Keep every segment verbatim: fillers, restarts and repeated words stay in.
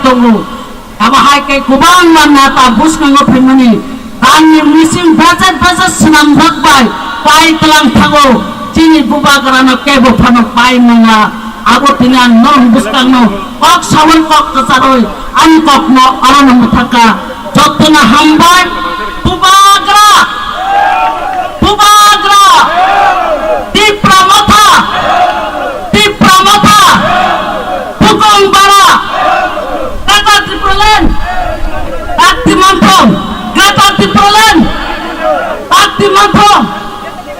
tongo. Abo hai khe kwbangma neta bwskango phaimani rangni mising bejak bejak swnamjak bai pai tlang thango. Chini bubagrano kebo phano pai mangla. Abo tini ang norok bwskangno kok sawi kok kwcharwi ani kokno orono mwthaka. Jotono hambai. Bubagra! Bubagra! Tipra Motha! Tipra Motha! Bukong Bara! Greater Tipraland! Bakti Manthong! Greater Tipraland! Bakti Manthong!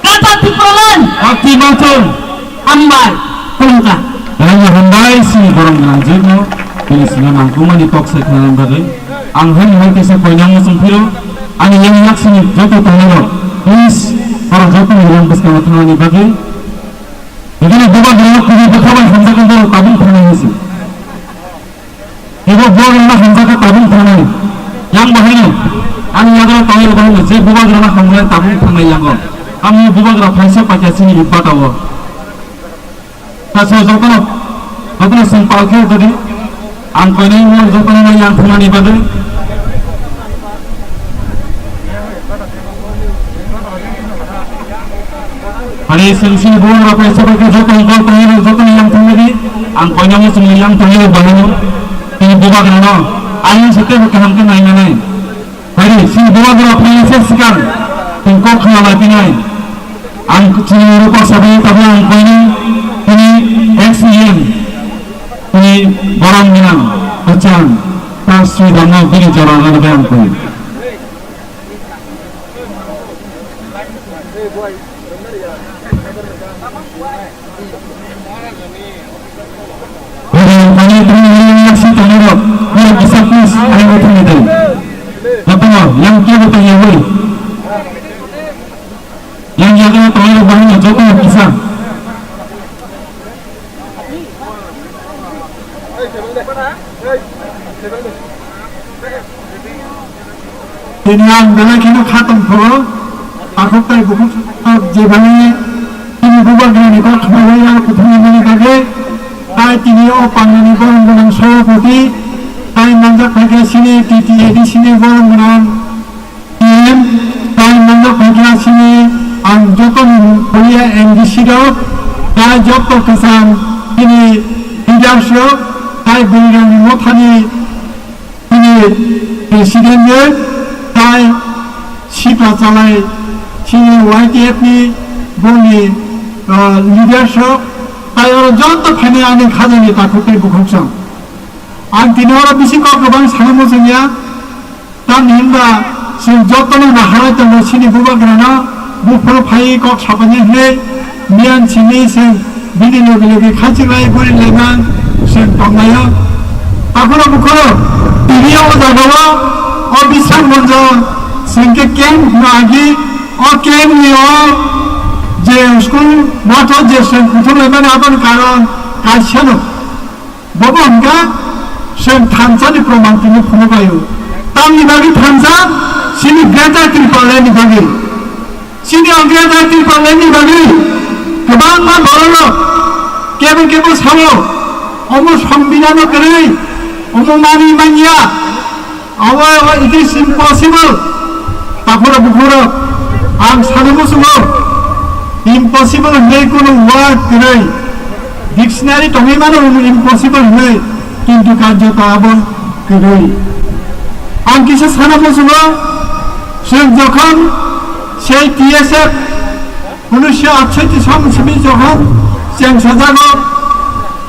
Greater Tipraland! Bakti Manthong! Hambai, khulumkha. Belai hambai sini borok gwnang jwkno, bini sini nangkukmani kok sai khwnani bagwi. Ang hai hai kaisa koinang muchung phiro, ani yang yak sini joto tongnai rok, please, borok joto ni rong bwskango thangnani bagwi. Bini bubagrano kubui bwkha bai hamjakma borok tabuk thangnai hinwi se. Ebo bubagrano hamjakma tabuk thangnai. Yang bahaino, ani yagra tongwi bahaino, je bubagrano hamjakma tabuk thangnai yango. Ang bubagra phaisa paikha sini bata o. Kaisa jotono, jotono chwng palkhe jodi ang koinai mo jotono nai yang thumani bagwi. Ani chwng sini bubagra phaisa paikha jotono kok tongwi jotono yang thumani ang koinai mo chwng yang thumani bagwi. Tini bubagrano ayang sete kaham khe nai nai. Hari si bubagra phaisa sikang tong kok khna lai pinai. Ang chini rupa sabai tabla ang koini ini X E M ini borang minang kacang tas sui dama bini jora ngana bayang koi. Bini kani tungni yang si tangiro yang bisa pis ayo tungni dai. Apa yang kiri tangiro. Yang jaga tongwi rok bahai no joto no kisa. Tini ang belai kheno kha tongkho, takhuk tai bukhuk je belai tini bubagrani kok khnaui ya kuthumani bagwi, tai tini o pangnani borong gwnang sabhapati, tai manjak phaikha sini T T A D C ni borong gwnang. Team, tai mano phaikha sini ang joto ni poriya M D C rok, tai joto kwcham sini leaders rok, tai Bwrwi Rangni Mothani sini president rok, tai sipra chalai sini Y T F ni boni, ah, leaders rok, tai oro joto phainai ani khajani takhuk tei bukhuk song. Ang tini oro bisi kok kwbang sana muchungya. Tamni hwnba chwng jotono naharwi tongo chini bubagrano, buphuru phaiwi kok sapaini hwnwi miyan simi chwng bini logi logi khachilai gurilaimang chwng tonglaio. Takhoro bukhoro tini o jagao o Biswak Manjo chwng khe camp hwno agi, o camp ni o je school mathok je chwng kuthumlaimani aboni karon kaisano. Bobo hwnkha chwng thansa ni proman tini phunuk laio. Tamni bagwi thansa? Chini Greater Tipraland ni bagwi. Chini o Greater Tipraland ni bagwi kwbangma borok rok kebo kebo sao, omo Songbidan no kwrwi, omo manwi manya. Awa, awa, it is impossible. Takhoro bukhoro, ang sana muchungo, impossible hwnwi kunu word kwrwi. Dictionary tongwi mano impossible hwnwi, kintu karjoto abo kwrwi. Ang kisa sana muchungo, chwng jokhon sei T S F Unisho atshoti song simi jokhon cheng sajago,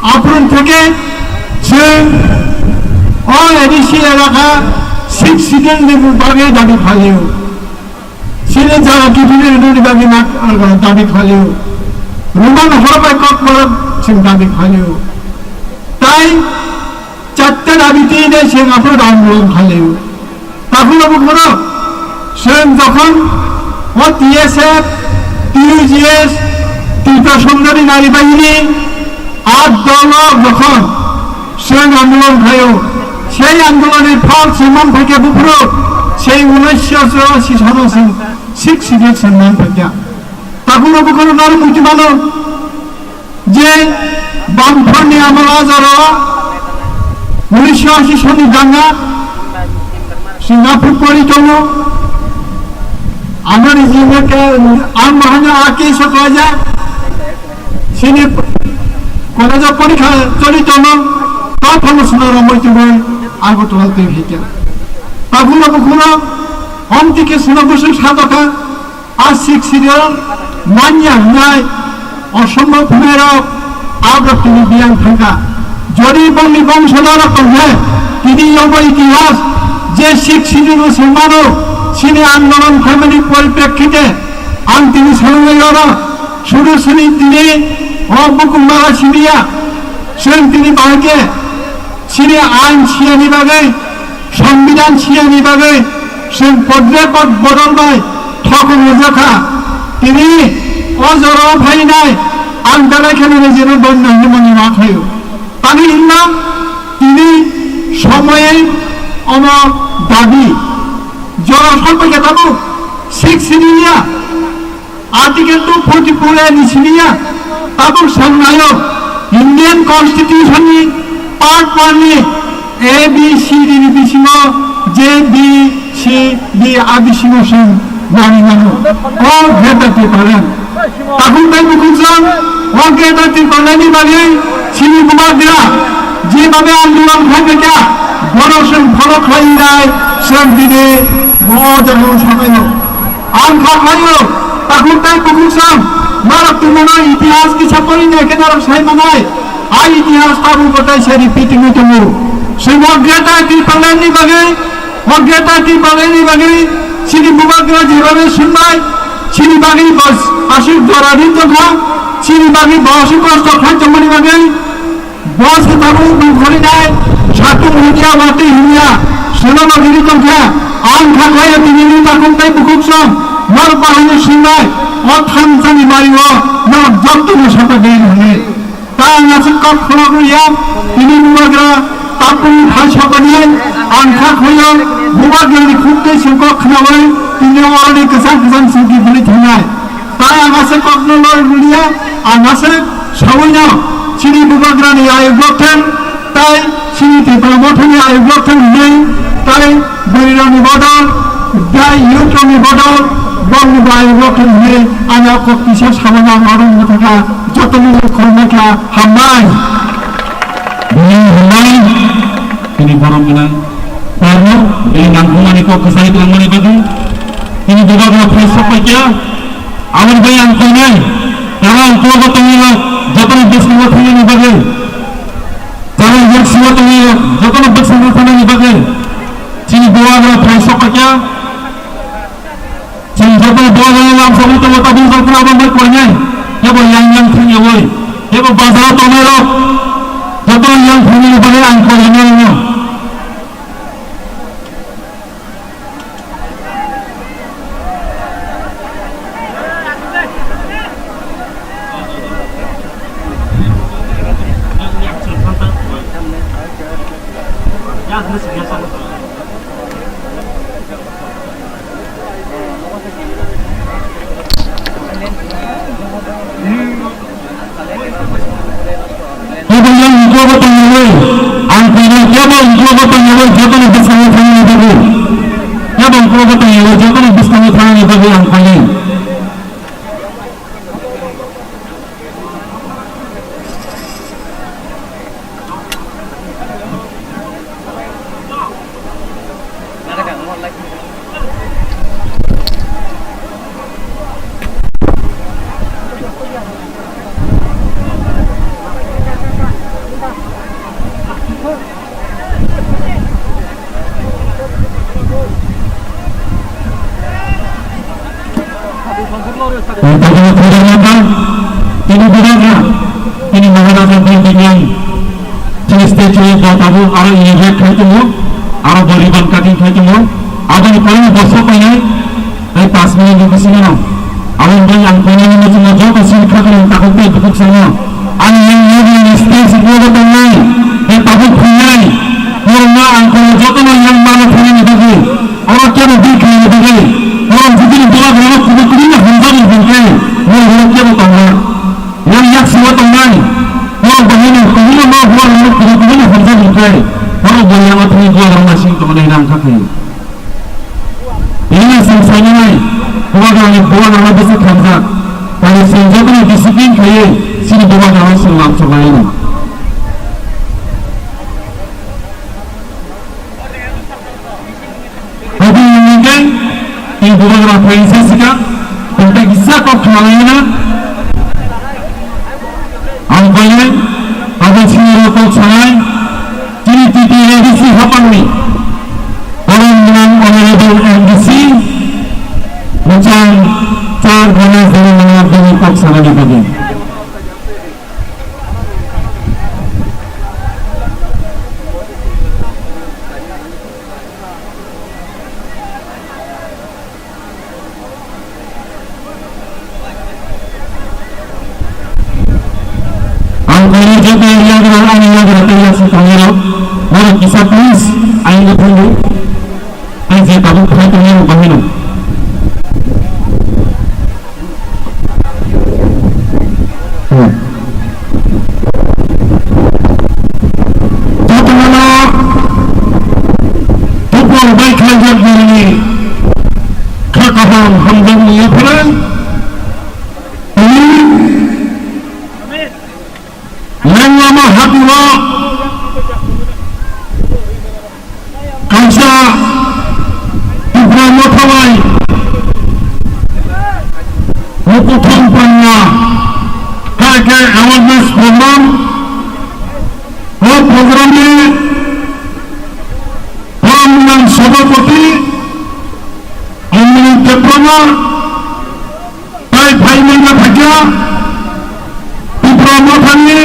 aphuru theke chwng o A D C elaka six schedule ni bagwi dabi khlaio. Chini jaga kiphilwi rwnani bagwi ma-, dabi khlaio. Roman hor bai kokborok chwng dabi khlaio. Tai chatta dabi twi nai chwng aphuru andolon khlaio. Takhuk abo khoro chwng jokhon o T S F, T U G S, Tripura Songdani Nari Bahini, aa dolo jokhon chwng andolon khlaio, sei andoloni phol chwng man phaikha buphuru, sei unisho churashi salo chwng six seat chwng man phaikha. Takhuk abo khoro naro muitu mano. Je bamphorni amol ajaro Police asi soni danga, Singapore pori tongo, amari jine ke, ang mahanya ake soklaja, sini koleja porikha choli tongo, ta thango suna romoi tongoi, Agartala tei hita. Tabuno bukuno, hom tike suna busuk sadaka, A Sixth Schedule manya hwnai osombhob hwnai rok abrok tini biyang thangkha. Jodi bongni bongsoda rok tongkhe tini yobo itihas je Sixth Schedule no se mano sini andolon khaimani poriprekkhite ang tini salwnai oro sudu sini tini o bukhuk mala siniya chwng tini bahai khe Chini ain siyani bagwi, Songbidan siyani bagwi, chwng podre pod bodol bai thokong rijak kha. Tini o jorao phainai ang belai kheno rejeno donna hwnwi mani ma khlaio. Tamni hwnba tini somoyai omo dabi. Jora sokbai khe tabuk sik siniya. Article two forty-four A ni siniya tabuk sangnayo Indian Constitution ni part one ni A B C D ni bisingo J B C D a bisingo song nani nano. O Greater Tipraland. Tabuk tai bukuksong o Greater Tipraland ni bagwi sini bubagra jibabe andolon khlaikha bono song follow khlai nai song dini bo jagao samayo. Ang kha khlaio, takhuk tei bukhuk sam, norok tongmano itihas kisa pori nai khe norok sai manai. A itihas tabuk bo tai se repeat wngwi tongo. Chwng o Greater Tipraland ni bagwi, o Greater Tipraland ni bagwi chini bubagra jebabe swngnai, chini bagwi bo aswk jora ri tongkha, chini bagwi bo aswk kosto khai tongmani bagwi. Bo se tabuk nongkhorwi nai, satung hwnliya, watwi hwnliya, sono bagwi tongkha, ang kha khlaio tini ni takhuk tei bukhuk song, norok bahai no swingnai, o thansa ni bari o, norok joto no saka de hwnwi. Ta ang aswk kok khulok rwya, tini bubagra, tabuk ni thai saka ni, ang kha khlaio, bubagra ni khuk tei se kok khnaui, tini o ni kwchang kwchang singki bwlwi thangnai. Tai ang aswk kokno loi rwliya, ang aswk sawino chini bubagrani ayuk rok thang, tai chini Tipra Mothani ayuk rok thang hwnwi, tai bwrwirokni bodol, tai youth rokni bodol, bongni bo ayuk rok thang hwnwi, ani o kok kisa sawino ang oro wngwi thangkha, jotono khulumkha, hambai. Bini hambai, bini borom gwnang. Tarno, bini nangkukmani kok kwchai twlangmani bagwi, tini bubagra phai sok paikha. Aboni bai ang koinai, tara ang kogo tongwi rok, jotono bwskango thangnani bagwi, tara ang yaksio tongwi rok, jotono bwskango thangnani bagwi, chini bubagra phai sok paikha. Chwng joto bubagra lamsogwi tongo, tabuk jotoni aboni bai koinai, kebo yang yang thangyawi, kebo bazaro tongnai rok, jotono yang thangnani bagwi ang koinai rokno. Kebo yang unklogo tongyawi, ang koinai kebo unklogo tongyawi, jotono bwskango thangnani bagwi. Kebo unklogo tongyawi, jotono bwskango thangnani bagwi ang koinai. Tini bubagra, tini Maharaja Bhim Bimyan, tini statue bo tabuk aro inaugurate khai tongo, aro bo ribbon cutting khai tongo, aboni pore bo sok painai, tei pas minute ni bisingo no. Aboni bagwi ang koinani muchungo joto sini khaklai takhuk tei bukhuk sano, ani yang yagni stage ni logo tongnai, tei tabuk phainai, borokno ang koinai jotono yang mano phainani bagwi. Oro kebo bikri ni bagwi, oro jikini dola dola kubui kubui no hamjak ni hwnkhai, oro oro kebo tongo. Oro yak sima tongnai, oro bahai no kubui no ma hor no kubui kubui no hamjak ni hwnkhai, Chini bubagrano sing tongnai rang kha khaio. Bini sing sainai bubagrani bubagrano bwswk khamjak. Tani sing jotono discipline khaiwi chini bubagrano sing lamsoknai. Abo ni hwnkhe tini bubagra phaisa sika, tongthai kisa kok khna laina. Ang khainai, abo sini rok kok sanai, chini T T A D C hapangni, Honorable M D C, Muchang Char Ganesh Debbarma bini kok sanani bagwi. Ang khainai joto yagra ani yagra tei yaksi thangnai rok, borok kisa please, ang no phungo, ang je tabuk phai tongmani rok bahai no. Jotono buphang bai khlaijak nini kha kaham hamjakmung yapharwi. Lenglama hatio kaisa Tipra Motha bai Mukutham Panya hai khe awareness program. O program ni borok ni nang Sabhapati Omni Debbarma. Tai phaimani phaikha Tipra Mothani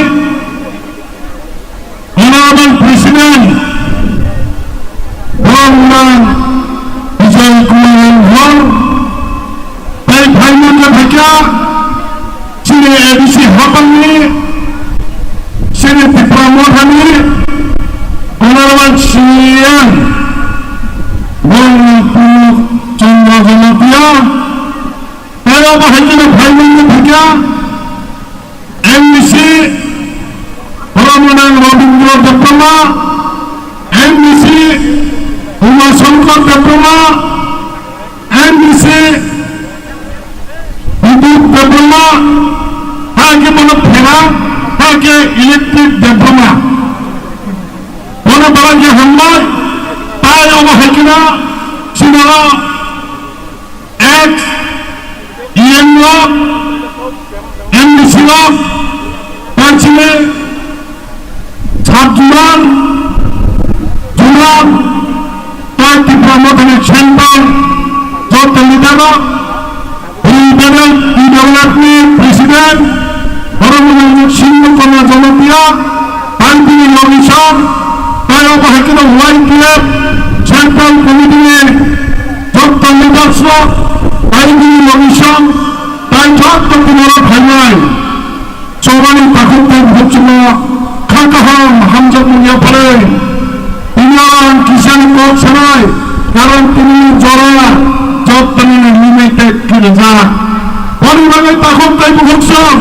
Honorable President Bonglang Vijay Kumar Hor, tai phaimani phaikha chini A D C hapangni chini Tipra Mothani Honorable C M Bonglang Chandra Jamatia. Tei obo hai kheno phaimani phaikha M D C Honourable Rabindra Debbarma, M D C Uma Shankar Debbarma, M D C Bidut Debbarma, hakhe bono phera, hakhe Electric Debbarma. Bono belai khe hambai, tai obo hai kheno chini ex E M rok, M D C rok, tei chini sub zonal, zonal, tei Tipra Mothani central joto leader rok, regional P W F ni president, Honorable Singh Kumar Jamatia, tei bini logisong, tei obo hai kheno Y T F Central Committee ni joto leaders rok, tei bini logisong, tei joto bini rok phainai. Chobani takhuk tei bukhukchukno kha kaham hamjakmung yapharwi. Tini ang kisani kok sanai, karon tini jora jottoni limited khe rijak. Boni bagwi takhuk tei bukhukchuk,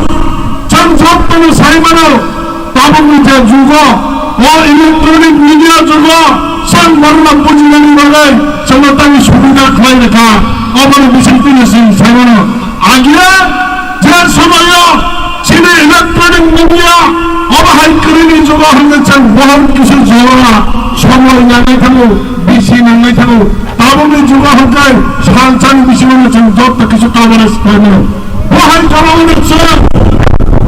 chwng jottoni sai mano, tabukni je jugo, o electronic media jugo, chwng borokno bujinani bagwi chwngno tani subida khlai rwkha. Oboni bisingtwi chwng sai mano. Agia je somoyo chini electronic media obo hai kwrwini jugo hwnwi chwng bohor kisa jora somoi nangnai thango, bisi nangnai thango. Tabukni jugo hwnkhe salsani bisingo chwng joto kisa coverage khlainai. Bo hai jora hwnwi chwng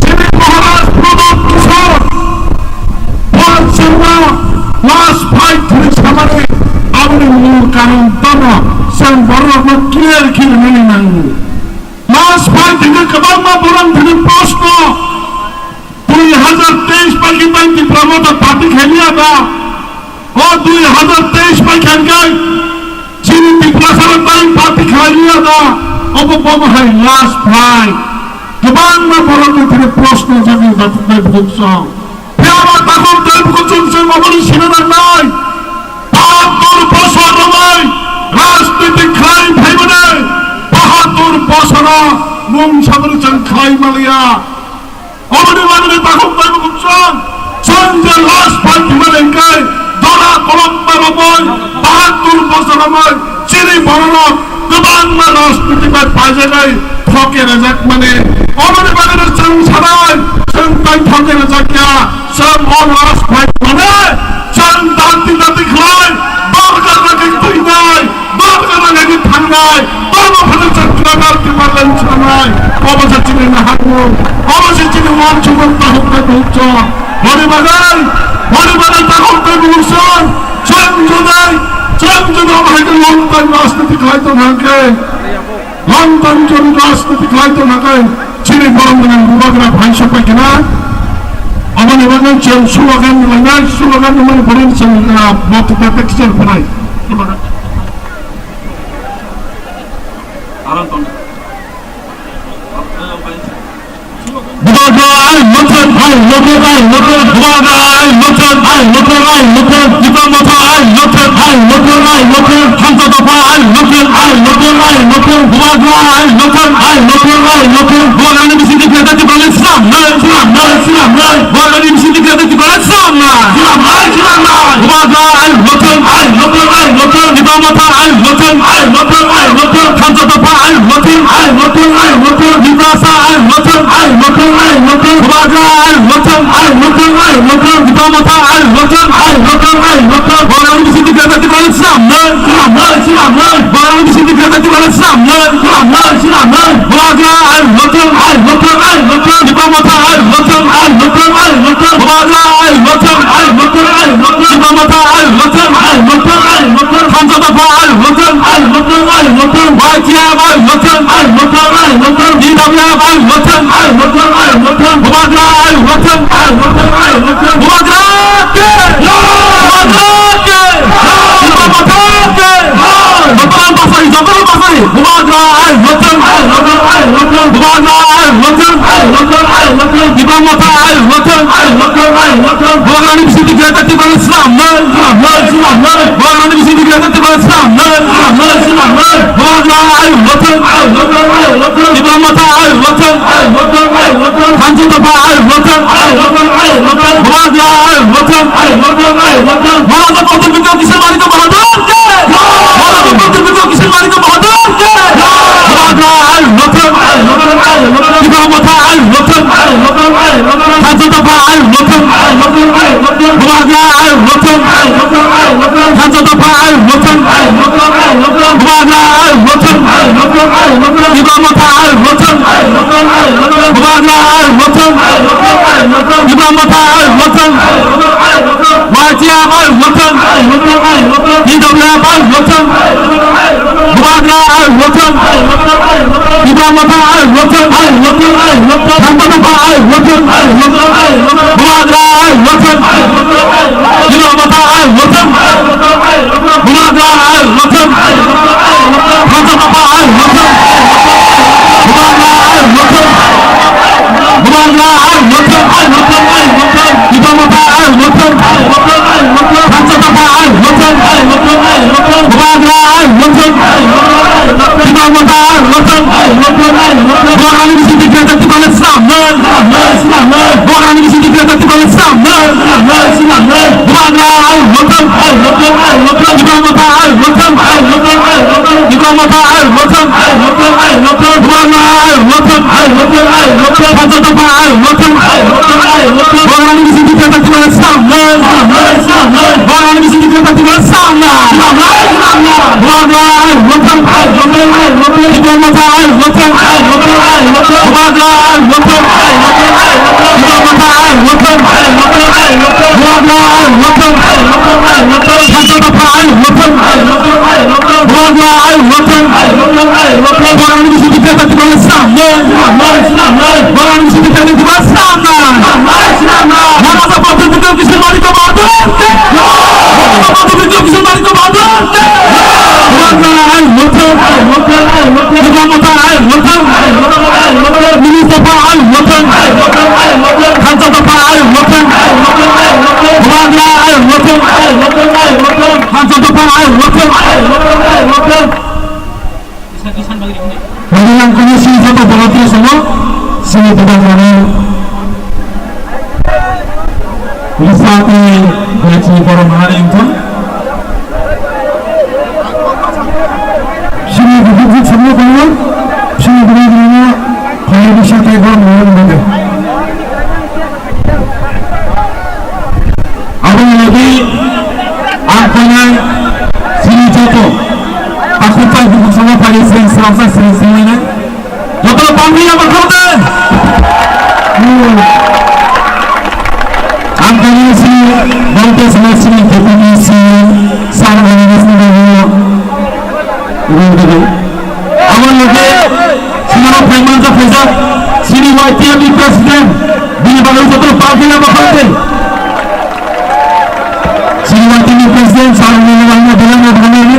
chini Maharaj Pramod Kishore bo chwngno last fight hwnwi samani aboni mul karon tamo chwng borokno clear khe rwnani nango. Last fight hwnkhe kwbangma borok thani proshno, dui hazar teis bai khe tai Tipra Motha party khailiya da? O dui hazar teis bai khe hwnkhe chini Tiprasa rok tai party khailiya da? Obo bomo hai last fight. Kwbangma borok ni thani proshno jagwi bathuknai bukhuk song. Phiya ba takhuk tei bukhuk chwng chwng obo ni sina nangnai. Bahatur bosor romwi rajniti khlai phaimani bahatur bosoro mung sabri chwng khlai maliya. Oboni bagwi takhuk tei bukhuk chwng chwng je last fight hwnmani hwnkhe Kolokma romoi, bahatur bosor romoi, chini bororok kwbangma rajnitik bai paijaknai, thoke rwjakmani. Oboni bagwino chwng sanai, chwng tai thoke rwjakya, chwng o raj phai mane, chwng dati dati khlai, dorkar nangwi thinai, dorkar nangwi thangnai, bono phano chwng kwbangma kibar lai sanai, obo se chini naharmung, obo se chini uansukmung, tahuk tei buhukchok. Boni bagwi, boni bagwi takhuk tei buhukchok, chwng jodi, chwng jodi omo hai khe long time rajniti khlai tong hang khe, long time jodi rajniti khlai tong hang khe, chini borok gwnang bubagra phai sok pai khna, aboni bagwi chwng slogan rwlainai, slogan rwmani borok chwng, ah, motto tei picture phnai. Bubagra ai mothon ai mothon ai mothon. Bubagra ai mothon ai mothon ai mothon. Tipra Motha ai mothon ai mothon ai mothon. Thansa Dopha ai mothon ai mothon ai mothon. Bubagra ai mothon ai mothon ai mothon. Bubagrani bisingtwi khlai tei Tiprani swnamnai, swnamnai, swnamnai. Bubagrani bisingtwi khlai tei Tiprani swnamnai. Swnamnai, swnamnai. Bubagra ai mothon ai mothon ai mothon. Tipra Motha ai mothon ai mothon ai mothon. Thansa Dopha ai mothon ai mothon ai mothon. Tiprasa ai mothon ai mothon ai mothon. Bubagra ai mothon ai mothon ai mothon. Tipra Motha ai mothon ai mothon ai mothon. Bubagrani bisingtwi khlai tei Tiprani swnamnai, swnamnai, swnamnai. Bubagrani bisingtwi khlai tei Tiprani swnamnai, swnamnai, swnamnai. Bubagra ai mothon ai mothon ai mothon. Tipra Motha ai mothon ai mothon ai mothon. Bubagra ai mothon ai mothon ai mothon. Tipra Motha ai mothon ai mothon ai mothon. Thansa Dopha ai mothon ai mothon ai mothon. Y T F ai mothon ai mothon ai mothon. T W F ai mothon ai mothon ai mothon. Bubagra ai mothon ai mothon ai mothon. Bubagra ke! Bubagra ke! Tipra Motha ke! Jotono basai, jotono basai. Bubagra ai mothon ai mothon ai mothon. Bubagra ai mothon ai mothon ai mothon. Tipra Motha ai mothon ai mothon ai mothon. Bubagrani bisingtwi khlai tei Tiprani swnamnai, swnamnai, swnamnai. Bubagrani bisingtwi khlai tei Tiprani swnamnai, swnamnai, swnamnai. Bubagra ai mothon ai mothon ai mothon. Tipra Motha ai mothon ai mothon ai mothon. Thansa Dopha ai mothon ai mothon ai mothon. Bubagra ai mothon ai mothon ai mothon. Maraja Pradyut Bikram Kishore Manikya Bahadur ke! Maraja Pradyut Bikram Kishore Manikya Bahadur ke! Bubagra ai mothon ai mothon ai mothon. Tipra Motha ai mothon ai mothon ai mothon. Thansa Dopha ai mothon ai mothon ai mothon. Bubagra ai mothon ai mothon ai mothon. Thansa Dopha ai mothon ai mothon ai mothon. Bubagra ai mothon ai mothon ai mothon. Tipra Motha ai mothon ai mothon ai mothon. Bubagra ai mothon ai mothon ai mothon. Tipra Motha ai mothon ai mothon ai mothon. Y T F ai mothon ai mothon ai mothon. T W F ai mothon ai mothon ai mothon. Bubagra ai mothon ai mothon ai mothon. Tipra Motha ai mothon ai mothon ai mothon. Thansa Dopha ai mothon ai mothon ai mothon. Bubagra ai mothon ai mothon ai mothon. Tipra Motha ai mothon ai mothon ai mothon. Bubagra ai mothon ai mothon ai mothon. Thansa Dopha ai mothon ai mothon. Bubagra ai mothon. Bubagra ai mothon ai mothon ai mothon. Tipra Motha ai mothon ai mothon ai mothon. Thansa Dopha ai mothon ai mothon ai mothon. Bubagra ai mothon ai mothon ai mothon. Tipra Motha ai mothon ai mothon ai mothon. Bubagrani bisingtwi khlai tei Tiprani swnamnai, swnamnai, swnamnai. Bubagrani bisingtwi khlai tei Tiprani swnamnai, swnamnai, swnamnai. Bubagra ai mothon ai mothon ai mothon. Tipra Motha ai mothon ai mothon ai mothon. Tipra Motha ai mothon ai mothon ai mothon. Bubagra ai mothon ai mothon ai mothon. Thansa Dopha ai mothon ai mothon ai mothon. Bubagrani bisingtwi khlai tei Tiprani swnamnai, swnamnai, swnamnai. Bubagrani bisingtwi khlai tei Tiprani swnamnai, swnamnai, swnamnai. Bubagra ai mothon ai mothon ai mothon. Tipra Motha ai mothon ai mothon ai mothon. Bubagra ai mothon ai mothon ai mothon. Tipra Motha ai mothon ai mothon ai mothon. Bubagra ai mothon ai mothon ai mothon. Thansa Dopha ai mothon ai mothon ai mothon. Bubagra ai mothon ai mothon ai mothon. Bubagrani bisingtwi khlai tei Tiprani swnamnai, swnamnai, swnamnai. Bubagrani bisingtwi khlai tei Tiprani swnamnai, swnamnai, swnamnai. Maraja Pradyut Bikram Kishore Manikya Bahadur ke! Maraja Pradyut Bikram Kishore Manikya Bahadur ke! Bubagra ai mothon ai mothon ai mothon. Tipra Motha ai mothon ai mothon ai mothon. Tipra Motha ai mothon ai mothon ai mothon. Thansa Dopha ai mothon ai mothon ai mothon. Bubagra ai mothon ai mothon ai mothon. Thansa Dopha ai mothon ai mothon ai mothon. Hingke ang kuni sini joto borok tei samo sini bubagrani risa tei gachi Sing sroksa sing sing ne. Joto pangni ya bakal de. Ang kami si bonte sini sini deputy si sang ini sini dulu. Ini dulu. Awal lagi sini payment sa pesa sini Y T F ni president. Bini bagai joto pangni ya bakal de. Sini Y T F ni president sang ini wangnya bilang ya bakal ini.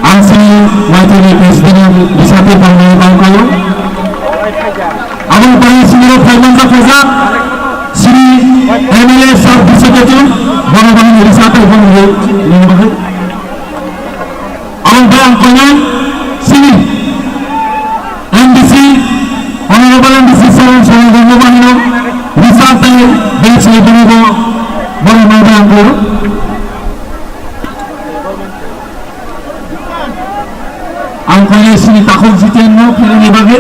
Ang sini Y T F ni president ni bisate pangni bangkayo. Abang pangni sini ro payment sa pesa sini M L A sir bisate tu bono bono ni bisate pangni ni bahai. Ang bai ang koinai sini M D C, Honorable M D C Sir Sonal Gangma Bahino, Risa tei Bel Saiphano bo borok no bai ang koro. Ang koinai sini takhuk jiten no philini bagwi.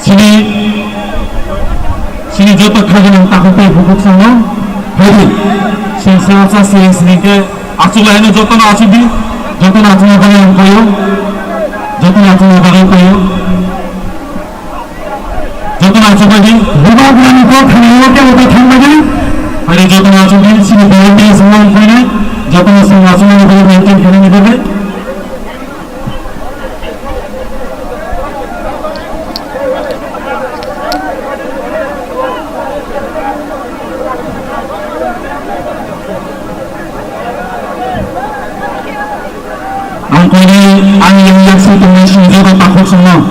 Sini, sini joto khajani takhuk tei bukhuk sango. Haidi, sini sini sini sini ke achuk laino joto no achuk di, joto no achuk laino bagwi ang koyo, joto no achuk laino bagwi koyo, joto no achuk di. Bubagrani kok khani o ke o thang bagwi. Haidi joto no achuk di, sini volunteers mo ang koyo, joto no sini achuk laino bagwi maintain khaini bagwi. Ang kori ang yang yang si tongni sini joto takhuk songno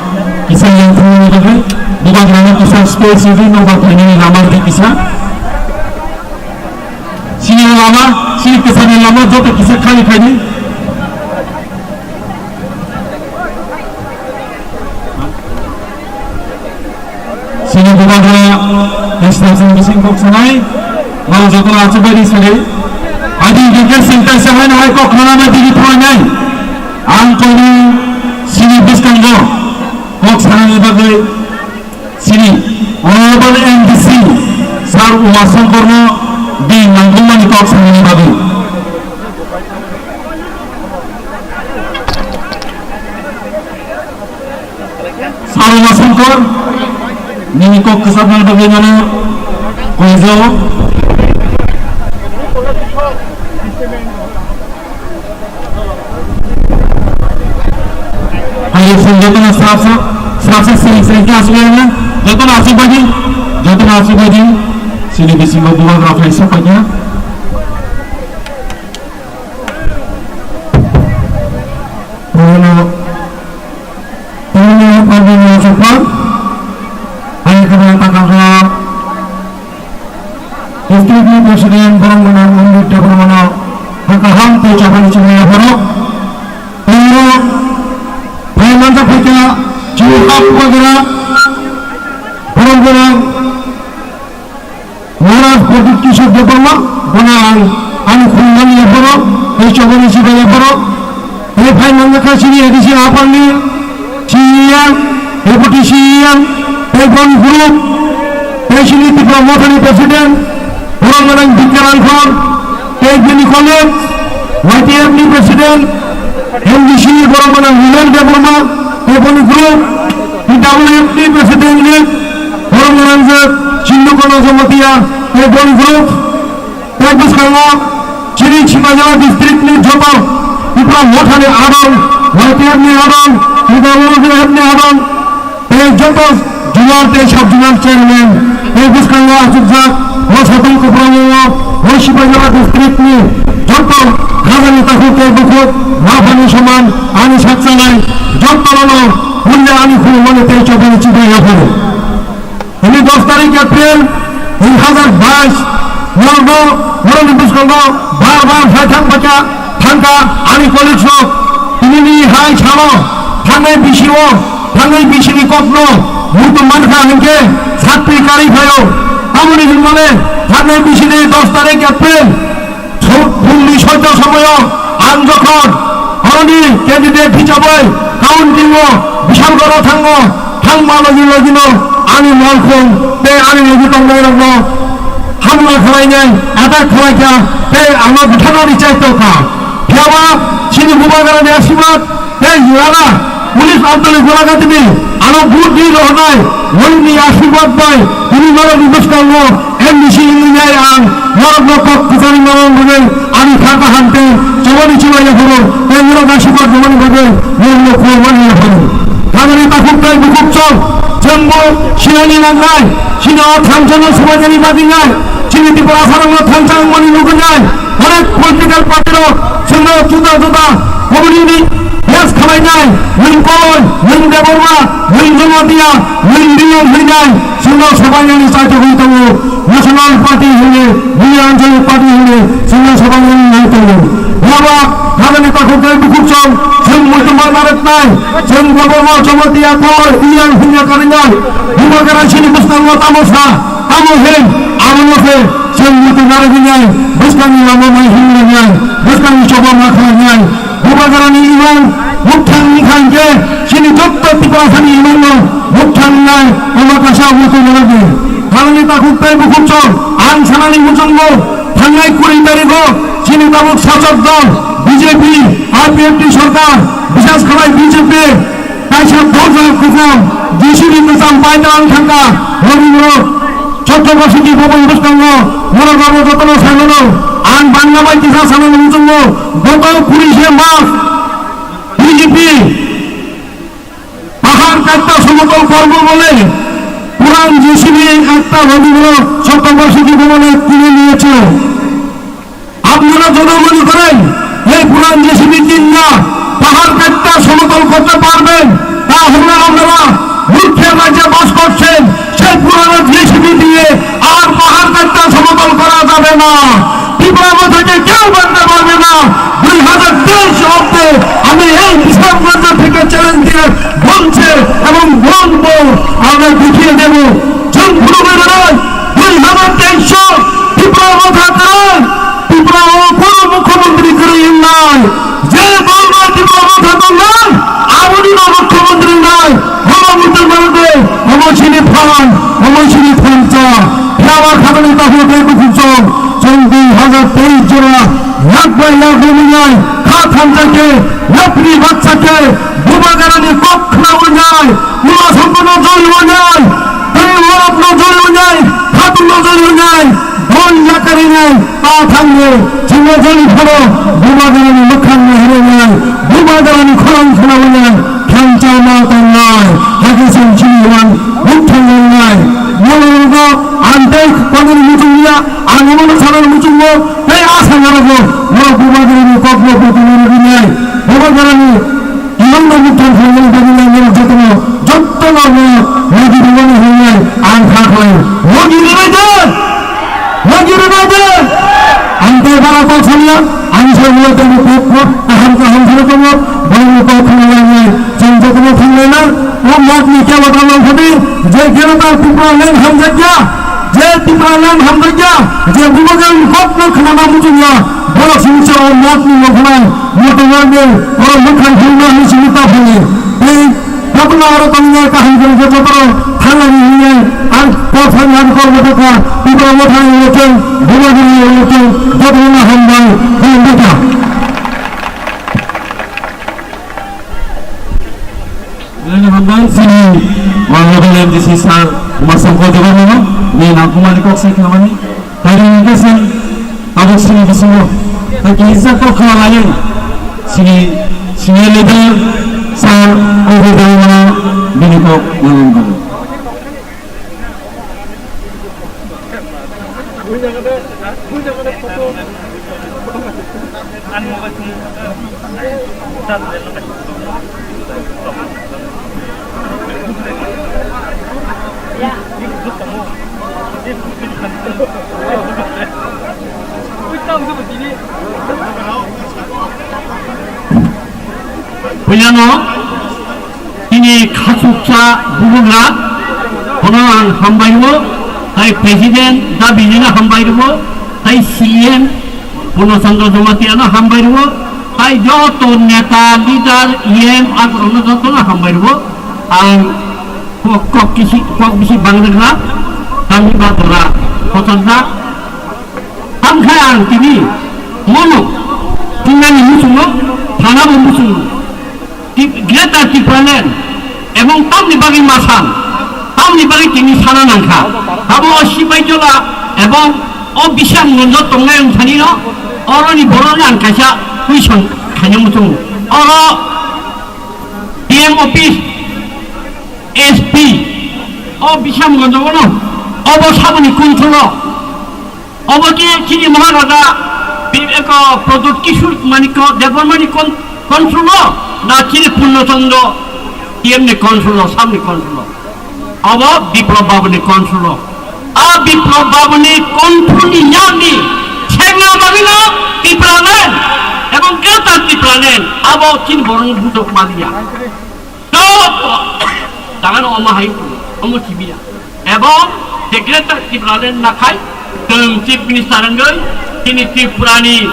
kisa yang phunukni bagwi bubagrano kisa space rwdi, nobar phainani lama rwdi kisa. Sini lama, sini kisani lama joto kisa khali khaidi. Sini bubagra instruction bising kok sanai, mau joto achuk bai sari. Adi geger singtai sahai nahai kok khana na digi thoi nai. Ang koni sini biskango kok sanani bagwi sini Honorable M D C Sir Uma Shankar no di nangkukmani kok sanani bagwi. Saruma Songkor, nini kok kwchapna bagwi nano kuijao. Hayo song jotono srapsa, srapsa sering sering khe aswk laina, jotono aswk bagwi, jotono aswk bagwi, sini bisingo bubagra phai sok paikha. Bono, bono, bono, chopar. Hai kebang takang kha. District ni president borok mano, Amit Debbarma no, kaham tei chapani chumani borok. Bono, hai manjak phaikha, chini hap bagra, borok borok. Maharaj Pradyut Kishore Debbarma, bono ang ani khulumani yapharo, tei chobani sibai yapharo, tei phai manjakha chini A D C Upper ni C E M, Deputy C E M, tei boni group, tei chini Tipra Mothani President, borok gwnang Bikya Rangkhor, tei bini colleague, Y T F ni President, M D C borok gwnang Milan Debbarma, tei boni group, P W F ni President ni, Borok gwnangjak Chindu Kono Jamatia tei boni group tei bwskango chini Sipaijala district ni joto Tipra Mothani adong, Y T F ni adong, P W F ni adong, tei joto zonal tei sub zonal chairman tei bwskango achukjak o satung kwprango o Sipaijala district ni joto hajani takhuk tei bukhuk ma phani soman ani sak chalai jotono hwnwi ani khulumani tei chobani chibai yapharo. Tini dos tarik April dui hazar bais, norokno, norokni bwskango bar bar phai thang paikha, thangkha ani colleagues rok. Nini hai salo thangnai bisio, thangnai bisini kokno muitu mankha hinkhe satri kari phaio. Tamoni hinmale thangnai bisini dos tarik April, so-, phungni soita somoyo ang jokhon oroni candidate hisabai counting-o Bishalgoro thango, thangma logi logino ani malkhung tei ani logi tongnairokno hamla khlainai, attack khlaikha tei ano butharnani chaitokha. Phiyaba chini Bubagrani asirwad tei Yurana Police Abdul Golagatini ano vote di rohornai, Longni asirwad bai tini norokni bwskango M D C wngwi ang norokno kok kwchangni mano hwnwi ani kha kaham tei chobani chubai yapharo tei norok asirwad rwmani bagwi norokno khulumani yapharo. Kagani takhuk tei bukhuk chwng, chwngbo sinani nangnai, chini o thansano swbainani bagwi nai, chini Tiprasarokno thansa wngmani nugwi nai, onek political party rok chwngno juda juda community ni face khlainai, nwng Koloi, nwng Debbarma, nwng Jamatia, nwng Riyang hwnwi nai, chwngno swbainani chaitogwi tongo. National Party hwnwi, Union Anchalik Party hwnwi, chwngno swbainani nai tongo. Phiya ba, hagani takhuk tei bukhuk chwng, chwng muitu ma narwknai, chwng Debbarma, Jamatia, Koloi, Riyang hwnwi karinai, Bubagra chini bwskango tamo sa, tamo hin, abono se, chwng muitu narwknai, bwskangni lama mai himnai, bwskangni choba ma khlainai, Bubagrani imang mukthang wngkha hinkhe chini jotto Tiprasani imangno mukthang wngnai omo kaisa muitu narwkdi. Halani takhuk tei bukhuk chwng ang sanani muchungo thangnai kuri tarigo chini tabuk sachok dol B J P, I P F T sorkar, bisas khlai B J P, kaisa dojak kwcham, J C B kwcham paitang thangkha, Rabindra Chakraborty boboni bwskango norok abo jotono sai mano. Ang bangma bai kisa sanani muchungo, goto kuri se mas B J P pahar katta somotol korbo bole puran J C B katta Rabindra Chakraborty boboni kuri niyechho. আপনারা যদি মনে করেন এই পুরান জেসিবি দিয়ে পাহাড় কাটতে সমতল করতে পারবেন, তাহলে আপনারা মূর্খের রাজ্যে বাস করছেন। সেই পুরানো জেসিবি দিয়ে আর পাহাড় কাটতে সমতল করা যাবে না। ত্রিপুরা থেকে কেউ বাঁচতে পারবে না। দুই হাজার তেইশ অব্দে আমি এই বিশালগঞ্জ থেকে চ্যালেঞ্জ দিয়ে বলছে এবং বলবো, আমরা দেখিয়ে দেব। চুপ করে বেরোয়। দুই হাজার তেইশ Tipra Motha kwrwi, Tipra o bono mukhyamantri kwrwi wngnai. Je dol bai Tipra Motha tongnai, aboni no mukhyamantri wngnai. Hono muitu manwi, omo chini phan, omo chini thansa. Phiya ba khatani takhuk tei bukhuk chwng, chwng dui hazar teis jora, lakh bai lakh rwmwi nai, kha thansa khe, yapri baksa khe, Bubagrani kok khnawi nai, Ula Sampono jori wngnai, tei Warapno jori wngnai, Khatunno jori wngnai. Bol yakarinai ta thangwi chwngno jani phano Bubagrani mwkhang nahirinai, Bubagrani khorang khnaoinai, thansa ma tongnai, hakhe chwng chini uan bukthang wngnai. Norokno ang tei konani muchung ya, ang omono sanani muchungo, tei a sangarokno norok Bubagrani kokno butuni rwinai, Bubagrani Imang no mukthang khlaimani bagwi nang jotono, jotono no logi rwmani hwnwi ang kha khlaio. Logi rwnai de? Logi rwnai de? Ang tei bara kok sanya, ang sai molo tei kok kok kaham kaham phano tongo, borokni kok khna langnai. Chwng jotono thanglaina, o matni kebo tamo phadi, je kebo ta Tipra land hamjakya, je Tipra land hamjakya, je Bubagrani kokno khnana muchungya, borok singsa o matni mokhnai. Motorway ni oro mwkhang philma hinwi simi ta phani. Tei jotono oro tongnai kaham kwrwngkhe jotono thangnani hinwi ang kok thani ang kok bo kha. Tipra Motha ni ulo chwng, Bubagra ni ulo chwng, jotono hambai, khulumkha. Belai no hambai chini, o, local M D C sir, Uma Shankar Debbarma no, ni nangkukmani kok sai khnamani. Tari hwnkhe chwng tabuk chini bisingo tei kisa kok khna laio. Chini senior leader sir Abhijit Debbarma bini kok nangkukmani. Puilano tini khachuksa bubugra, bono ang hambai rwo, tai President da bijino hambai rwo, tai C M Purno Chandra Jamatia no hambai rwo, tai joto neta, leader, E M akorokno jotono hambai rwo. Ang kok, kok kisi, kok bisi bangregra, tamni ba dora, kotorjak. Tangkha ang tini mono, tinani muchungo, thanabo muchungo. Tip-, Greater Tipraland ebong tamni bagwi masal, tamni bagwi tini sana nangkha. Abo o Sipaijola ebong o Bisam Gonjo tongnai wngthani no, oroni borokni ang kaisa question khaina muchungo. Oro D M office, S P, o Bisam Gonjo no, obo saboni control o. Obo khe chini Maharaja bi-, eko Pradyot Kishore Manikya Debbarmani kon-, control o, na chini Purno Chandra T M ni control o, samni control o. Obo Biplab Babu ni control o. A Biplab Babu ni control ni yakni sengna bagwi no Tipraland ebong Greater Tipraland abo chini borok ni bujok maliya. Joto dagano omo hai, omo simiya. Ebong the Greater Tipraland nakhai, chwng Chief Minister wngwi, chini Tripurani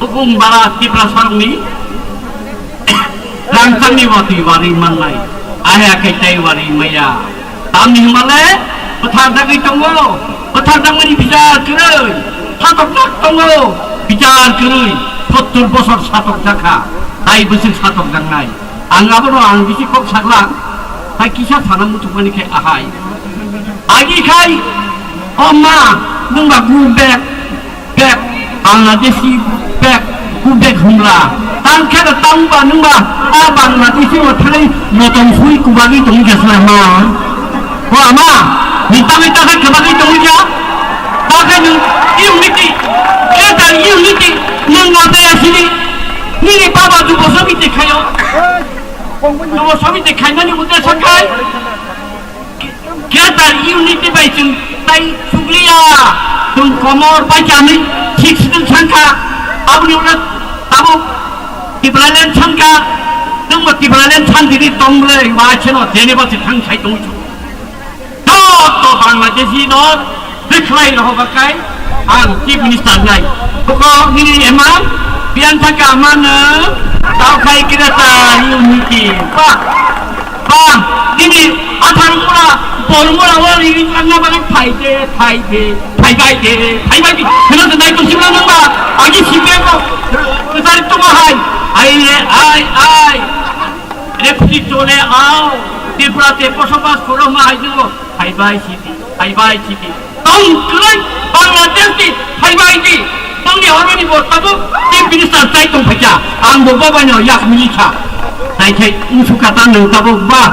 bukung bara Tiprasarokni rangchakni watwi warwi mannai. Ahe akhai tei warwi maya. Tamni hwnmale bwthar dagwi tongo, bwthar dagmani bichar kwrwi, satok jak tongo, bichar kwrwi, sottur bosor satok jakha, tai bwswk satok jaknai. Ang abono ang bisi kok sakla, hai kisa sana muchukmani khe ahai. Agi khai, o ma, nwng ba gu bek, bek, Bangladeshi bek, gu bek humla. Tang khe da tang ba nwng ba, a Bangladeshi o thai motom sui kubagwi tong khe sna ma. O ama, ni tangwi ta khe kubagwi tong khe, ta khe nwng unity, khe ta unity, nwng na ta ya sini, nini baba jubo samiti khayo. Jubo samiti khaimani uddesho khai, Greater unity bai chwng tai sukliya, chwng komor bai chamwi sixteen sankha, aboni ulo tabuk Tipraland sankha, chwngbo Tipraland santini tong bwle, waisano Geneva se thang sai tongwi chwng. Joto Bangladeshi no rwkhlai rohorbakhai ang Chief Minister nai. Boko nini ema biyan thaka mano tao khai kira ta unity. Ba, ba, nini athar mura, bol mura, wari nini tangna bagwi phaide, phaide, phaibaide, phaibaide. Hino se nai tongsi mano nangba, agi sibe ko, kutari tuma hai. Ai re, ai, ai. Refugee chole ao, Tripura te bosobas koro ma hai jebo. Phaibai sidi, phaibai sidi. Tong kwrwi Bangladesh ni phaibai di. Tongni horoni bo tabuk Chief Minister tai tong phaikha. Ang bo babai no yak mili kha. Tai thai usu kata nang tabuk ba.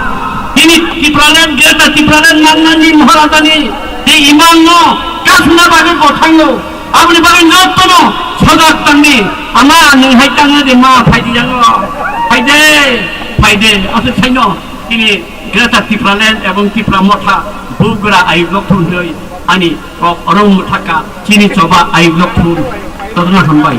Tini Tipraland, Greater Tipraland nang nani Maharajani. Tei imang no kasuna bagwi bo thango. Aboni bagwi no tono sojak tangdi. Ama nung hai tangna de ma phaidi yango. Phaide, phaide. Asuk saino. Tini Greater Tipraland ebong Tipra Motha bugra ayuk lok thun hoi ani kok orong muthaka chini choba ayuk lok thun todna hambai.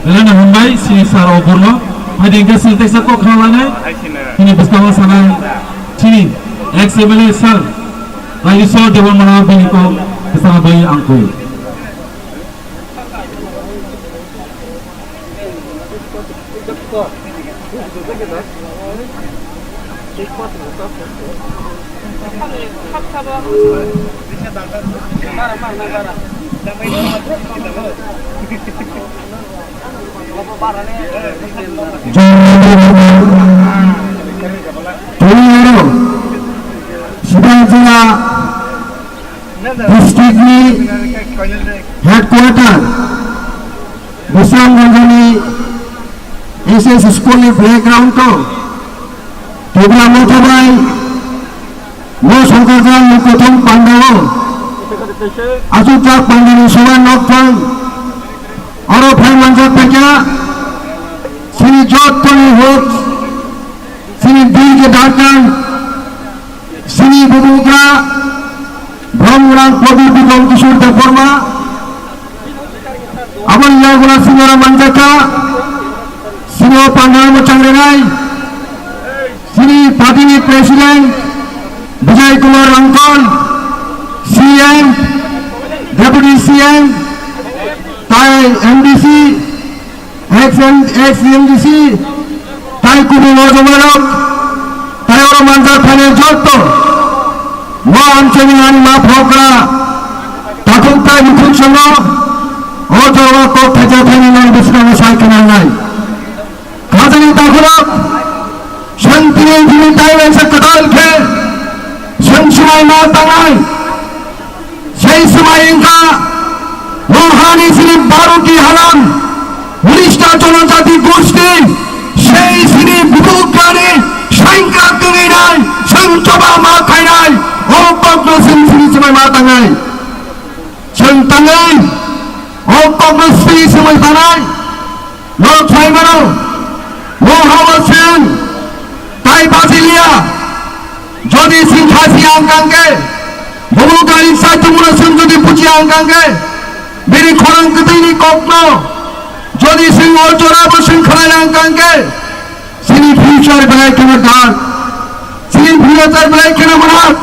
Belai no hambai, chini sir oborno. Hai din khe chwng teisa kok khna lanai. Chini bwskango sanai chini ex M L A sir Rajeswar Debbarma bini kok bwskango bai ang koi. Tongwi oro Sibangsila district ni headquarter Bisramganj ni S S school ni playground o Tipra Motha bai Mo Songkarjang ni kothom pandao achukjak pandani soba nokphang. Phai manjak paikha, chini jottoni hok, chini birge darkang, chini bubugra, Bhomrang Pradyot Bikram Kishore Debbarma, aboni yagulo chini oro manjakha, chini o pandal mwchang rwnai, chini party ni president Bijay Kumar Rangkal, C M, Deputy C M, tai M D C, ex M, ex M D C, tai kubun o joma rok, tai oro manjak phainai jotto, mo amchani ani ma phokra, takhuk tai mukhuk songo, o jaga kok thaja thaini nang bwskango sai khnanai. Khajani takhurok, chwng tini tini tai waisa kwtal khe, chwng swmai ma tangnai. Sei swmai wngkha, Mohani chini Bharoti halam, Murista Jonojati Gosti, sei chini bubugrani sengkrak twnginai, chwng choba ma khainai, o kokno chwng chini swmai ma tangnai. Chwng tangwi, o kokno chini swmai tanai. Norok sai mano, bo habo chwng tai bachiliya. Jodi chwng khasi ang kangkhe, bubugrani saitumno chwng jodi buchi ang kangkhe, bini khorang kwtwini kokno jodi chwng o jorabo chwng khlai ang kangkhe, chini future belai kheno dark, chini future belai kheno mwnak.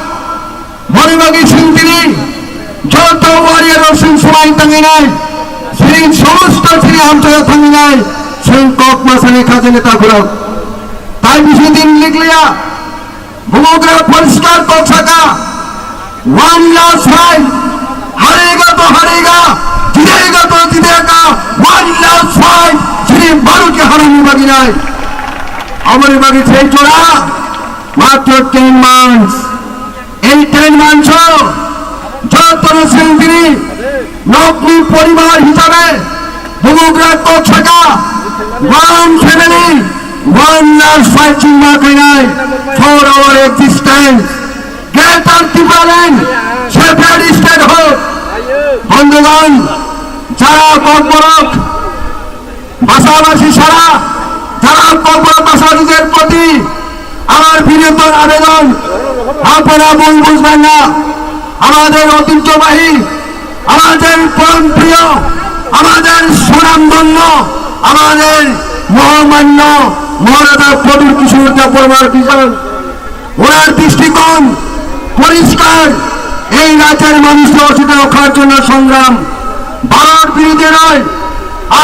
Boni bagwi chwng tini joto warrior rok chwng swmai tanginai, chwng somosto chini amchaio thanginai, chwng kok masani khajani takhurok. Tai bisi din likliya, bubugra poriskar kok saka, one last fight, harega to harega, jitega to jitega, one last fight, chini Bharat ke harani bagwi nai. Aboni bagwi sei jora, matro ten months. Ei ten months-o jotono chwng tini nokni poribar hisabe bubugra kok saka, one family, one last fight chwng ma khainai for our existence. Greater Tipraland separate state হোক. বন্ধুগণ, যারা ককবরক পাশাপাশি সারা যারা ককবরক বাসীদের প্রতি আমার বিনীত আবেদন, আপনারা ভুল বুঝবেন না। আমাদের ঐতিহ্যবাহী, আমাদের পরম প্রিয়, আমাদের সুনামধন্য, আমাদের মহামান্য মহারাজা প্রদ্যুৎ কিশোর দেববর্মার vision, ওনার দৃষ্টিকোণ পরিষ্কার। এই রাজ্যের মানুষকে অস্তিত্ব রক্ষার জন্য সংগ্রাম, ভারত বিরোধী নয়।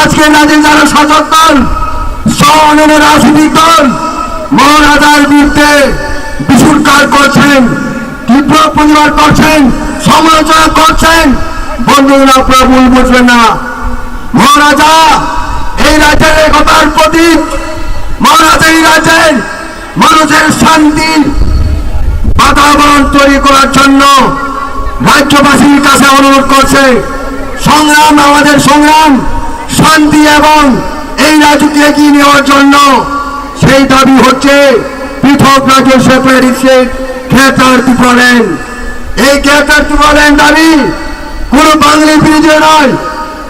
আজকে রাজ্যে যারা শাসক দল, সহ অন্যান্য রাজনৈতিক দল মহারাজার বিরুদ্ধে বিষোদগার করছেন, তীব্র প্রতিবাদ করছেন, সমালোচনা করছেন, বন্ধুরা, আপনারা ভুল বুঝবেন না। মহারাজা এই রাজ্যের একতার প্রতীক, মহারাজা এই রাজ্যের মানুষের শান্তি বাতাবরণ তৈরি করার জন্য রাজ্যবাসীর কাছে অনুরোধ করছে, সংগ্রাম, আমাদের সংগ্রাম শান্তি এবং এই রাজ্যকে এগিয়ে নেওয়ার জন্য। সেই দাবি হচ্ছে পৃথক রাজ্য, সেপারেট স্টেট, গ্রেটার ত্রিপুরাল্যান্ড। এই গ্রেটার ত্রিপুরাল্যান্ড দাবি কোনো বাঙালি বিরোধী নয়,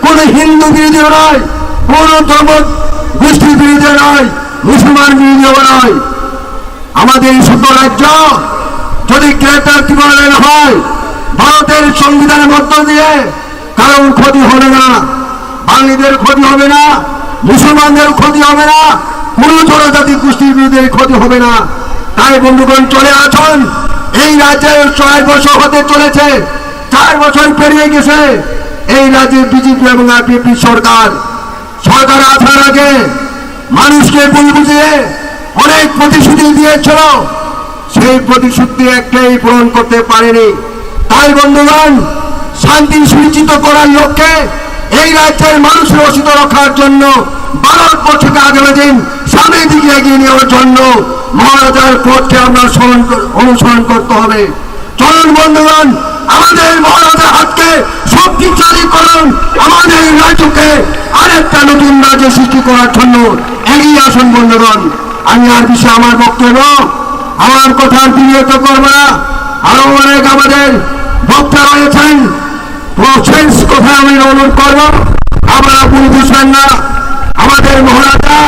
কোনো হিন্দু বিরোধী নয়, কোনো ধর্ম গোষ্ঠী বিরোধী নয়, মুসলমান বিরোধী নয়। আমাদের এই ছোট্ট রাজ্য যদি গ্রেটার ত্রিপুরাল্যান্ড হয়, ভারতের সংবিধানের মধ্য দিয়ে কারোর ক্ষতি হবে না, বাঙালিদের ক্ষতি হবে না, মুসলমানদের ক্ষতি হবে না, কোনো জনজাতি গোষ্ঠীর বিরুদ্ধে ক্ষতি হবে না। তাই বন্ধুগণ, চলে আসুন, এই রাজ্যে ছয় বছর হতে চলেছে, চার বছর পেরিয়ে গেছে এই রাজ্যে বিজেপি এবং আইপিএফটি সরকার। সরকার আসার আগে মানুষকে ভুল বুঝিয়ে অনেক প্রতিশ্রুতি দিয়েছিল, সেই প্রতিশ্রুতি একটাই পূরণ করতে পারেনি। তাই বন্ধুগণ, শান্তি সুনিশ্চিত করার লক্ষ্যে এই রাজ্যের মানুষের অস্তিত্ব রক্ষার জন্য ভারতবর্ষকে আগামী দিন সামনের দিকে এগিয়ে নেওয়ার জন্য মহারাজার পথকে আমরা স্মরণ কর-, অনুসরণ করতে হবে। চলুন বন্ধুগণ, আমাদের মহারাজার হাতকে শক্তিশালী করুন, আমাদের রাজ্যকে আরেকটা নতুন রাজ্য সৃষ্টি করার জন্য এগিয়ে আসুন বন্ধুগণ। আমি আর বেশি আমার বক্তব্য, আমার কথার বিরত করব না। আরো অনেক আমাদের বক্তা রয়েছেন, তো শেষ কথা আমি অনুরোধ করব, আপনারা ভুল বুঝবেন না। আমাদের মহারাজা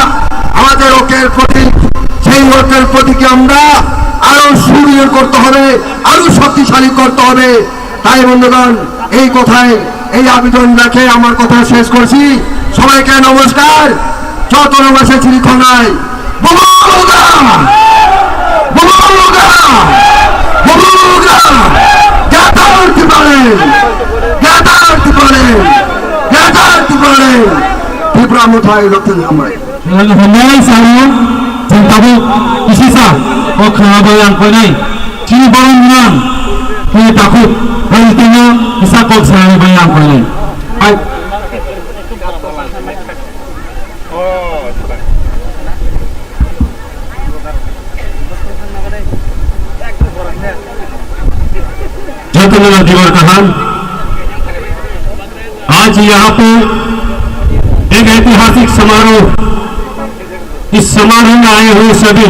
আমাদের ঐক্যের প্রতীক, সেই ঐক্যের প্রতীকে আমরা আরো সুদৃঢ় করতে হবে, আরো শক্তিশালী করতে হবে। তাই বন্ধুগণ, এই কথায়, এই আবেদন রেখে আমার কথা শেষ করছি। সবাইকে নমস্কার। যত নমস্কার শ্রী খনাই। Bubuga! Bubuga! Bubuga! Gatar Tipraland! Gatar Tipraland! Gatar Tipraland! Tipra Mothani Rokthani Hambai. Hambai salo, jeng tabuk kisisa, o khna bai ang koinai. Chini borok nang, kini takhuk, bai tengno kisa kok sanani bai ang koinai. Hai. Jotono dibar kaham. आज यहाँ पे एक ऐतिहासिक समारोह, इस समारोह में आए हुए सभी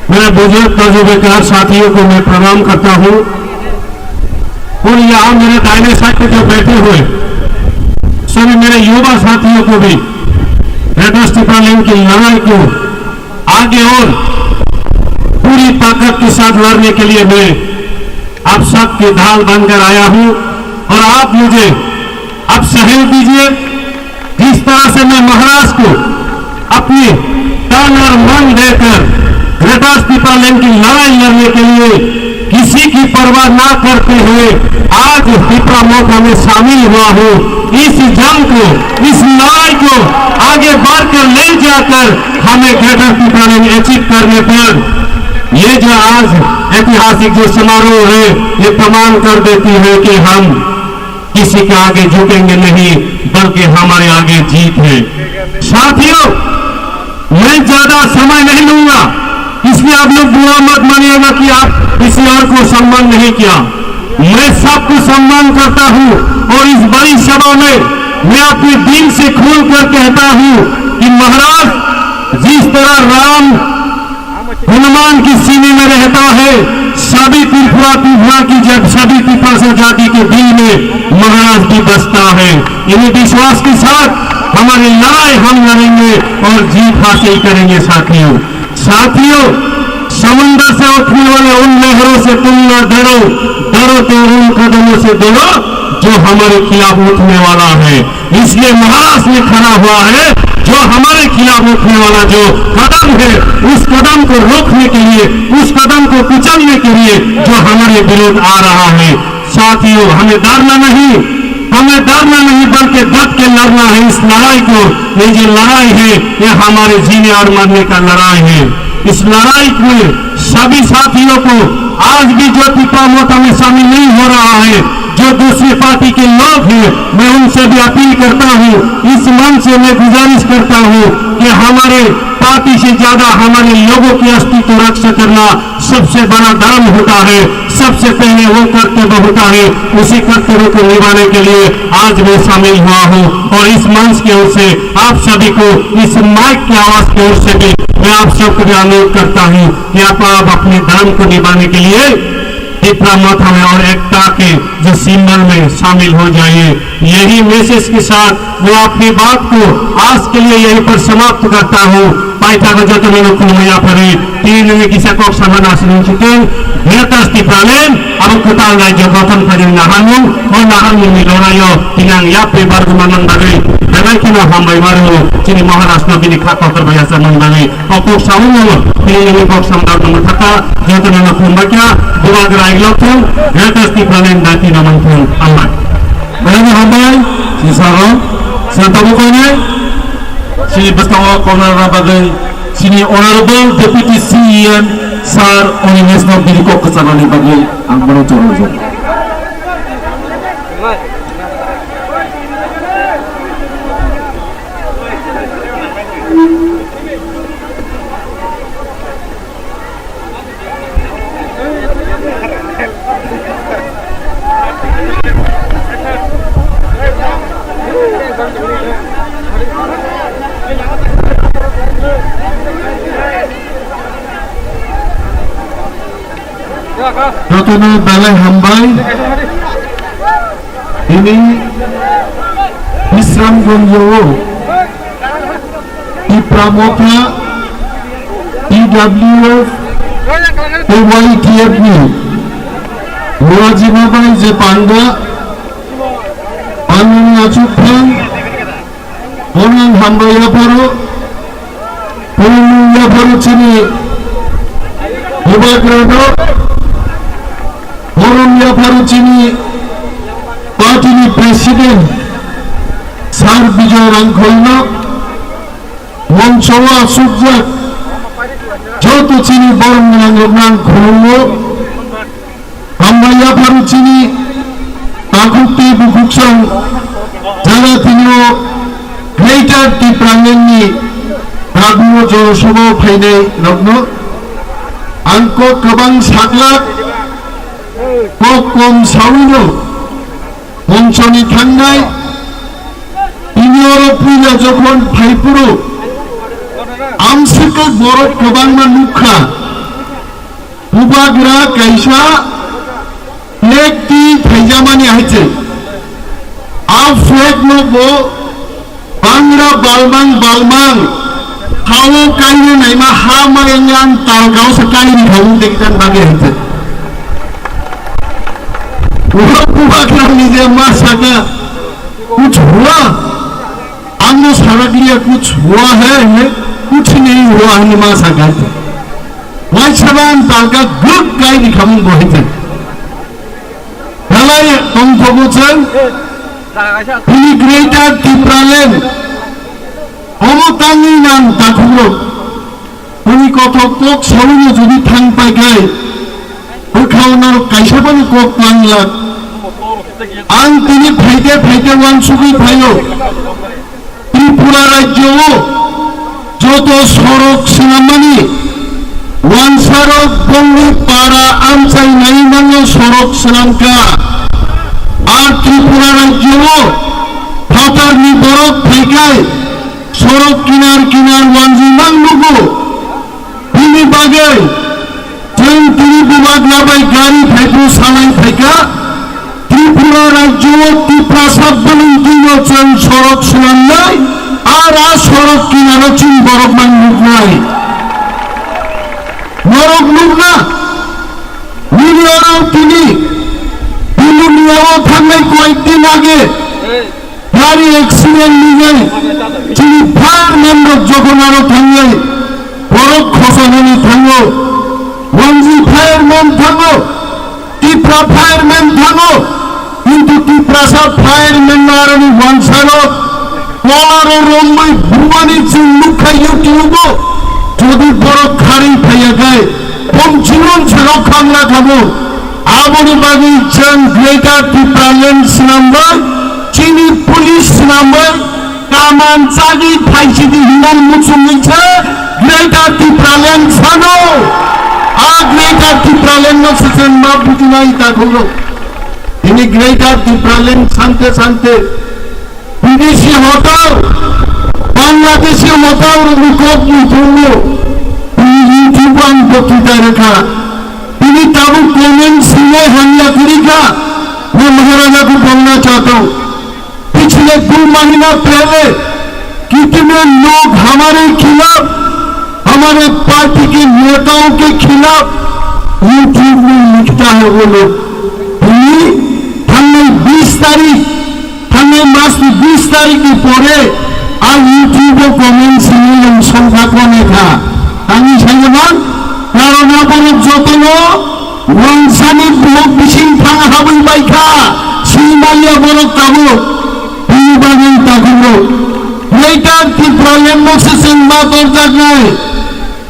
मेरे बुजुर्ग तजुर्बेकार साथियों को मैं प्रणाम करता हूँ। और यहाँ मेरे दाहिने साइड पे जो बैठे हुए सभी मेरे युवा साथियों को भी ग्रेटर टिप्रालैंड की लड़ाई को आगे और पूरी ताकत के साथ लड़ने के लिए मैं आप सबके ढाल बनकर आया हूँ। और आप मुझे आप सहयोग दीजिए। जिस तरह से मैं महाराज को अपनी तन और मन देकर ग्रेटर टिप्रालैंड की लड़ाई लड़ने के लिए किसी की परवाह ना करते हुए आज टिप्रा मोर्चा में शामिल हुआ हूँ, इस जंग को, इस लड़ाई को आगे बढ़कर ले जाकर हमें ग्रेटर टिप्रालैंड अचीव करने पर ये जो आज ऐतिहासिक जो समारोह है, ये प्रमाण कर देती है कि हम किसी के आगे झुकेंगे नहीं, बल्कि हमारे आगे जीत है। साथियों, मैं ज्यादा समय नहीं लूंगा, इसलिए आप लोग बुरा मत मानिएगा कि आप किसी और को सम्मान नहीं किया। मैं सबको सम्मान करता हूं और इस बड़ी सभा में मैं अपने दिल से खोल कर कहता हूं कि महाराज, जिस तरह राम हनुमान की सीने में रहता है, सभी त्रिपुरा, त्रिपुरा की जब सभी त्रिपुरा जाति के दिल में महाराज भी बसता है। इन्हीं विश्वास के साथ हमारी लड़ाई हम लड़ेंगे और जीत हासिल करेंगे साथियों। साथियों, समुद्र से उठने वाले उन लहरों से तुम ना डरो, डरो तो उन कदमों से डरो जो हमारे खिलाफ उठने वाला है। इसलिए महाराष्ट्र में खड़ा हुआ है, जो हमारे खिलाफ उठने वाला जो कदम है, उस कदम को रोकने के लिए, उस कदम को कुचलने के लिए जो हमारे विरोध आ रहा है। साथियों, हमें डरना नहीं, हमें डरना नहीं, बल्कि डट के लड़ना है इस लड़ाई को। ये जो लड़ाई है, ये हमारे जीने और मरने का लड़ाई है। इस लड़ाई में सभी साथियों को, आज भी जो टिप्रा मोर्चा में शामिल नहीं हो रहा है, जो दूसरी पार्टी के लोग हैं, मैं उनसे भी अपील करता हूँ, इस मंच से मैं गुजारिश करता हूँ कि हमारे पार्टी से ज्यादा हमारे लोगों की अस्तित्व रक्षा करना सबसे बड़ा धर्म होता है, सबसे पहले वो कर्तव्य होता है। उसी कर्तव्य को निभाने के लिए आज मैं शामिल हुआ हूँ और इस मंच की ओर से आप सभी को, इस माइक की आवाज की ओर से भी मैं आप सबको भी अनुरोध करता हूँ कि आप, आप अपने धर्म को निभाने के लिए टिप्रा मोर्चा में और एकता के जो सिंबल में शामिल हो जाइए। यही मैसेज के साथ मैं अपनी बात को आज के लिए यहीं पर समाप्त करता हूँ। Paithago joto no khulumui yaphari, tini nini kisa kok sama nasini chitung, Greater Tipraland, abo kwtal rajyo gothon khainani naharmung, o naharmungni loraio tini ang yapri barguma nang bagwi, belai kheno hambai mano, chini Maharashtra bini kha kotor bai asa nang bagwi. O kok samung no, tini nini kok samung no thaka, joto no khum bakya, bubagra iglo thung, Greater Tipraland dati no mangthung, hambai. Belai hambai, si saro, santa bukanai, si bwskango kona bagwi, sini Honorable Deputy C E M Sir Animesh no bini kok kwcharnani bagwi ang bono chorokjak. Jotono belai hambai. Bini bis Sramgonjo o Tipra Motha, T W F, tei Y T F ni Rajima bai je panda, panda ni achuk thang, bono hambai yapharo, bono yapharo chini bubagrano, bono yapharo chini party ni president, Sir Bijoy Rangkholno, moncho o achukjak joto chini borok gwnangrokno ang khulumgo. Hambai yapharo chini takhuk tei bukhuksong jara tini o Greater Tipraland ni Raghunath Jora Sabha o phainai rokno ang kok kwbang saklak, kok kom sawino monchoni thangnai. Tini oro puila jokhon phaiphuru amswkhe borok kwbangma nukha. Bubagra kaisa flag twi phaijamani hai se. A flag no bo bangra balmang balmang hao kaina naima ha mayang yang talgao se kaini khaung dekitan bagi hai se. Bubagra ni je ma saka kuch hua. Ang no sarak liya kuch hua hai, hai, kuch nahi hua hai ma saka. Wai saban talka guk kai ni khamung bo hai. Dalai tong thogo chang. Ini Greater Tipraland. Omo tangni nang takhuro. Tini kothok kok sawino jodi thang pai kai, bwkhao norok kaisa phano kok tlang lak. Ang tini phaide phaide uansugwi phaio. Tripura rajyo o joto sorok swnammani wansarok bongni para amchai nai mano sorok swnamkha. Ar Tripura rajyo o phatarni borok phaikai sorok kinar kinar wanjwi mang nugo. Bini bagwi chwng tini bubagra bai gari phaiphru salai phaikha. Tripura rajyo o Tiprasa bwlwng twino chwng sorok swnamnai, ar a sorok kinaro chwng borok mang nuknai. Norok nukna, nini oro tini Puluniya o thangnai koyek din age gari accident nugwi chini fireman rok jokhon aro thangnai borok khosanani thango, wanji fireman thango, Tipra fireman thango, kintu Tiprasa fireman no aroni wansaro kolaro romwi bumani chwng nukha YouTube o, jodi borok kharwi phaiya khai, bom jiron se rok khangna khamu. Aboni bagwi chwng Greater Tipraland swnambai, chini police swnambai, kaman chagwi phaisidi hinwi muchungwi se Greater Tipraland sano. A Greater Tipraland no se chwng ma budinai takhungo. Ini Greater Tipraland sante sante Bidesi hotel, Bangladeshi hotel rokni kok ni thumno, bini YouTube ang bokthai rekha. Bini tabuk comment sinai hamla kwrwi kha, मैं महाराजा को बोलना चाहता हूँ, पिछले दो महीना पहले कितने लोग हमारे खिलाफ, हमारे पार्टी के नेताओं के खिलाफ YouTube में लिखता है वो लोग। Bini thangnai bis tarik Thangnai mas ni bis tarik ni pore ang YouTube o comment simi yang songkha kone kha. Tangwi saiman, karon aborok jotono wansani buhok bising thang habwi bai kha. Sini manya borok tabuk. Bini bagwi takhuk rok. Greater Tipraland no se chwng ma torjaknai.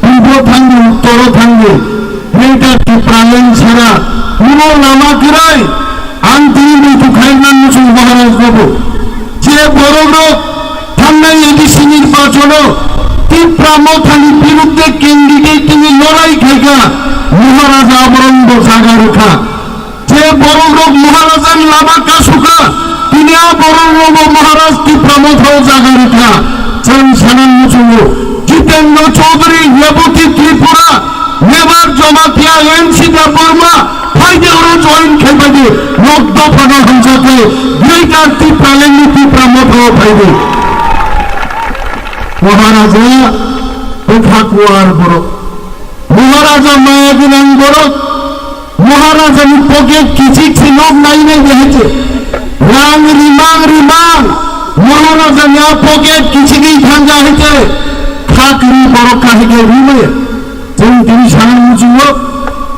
Purbo thangdi, uttoro thangdi, Greater Tipraland sara kuno lama kwrwi. Ang tini muitu khairokna muchung Maharaj babu. Je borok rok thangnai A D C nirbachono Tipra Mothani birudde candidate tini lorai khaikha, Maharaj aborokno bo jaga rwkha. Je borok rok Maharaj ni lama kasukha, tini a borok rok bo Maharaj Tipra Motha o jaga rwkha. Chwng sanang muchungo, Jitendra Chaudhary, Rebati Tripura, Nebar Jamatia, N C Debbarma, Aide oro join khai bai di, nok dopha no hamjak khe, Greater Tipraland ni Tipra Motha o phai di. Maharaja bwkha kuar borok, Maharaja maya gwnang borok, Maharaja ni pocket kichik se nok nai nai de hai se, rang rimang rimang, Maharaja ni a pocket kichik ri thang ja hai se, khakri borok kahike rimaya. Chwng tini sana muchungo,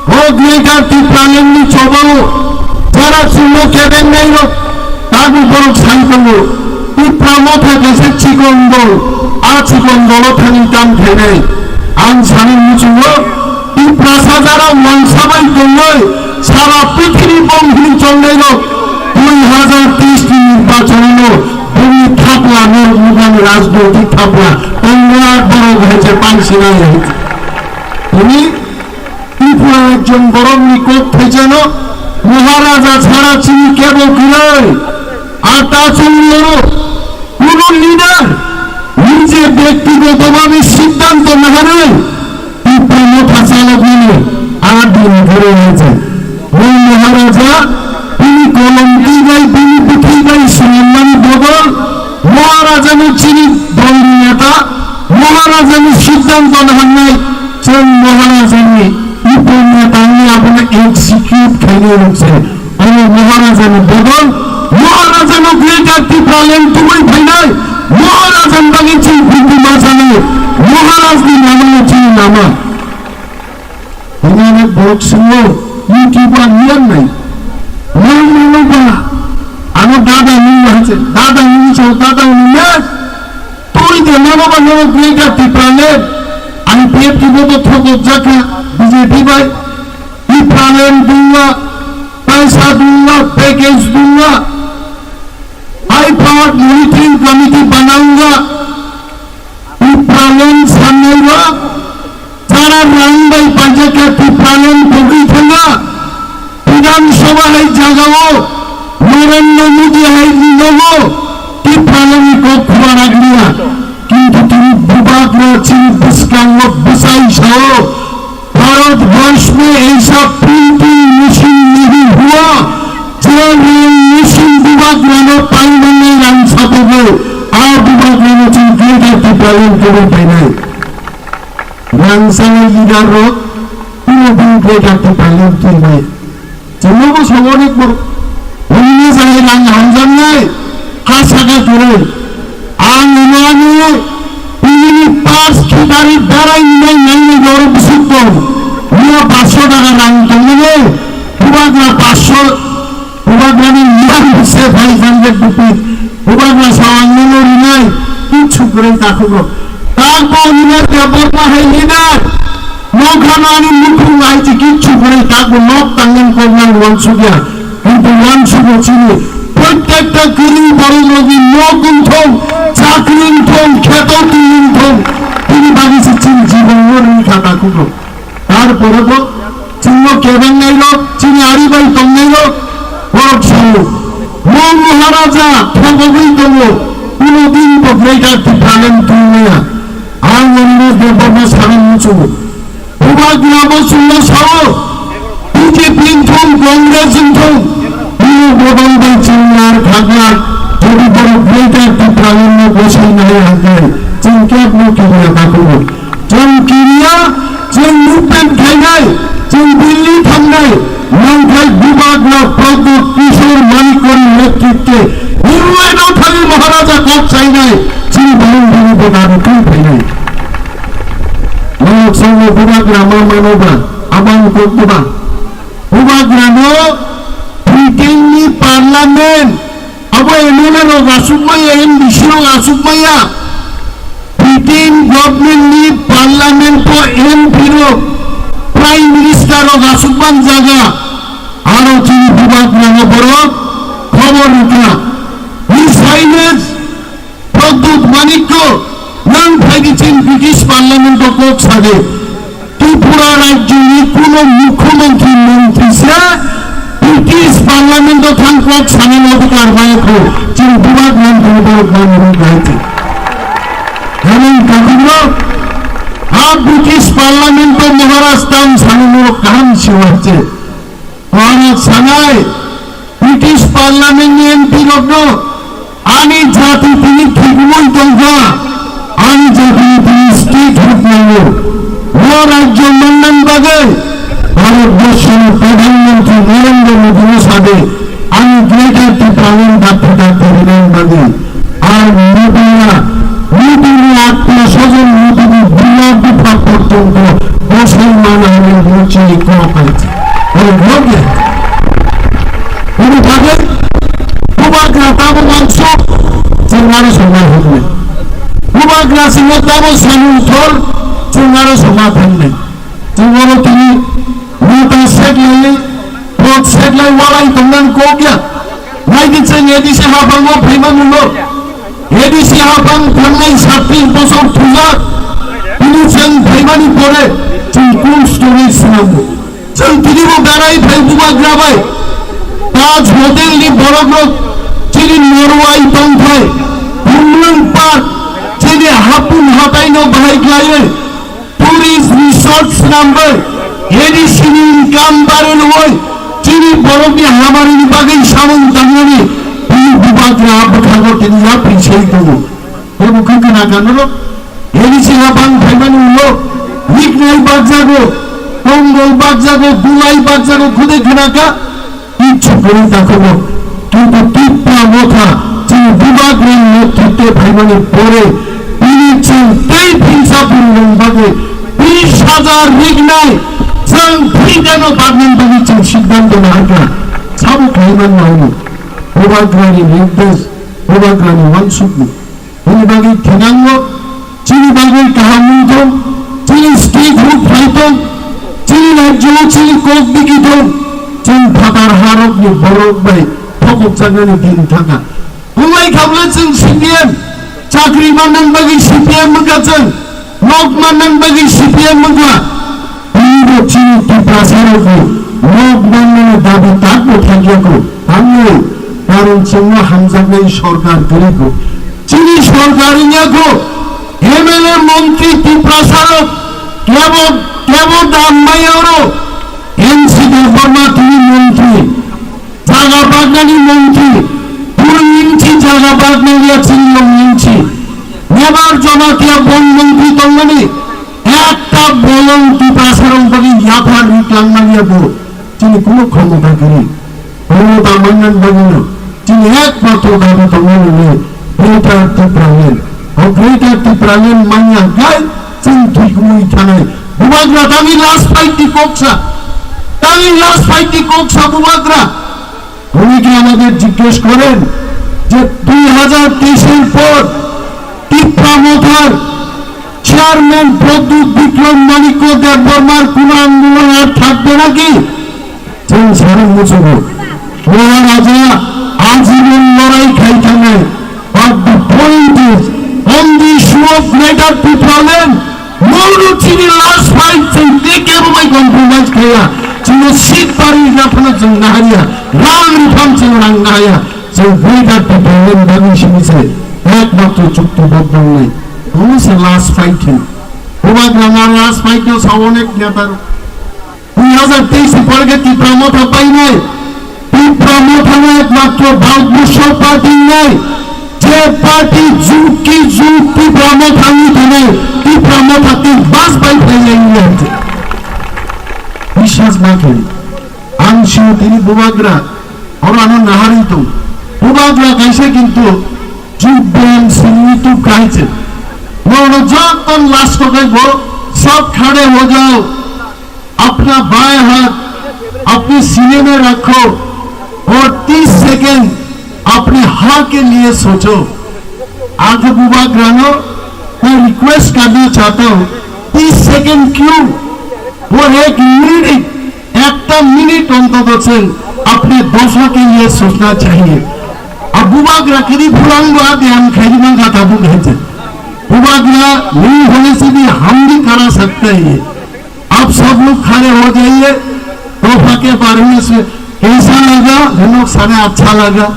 o Greater Tipraland ni chobao jara chwngno kebengnai rok tabuk borok sai tongo. Tipra Motha kaisa chikon dol, a chikon dolo thani tam khainai. Ang sana muchungo, Tiprasa jara wansa bai tongwi sara prithibi bom hini chongnai rok dui hazar teis ni nirbachon no bini thapla no mugan rajnoitik thapla tongma borok hai se pansinai. Tini Tripura rajyoni borokni kok thaijano Maharaja chara chini kebo kwrwi. Ar ta chwngno kuno leader nije byaktigoto bhabe siddhanto naharwi Tipra Motha chalokmani a din kwrwi hai se. Bo Maharaja bini kolom twi bai bini bwtwi bai swnamnani bodol Maharajani chini dolni neta, Maharajani siddhanto naharnai. Chwng Maharajani ipor netani abono execute khainai rok se. Omo Maharajani bodol, Maharajano Greater Tipraland tubui phainai, Maharajani bagwi chwng bindi ma sanai, Maharajni namano chini nama. Hwnwi borok swngo, YouTube o ang yan nai. Nang mano ba, ano dada nung ba hai se, dada nung so, dada nung na. Twi de mano ba no Greater Tipraland, I P F T bo to thokok jakha, B J P bai. Tipraland dunga, paisa dunga, package dunga. Ai pa monitoring committee banaunga. Tipraland sannairok chara rang bai paijak khe Tipraland togwi thangna. Bidhan Sabha hai jagao Narendra Modi hai nogo Tipraland ni kok khura raglia. Kintu tini bubagra chini bwskango bwsai sao. Bharatvarsh में ऐसा printing machine नहीं हुआ, je machine bubagrano paimani rang sapago, a bubagrano chini Greater Tipraland tubui painai. Rang sanai leader rok, kuno din Greater Tipraland tubui. Chwngno bo sobo ni kor-, hwnwi sai rang hamjaknai, ha saka kwrwi. Ang hwnwi ani bini pars khitari berai nai nai ni doro bwswk tong. Nino paanch sho taka rang tongmani, bubagra paanch sho, bubagrani yang se five hundred rupees. Bubagra sawang nino rinai, kichu kwrwi takhukrok. Takbo nino Debbarma hai leader. Nokha nani mukhung hai chi kichu kwrwi takbo nok tangmani kok nang wansukya. Kintu wansukya chini. Prottekta kwrwi borok logi nok wngthong, chakri wngthong, kheto twi wngthong. Tini bagwi se chini jibon no ringkha takhukrok. Tarpore bo chwngno kebengnai rok, chini ari bai tongnai rok, borok sao. Mo Maharaja thogogwi tongo, kuno din bo Greater Tipraland twi maya. Ang Anil Debbarma sana muchungo. Bubagra bo chwngno sao, B J P wngthong, Congress wngthong, bini bodol bai chwng nar khakna, jodi borok Greater Tipraland no gosai nai hwnkhe, chwng kebno kiriya takhugo. Chwng kiriya, chwng movement khainai, chwng Delhi thangnai, nangkhai bubagra Pradyot Kishore Manikya ni netritwe, Hurwai no thangwi Maharaja kok sainai, chini borok bini bodol twi phainai. Norok songno bubagra ma mano ba, abang kok ba. Bubagra no Britain ni parliament, abo M L A rok asuk maya, M D C rok asuk maya. Britain government ni parliament o M P rok, prime minister rok asuk man jaga. Aro chini bubagra no borok khobor rwkha. His Highness Pradyot Manikya, nang phaidi chini British Parliament o kok sadi. Tripura rajyoni kuno mukhyamantri montri se British Parliament o thang kok sanani adhikar maya kho. Chini bubagra no borok manwi rwkha hai. Hwnwi kakhumno a British Parliament o Maharaj tam sanani rok kaham siwa se. Bharat sanai British Parliament ni M P rokno ani jati tini thwgwi tongkha, ani jati tini state huk nango. O rajyo mannan bagwi Bharat borshoni Pradhan Mantri Narendra Modi no sade ani Greater Tipraland dakti dakti rinani bagwi. Ar Modi na, Modi ni atmiyo swajon, Modi ni buma bupha porjonto bosai mana hwnwi muchili kok hai. Oi loge. Bini bagwi Bubagra tamo mangso, chwng aro songna hwnwi. Bubagra singo tamo samung thor, chwng aro songna hwnwi. Chwng oro tini mota setlai, pot setlai walai tongnan kok ya. Naidi chwng A D C haphango phaima nulo. A D C haphang thangnai sabbish bosor thujak. Tini chwng phaimani pore chwng cold storage swnamgo. Chwng tini bo berai phai Bubagra bai. Taj Hotel ni borok rok chini norwai tongthai. Bumlwng Park chini hapung hatai no bahai khlaiwi. Tourist resort swnamwi, A D C ni income barwi rwwi, chini borokni hamari ni bagwi samung tangnani, bini Bubagra bwkhango tini yapri sei tongo. Abo khe khna kha norok, A D C haphang phaimani ulo, riknai bakjago, kombol bakjago, dulai bakjago, khudai khna kha. Kichu kwrwi takhugo, kintu Tipra Motha chini Bubagrani netrite phaimani pore bini chwng tei phingsa phurilwng bagwi bish hajar rignai chwng free dano barnani bagwi chwng siddhanto naharkha. Sabo khlaiman naino Bubagrani nirdesh, Bubagrani wansukmung. Bini bagwi thinango, chini bagwi kaham wng thung, chini state huk phai thung, chini rajyo chini kok digi thung, chwng phatar harokni borok bai thokokjaknani din thangkha. Wngwi khabla chwng C P M, chakri mannani bagwi C P M wngkha chwng, nok mannani bagwi C P M wngkha. Tini bo chini Tiprasa rokni nok mannani dabi takbo thangya kho. Tamni karon chwngno hamjaknai sorkar kwrwi kho. Chini sorkar wngya kho. M L A montri Tiprasa rok kebo, kebo dam maya oro. N C Debbarma tini montri. Jaga bagnani montri. Puro inchi jaga bagnani ya chini montri. Nebar Jamatia bon montri tongmani. Ekta bolong Tiprasarok bagwi yaphar ri klangmani ya bo. Chini kuno khomota kwrwi. Khomota mannan bagwino chini ekmatro dabi tongmani hwnwi Greater Tipraland. O Greater Tipraland manya gai chwng thwigwi thanai. Bubagra tangwi last fight ni koksa. Tangwi last fight ni koksa Bubagra. অনেকে আমাদের জিজ্ঞেস করেন যে দুই হাজার তেইশের পর তিপ্রা মথার চেয়ারম্যান প্রদ্যুৎ বিক্রম মাণিক্য দেববর্মার কোনো আন্দোলন আর থাকবে নাকি? Chwng sano muchungo, Maharaja ajibon lorai khai thangnai. But the point is, on the issue of Greater Tipraland, Moro chini last fight chwng tei kebo bai compromise khaiya. Chini seat pari na phano chwng nahariya. Rang rifam chwng rang nahaya. Chwng Greater Tipraland bagwi simi se ekmatro chukti bodol nai. Omo se last fight hin. Bubagra na last fight no sa onek neta. Dui hazar teis ni pore khe Tipra Motha painai. Tipra Motha no ekmatro Bharatborsho party nai. Je party jug ki jug Tipra Motha ni thani Tipra Motha tin bas bai phailai ni ante. Biswas ma khe. Ang sio tini Bubagra. Oro ano nahari tong. Bubagra kaisa kintu jug bem sini tu kaise. Nono joton last ko kai bo sab khade ho jao. अपना बाएं हाथ अपने सीने में रखो और तीस सेकंड अपने हाँ के लिए सोचो। आगे बुबाग्रानो मैं रिक्वेस्ट करना चाहता हूँ, तीस सेकंड क्यों, वो एक मिनट, একটা মিনিট অন্তত से अपने दफा के लिए सोचना चाहिए। अब बुबाग्रा कदी भुलांगो आदि हम खैरी मंगा था बुक है। बुबाग्रा नहीं होने से भी हम भी करा सकते हैं ये। आप सब लोग खड़े हो जाइए। तोहफा के बारे में से कैसा लगा? हम लोग सारे अच्छा लगा।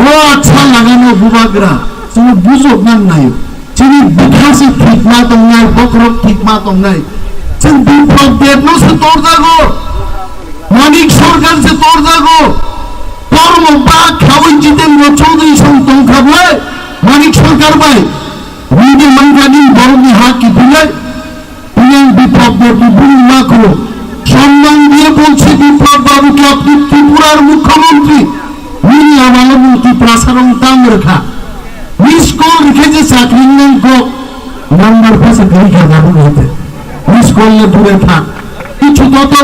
वो अच्छा लगा ना बुबाग्रा। चलो बुझो ना नहीं। Chini bwkha se thikma tongnai, bokhorok thikma tongnai. Chwng buphang petno se torjago. Manik Sarkar se torjago, kormo ba khawi Jitendra Chaudhary song tongkha bai, Manik Sarkar bai, nini mankha nini borokni ha kiphilai, nini Biplab Debni bumung ma khoro, সম্মান দিয়ে বলছি বিপ্লব বাবুকে, আপনি ত্রিপুরার মুখ্যমন্ত্রী, nini amalo nung Tiprasa rong tang rwkha. Miss call rikhe je chakri nang kok, number pha se kiri kha jabu hete. Miss call le dure thak. Kichu to to.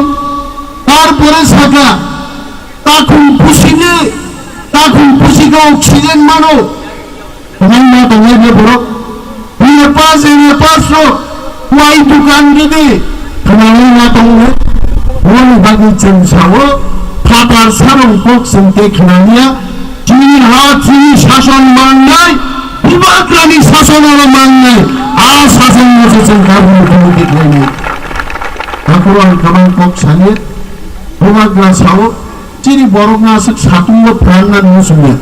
Tarpore saka, takhum pusi je, takhum pusi ka oxygen mano. Tongnai ma tongnai je borok. Bini pass, bini pass rok. Wai dukan rwdi. Khwnalai ma tongnai. Boni bagwi chwng sao, phatar sarong kok chwng tei khwnaliya. Chini ha, chini sason mangnai, Bubagrani sason oro mangnai, a sason no se chwng kabul khwlai di khlainai. Akhoro ang kwbang kok sani, Bubagra sao, chini borok no aswk satung o phan na nung sumya.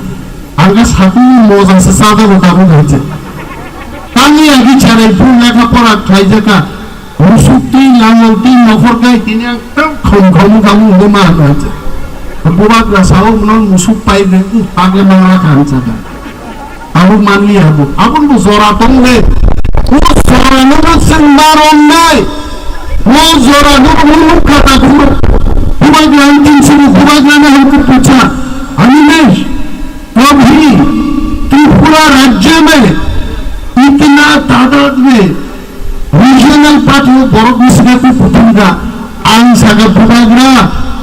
Ang khe satung ni moja se chajago tabuk hai se. Tangwi agi charai phuru lekha pora khlaijaka, musuk twi langal twi nokhor kai tini ang Khom khom khom hwnwi ma hwnwi se. Bubagra sao, "Mwnang musuk pai de, uh, pagle mangla khan," saka. Abo manliya abo. Aboni bo jora tong de. O jora no bo chwng ma rong nai. O jora no bo nukha ta khum. Bubagra ni tin suru, Bubagra na humko pucha. Animesh, kabhi Tripura rajya mein itna taadad mein regional party o borok ni saka ku kutung da. Ang saka Bubagra,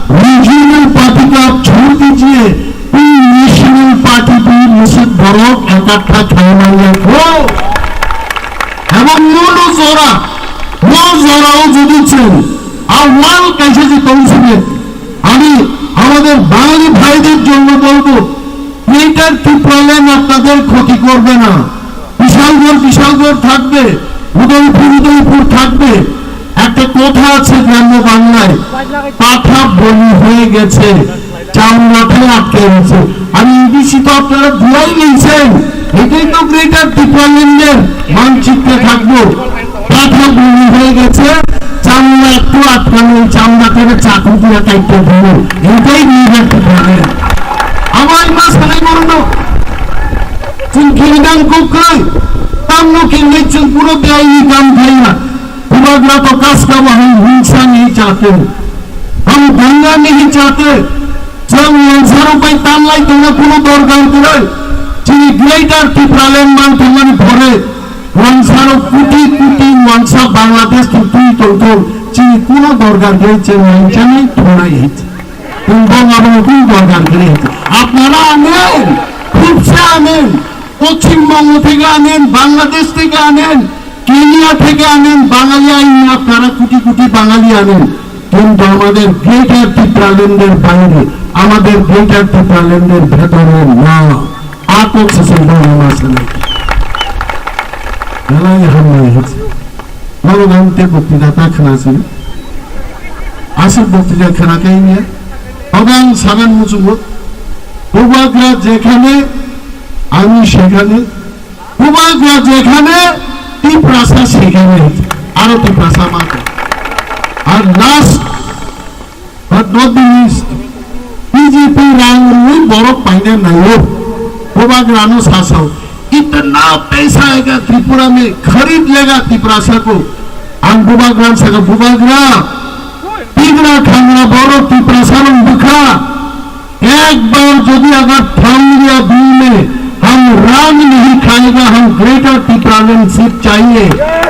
regional party ko aap chhod dijiye, tum national party bhi musik borok ekattha khaimanya ko. Ebong no no jora, no jora o jodi chwng, a wall kaisa je tong sini, ami amader Bangali bhaider jonno bolbo, Greater Tipraland আপনাদের ক্ষতি করবে না। বিশালগড়, বিশালগড় থাকবে, উদয়পুর, উদয়পুর থাকবে। একটা কথা আছে গ্রাম্য বাংলায়, "পাঠা বলি হয়ে গেছে, চামড়াতে আটকে গেছে।" আমি ইডিসি তো আপনারা ধুয়াই নিয়েছেন, এটাই তো গ্রেটার টিপ্রাল্যান্ডের মানচিত্রে থাকবো। পাঠা বলি হয়ে গেছে, চামড়া একটু আটকানো, চামড়া থেকে চাকু দিয়ে কাটতে হবে, এটাই নিয়ে রাখতে পারে। আমার মা সানাই বড় না, চুল কিনতাম কোকড়াই, তাম নো কিনলে চুল পুরো বেআইনি কাম খাই না। Bubagra to kas ka bahai hingsa nahi chahte, hum danga nahi chahte. Chwng wansaro bai tanlai tongna kuno dorkar kwrwi. Chini Greater Tipraland man tongmani phore wansaro kuti kuti wansa Bangladesh ni twi tongthok, chini kuno dorkar kwrwi, chwng wansani thunai hai. Chwng bong abo kuno dorkar kwrwi hai. আপনারা আনেন, খুবসে আনেন, পশ্চিমবঙ্গ থেকে আনেন, বাংলাদেশ থেকে আনেন, কেনিয়া থেকে আনেন, বাঙালি আইন আপনারা কোটি কোটি বাঙালি আনেন, কিন্তু আমাদের গ্রেটার টিপ্রাল্যান্ডের বাইরে, আমাদের গ্রেটার টিপ্রাল্যান্ডের ভেতরে না। Ako session dong masana. Nalai hamai hit. Nalo gante bukti data khnasi. Asik bukti da khna kai niya. Ogang sagan muchungo. Bubagra jekhane, ami sekhane, Bubagra jekhane, Tiprasa sekhane, aro Tiprasa mate. Ar last but not the least, B J P rang rwi borok paina naio. Bubagra no sasao, "Itna paisa aega Tripura mein, kharid lega Tiprasa ko." Ang Bubagra saka, Bubagra, Tigra khangra borok Tiprasa rong bwkha. एक बार यदि अगर थाउलिया बिल में हम राग नहीं खाएगा, हम ग्रेटर टिप्रालैंड सीट चाहिए,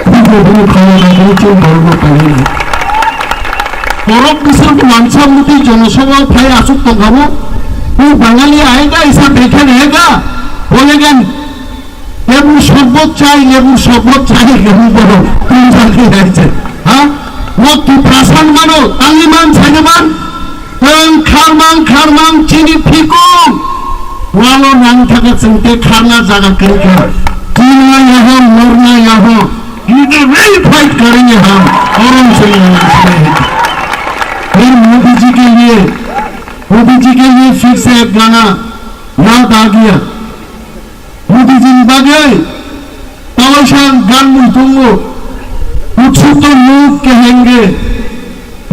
फिर वो खाएगा, वो चीज बोलना पड़ेगा। Borok bising ko mansa muti jonosabha phai asuk tongkhabo, "Tui Bangali aega, isa dekhe nahega," bolega, লেবুর শরবত চাই, লেবুর শরবত চাই, লেবু বড়, কোন জায়গায় আছে? হ্যাঁ? ও কি প্রাসাদ মানো, তালি মান, সাইনে মান? Tang kharmang, kharmang, chini phikung. Walo nang thaka chengte kharna jaga kengkha. Jina yaho, morna yaho. Ini real fight karenge hum. Aram se. फिर मोदी जी के लिए, मोदी जी के लिए फिर से एक गाना याद आ गया। Modi jin bagwi tawaisa gan mui tongo. कुछ तो लोग कहेंगे,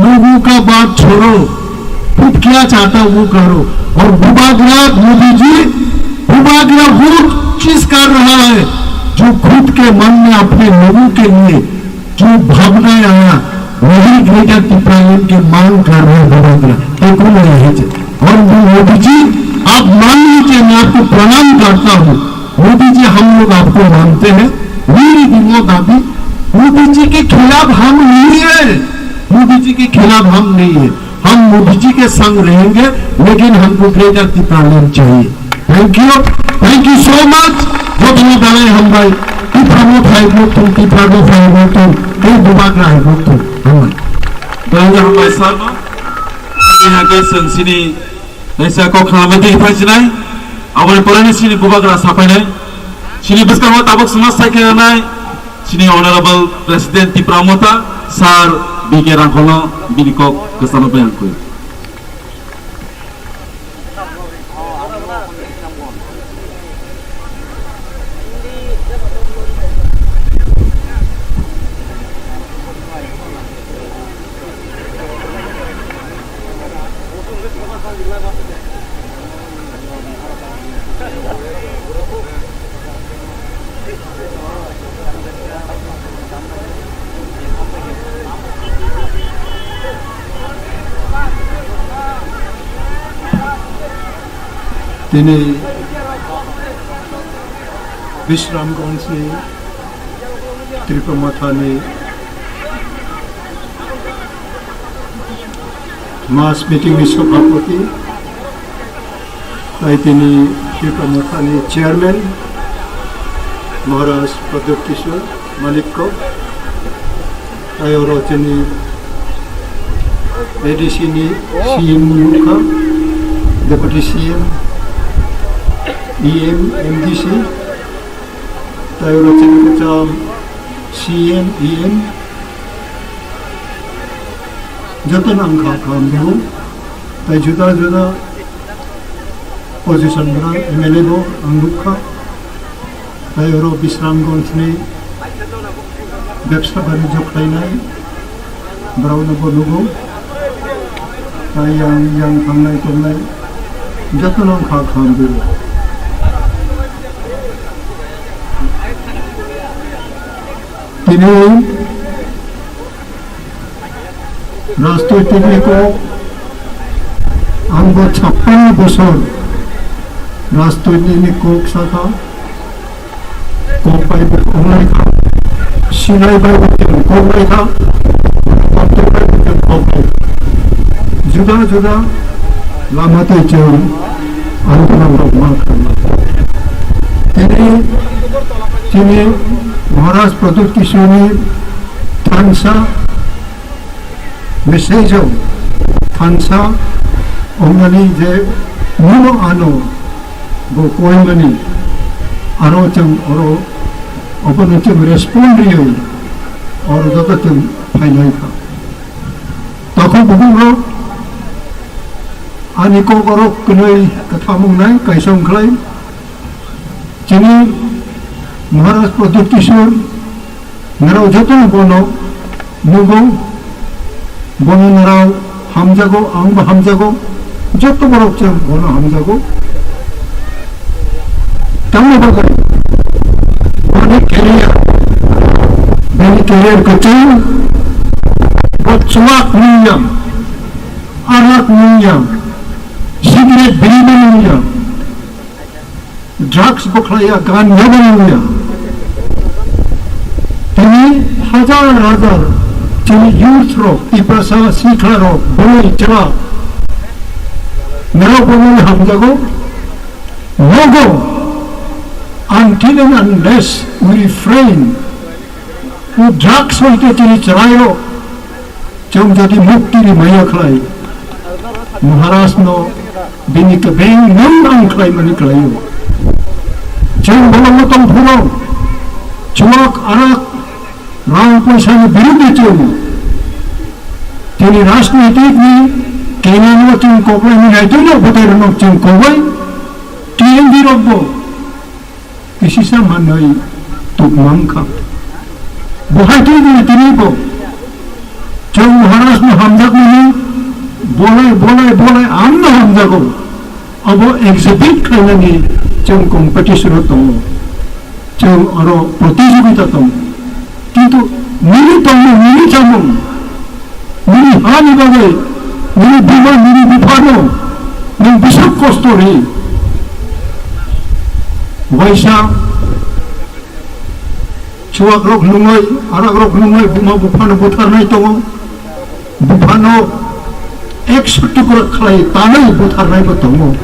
लोगों का बात छोड़ो, खुद क्या चाहता है वो करो। और बुबागरा मोदी जी, बुबागरा वो चीज कर रहा है जो खुद के मन में अपने लोगों के लिए जो भावनाएं आया, वही ग्रेटर टिप्रालैंड के मांग कर रहे हैं बुबागरा। देखो ना यही चीज। और मोदी जी, आप मान लीजिए, मैं आपको प्रणाम करता हूँ। मोदी जी, हम लोग आपको मानते हैं। मेरी दिलो दादी, मोदी जी के खिलाफ हम नहीं है, मोदी जी के खिलाफ हम नहीं है। हम मोदी जी के संग रहेंगे, लेकिन हमको ग्रेटर टिप्रालैंड चाहिए। Thank you, thank you so much. Jotono dalai hambai. Tipra Motha hai bukthung, Tipra Motha hai bukthung, tei Bubagra hai bukthung. Hambai. Dalai hambai sir no. Ani hake sensini Naisa kok khnama twi phai sinai, aboni porani sini bubagra sapainai, sini bwskango tabuk sima saikhe nai, sini Honorable President Tipra Motha, Sir B K Rangkholo bini kok kwchangno bayang kwi. Tini Bisramganj ni Tipra Motha ni mass meeting ni sophapoti, tai tini Tipra Motha ni chairman Maharaj Pradyot Kishore Manikko, tai oro chini A D C ni C M nukha, Deputy C M, E M, M D C, tai oro chini kwcham C M, E M, joto no ang kha kha ang nukgo. Tai juda juda position bwrang M L A bo ang nukha. Tai oro Bisramganj ni bebsa banijyo khlainai borok no bo nugo. Tai yang yang thangnai tongnai joto no ang kha kha ang nukgo. Tini rajnoitik ni kok, ang bo chappanno bosor rajnoitik ni kok sakha, kok bai bo kok nai kha, sinai bai bo kok nai kha, kok bai bo kok nai kha. Juda juda lama tei chwng ang tongmani rok ma kha. Tini chini Maharaj Pradyot Kishore ni thansa message o thansa wngnani je muno ano bo koimani aro chwng oro obono chwng respond riwi oro joto chwng phainai kha. Takhuk bukhuk rok ani kok oro kwnwi kwtham wngnai kaisa wngkhlai chini Maharaj Pradyot Kishore. Norok jotono bono nugo, bono norok hamjago, angbo hamjago, joto borok chwng bono hamjago. Tamni bagwi boni career, bini career kwchwng, bo chuwak nungya, arak nungya, cigarette biri bo nungya. Drugs bo khlaiya, gan yabo nungya. Tini hajar hajar chini youth rok, tiprasa sikla rok, bwrwi chwla norok bo nini hamjago. Nogo, until and unless we refrain, o drugs hoite chini chwrairok Chwng jodi mukti rimaya khlai, Maharaj no bini kebeng nang nang khlai mani khlaio. Chwng bolongo tong phuru chuwak arak rang poisa ni birudhi chwng tini rajnitik ni kena no chwng koklai ni naitung no bwtai rok no chwng kobai T N D rok bo kisisa manwi tukmang kha. Bo hai twi tini tini bo chwng Maharaj no hamjakmani Bolai, bolai, bolai, ang no hamjago. Abo exhibit khlainani chwng competition o tongo. Chwng oro protijogita tongo. Kintu nini tongmung, nini chamung, nini hani bagwi, nini buma, nini buphano nwng bwswk kosto ri. Waisa chuwak rok nungwi, arak rok nungwi, buma buphano butharnai tongo. Buphano ekso tukra khlai tanwi butharnai bo tongo.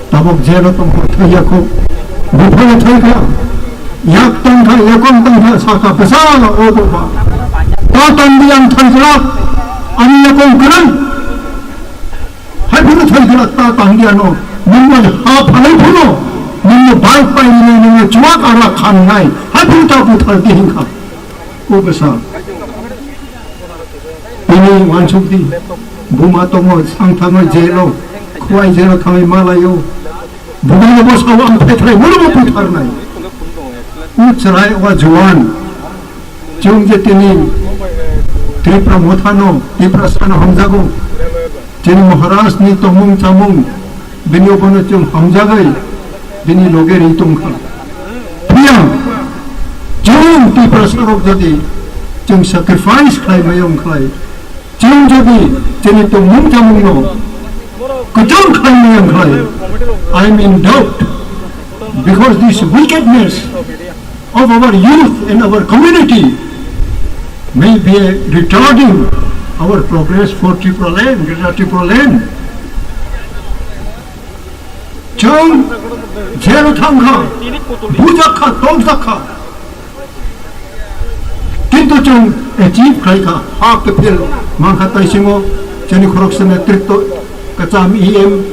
Tabok jelo tongkha thwiya kho. Buphano thwikha. Yak tangkha, yakung tangkha, sakha bwsala o baba. Ta tangdi ang thwikha. Ani yakung kwrwng. Hai phano thwikha ta tangdi ano. Nungno ha phalai phano. Nungno bai pai nungno chuwak ara khangnai. Hai phano ta buthar di hinkha. O bwsa. Bini uansukdi, buma tongo, sang thangwi jelo, khwlai jelo thangwi malaio. Bumano bo sao ang phaithrai, bono bo butharnai. O chwrai o juan. Chwng je tini Tripura mothano, Tiprasano hamjago. Chini Maharaj ni tongmung chamung, bini obono chwng hamjagwi, bini loge ri tongkha. Phiya, chwng Tiprasa rok jodi chwng sacrifice khlai mayung khlai, chwng jodi chini tongmung chamung no kwchang khlai mayung khlai, I am in doubt because this wickedness of our youth and our community may be retarding our progress for Tipraland, Greater Tipraland. Chwng jero thangkha, bujakha, tongjakha. Kintu chwng achieve khlaikha, ha kefil mankha taisingo chini khoroksa netritwo kwcham E M.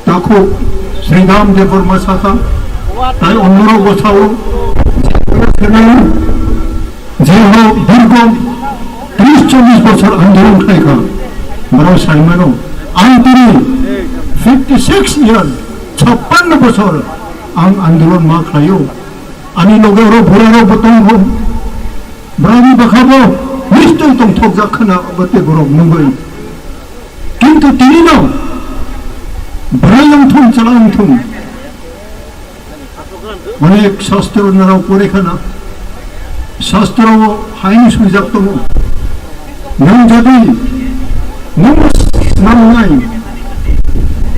Takhuk Sridham Debbarma sakha, tai onnorok bo sao, je ho dirgo tris chollis bochor andolon khlaikha, borok saimano, ang tini fifty six year, chappanno bochor ang andolon ma khlaio, ani loge oro burarok bo tongo, borokni bwkha bo nistoi tongthokjak khna, abo tei borok nugwi. Kintu tini no bwrwi wngthung, chwla wngthung, onek shastro narao pore khana, shastro o haino swijak tongo. Nwng jodi nwng swnamnai,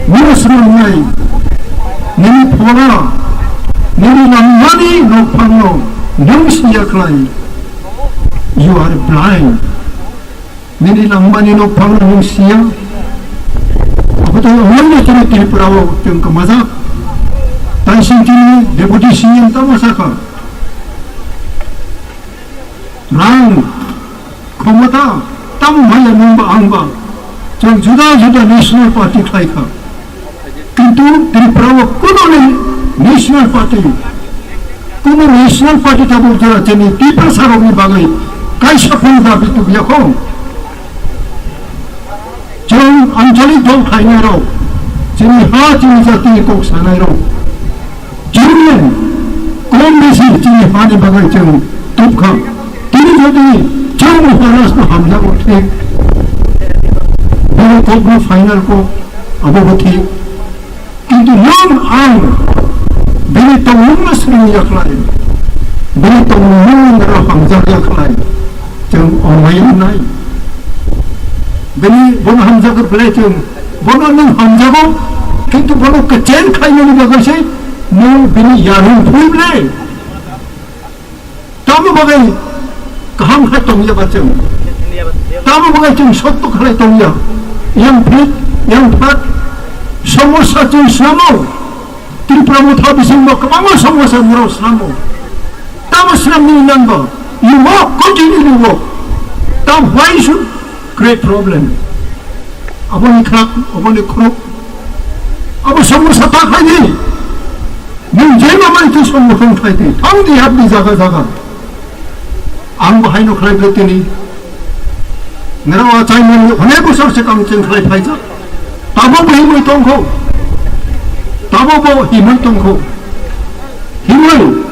nwng swnamnai, nini phola, nini langmani nokphangno nwng siya khlai, you are blind. Nini langmani nokphang nwng siya. Abo tei omoino chini Tripura o chwng kwmajak. Taising chini Deputy C M tamo sakha. Rang, khomota, tamo maya nwngba angba. Chwng juda juda national party khlaikha. Kintu Tripura o kuno ni national party, kuno national party tabuk jora chini Tiprasa rokni bagwi kaisa phano dabi tubuya kho. Chwng anchalik dol khlainai rok, chini ha chini jati ni kok sanai rok, chini kom besi chini ha ni bagwi chwng tubkha. Tini jodi chwng Maharaj no hamjago thik, bini kok no final kok abo bo thik. Kintu nwng ang bini tongmung no swrwng ya khlai, bini tongmung no hamjak ya khlai, chwng omai wngnai. Bini bono hamjak khlai chwng, bono nwng hamjago, kintu bono kwcheng khlainani bagwi se nwng bini yarung phui ble. Tamo bagwi kaham khe tongya ba chwng? Tamo bagwi chwng sotto khlai tongya? Yang phit, yang phat, somosa chwng snamo. Tripura motha bisingbo kwbangma somosa norok snamo. Tamo snamni nangbo? You work, continually work. Tam why should create problem? Aboni khrak, aboni khuruk. Abo somosa ta khlai di. Nwng je mamani twi songbothon khlai di, thang di hapni jaga jaga. Ang bo haino khlai khe tini. Nero achaimani onek bosor se kang cheng khlai phaijak. Tabo bo himwi tongkho. Tabo bo himwi tongkho. Himwi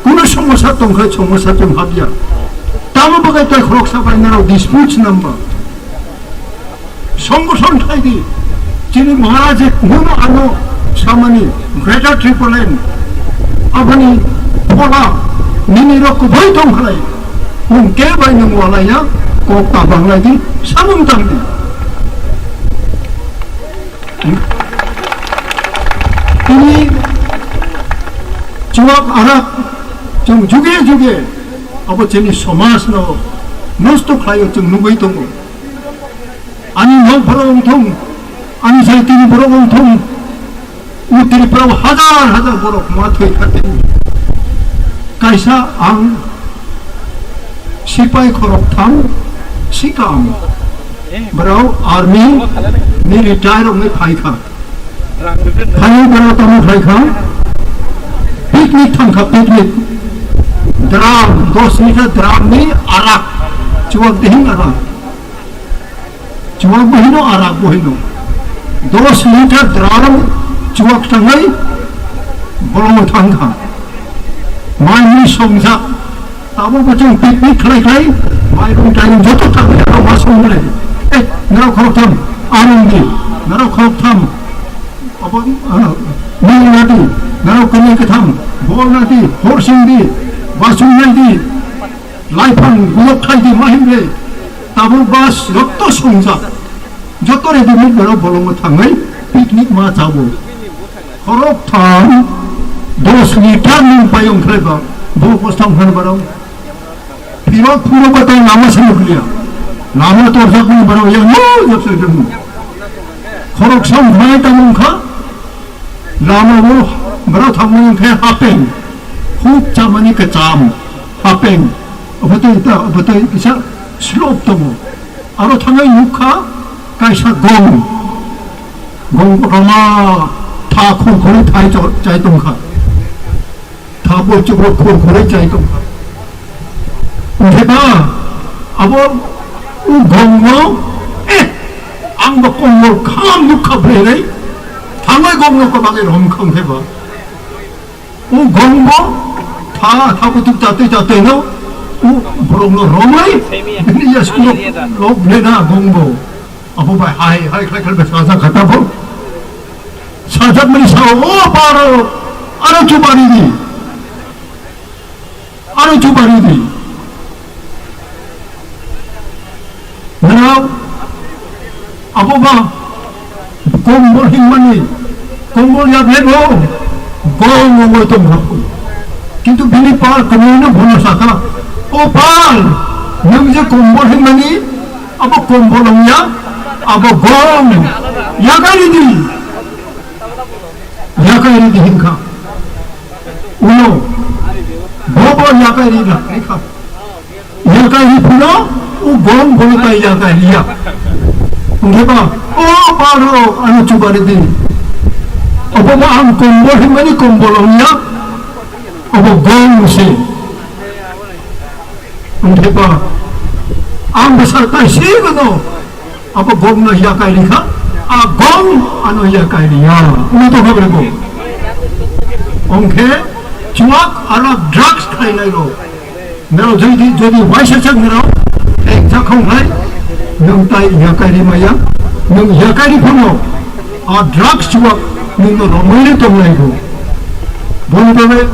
kuno somosa tongkha, somosa tong hapya. Ta Amo bagwi tei khoroksa bai norok dispute number. Songgothon khlai di. Chini Maharaj je kuno ano samani Greater Tipraland. Aboni phola nini rok kubui tong khlai. Hum ke bai nung walai ya, kok ta banglai di, samung tang di. Tini chuak arak chwng juge juge abo chini somaj no nosto khlaio chwng nugwi tongo. Ani nok borok wngthung, ani jaitini borok wngthung, o Tripura o hajar hajar borok ma thwi kha tini. Kaisa ang sipai khoroktham sikam. Borok army ni retire wngwi phai kha. Phai borok tamo phai kha. Picnic thang kha, picnic. Drum, dos liter drum ni arak. Chuak dihing arak. Chuak bo hino, arak bo hino. Dos liter drum chuak thangwi bolongo thang kha. Mai ni songjak. Tabuk bo chwng picnic khlai khlai, mairum tairum joto thang khe ma song le. Eh, ngarok khorok tham, arung di, ngarok khorok tham, abo, ah, mil na di, ngarok kani katham, bol na di, horsing di, basung nai di, laifang gulok khai di, mahim re. Tabuk bas rokto songjak. Joto ready mil ngarok bolongo thangwi picnic ma chabo. Khorok tham, dos liter ni payung khlai ba, bo kostam khan barang. Phirok phuro ba tei lama se nukliya. Lama torjak ni barang ya no jab se dum. Khorok sam khlai ta mung kha. Lama bo bara thang mung khe hapeng. Khub chamani kacham. Hapeng. Obotai ta, obotai kisa slope tongo. Aro thangwi nukha kaisa gong. Gong kotorma tha khur khurwi thai cho-, chai tongkha. Tha bo chukro khur khurwi chai tongkha. Wngkhe ba abo o gongno, eh, ang bo kombol kham nukha bwrwi thangwi gongno kwbangwi romkha wngkhe ba. O gongbo tha, tha butuk chatwi chatwino o borokno romwi bini yaskuno lok lena gongbo. Abo bai hai, hai khlai khlai bai sajak kha tabo. Sajak mani sao, "O paro, aro chubari di. Aro chubari di." Nang abo ba kombol himani, kombol ya bebo, gol mongol tong hapu. Kintu bini pal kemino bono saka, "O pal, nang je kombol himani, abo kombol ya, abo gol, ya kari di, ya kari di hingka." Uno, bobo ya kari na, hingka. Yakai ri phano, o gong bono tai yakai ri ya. Wngkhe ba, "O pal rok, ano chubari di." Obo ba ang kombol himani kombol wngya, obo gong se. Wngkhe ba, ang bwsar kaisa gano, abo gong no yakai ri kha, a gong ano yakai ri ya. Wngkhe to habre bo. Wngkhe chuak aro drugs khainai rok. Nrao jodi, jodi waisa chak nrao, ek jakhong hai, nwng tai yakai ri maya, nwng yakai ri phano, a drugs chuak nwng no romwi ri tong lai bo. Boni bagwi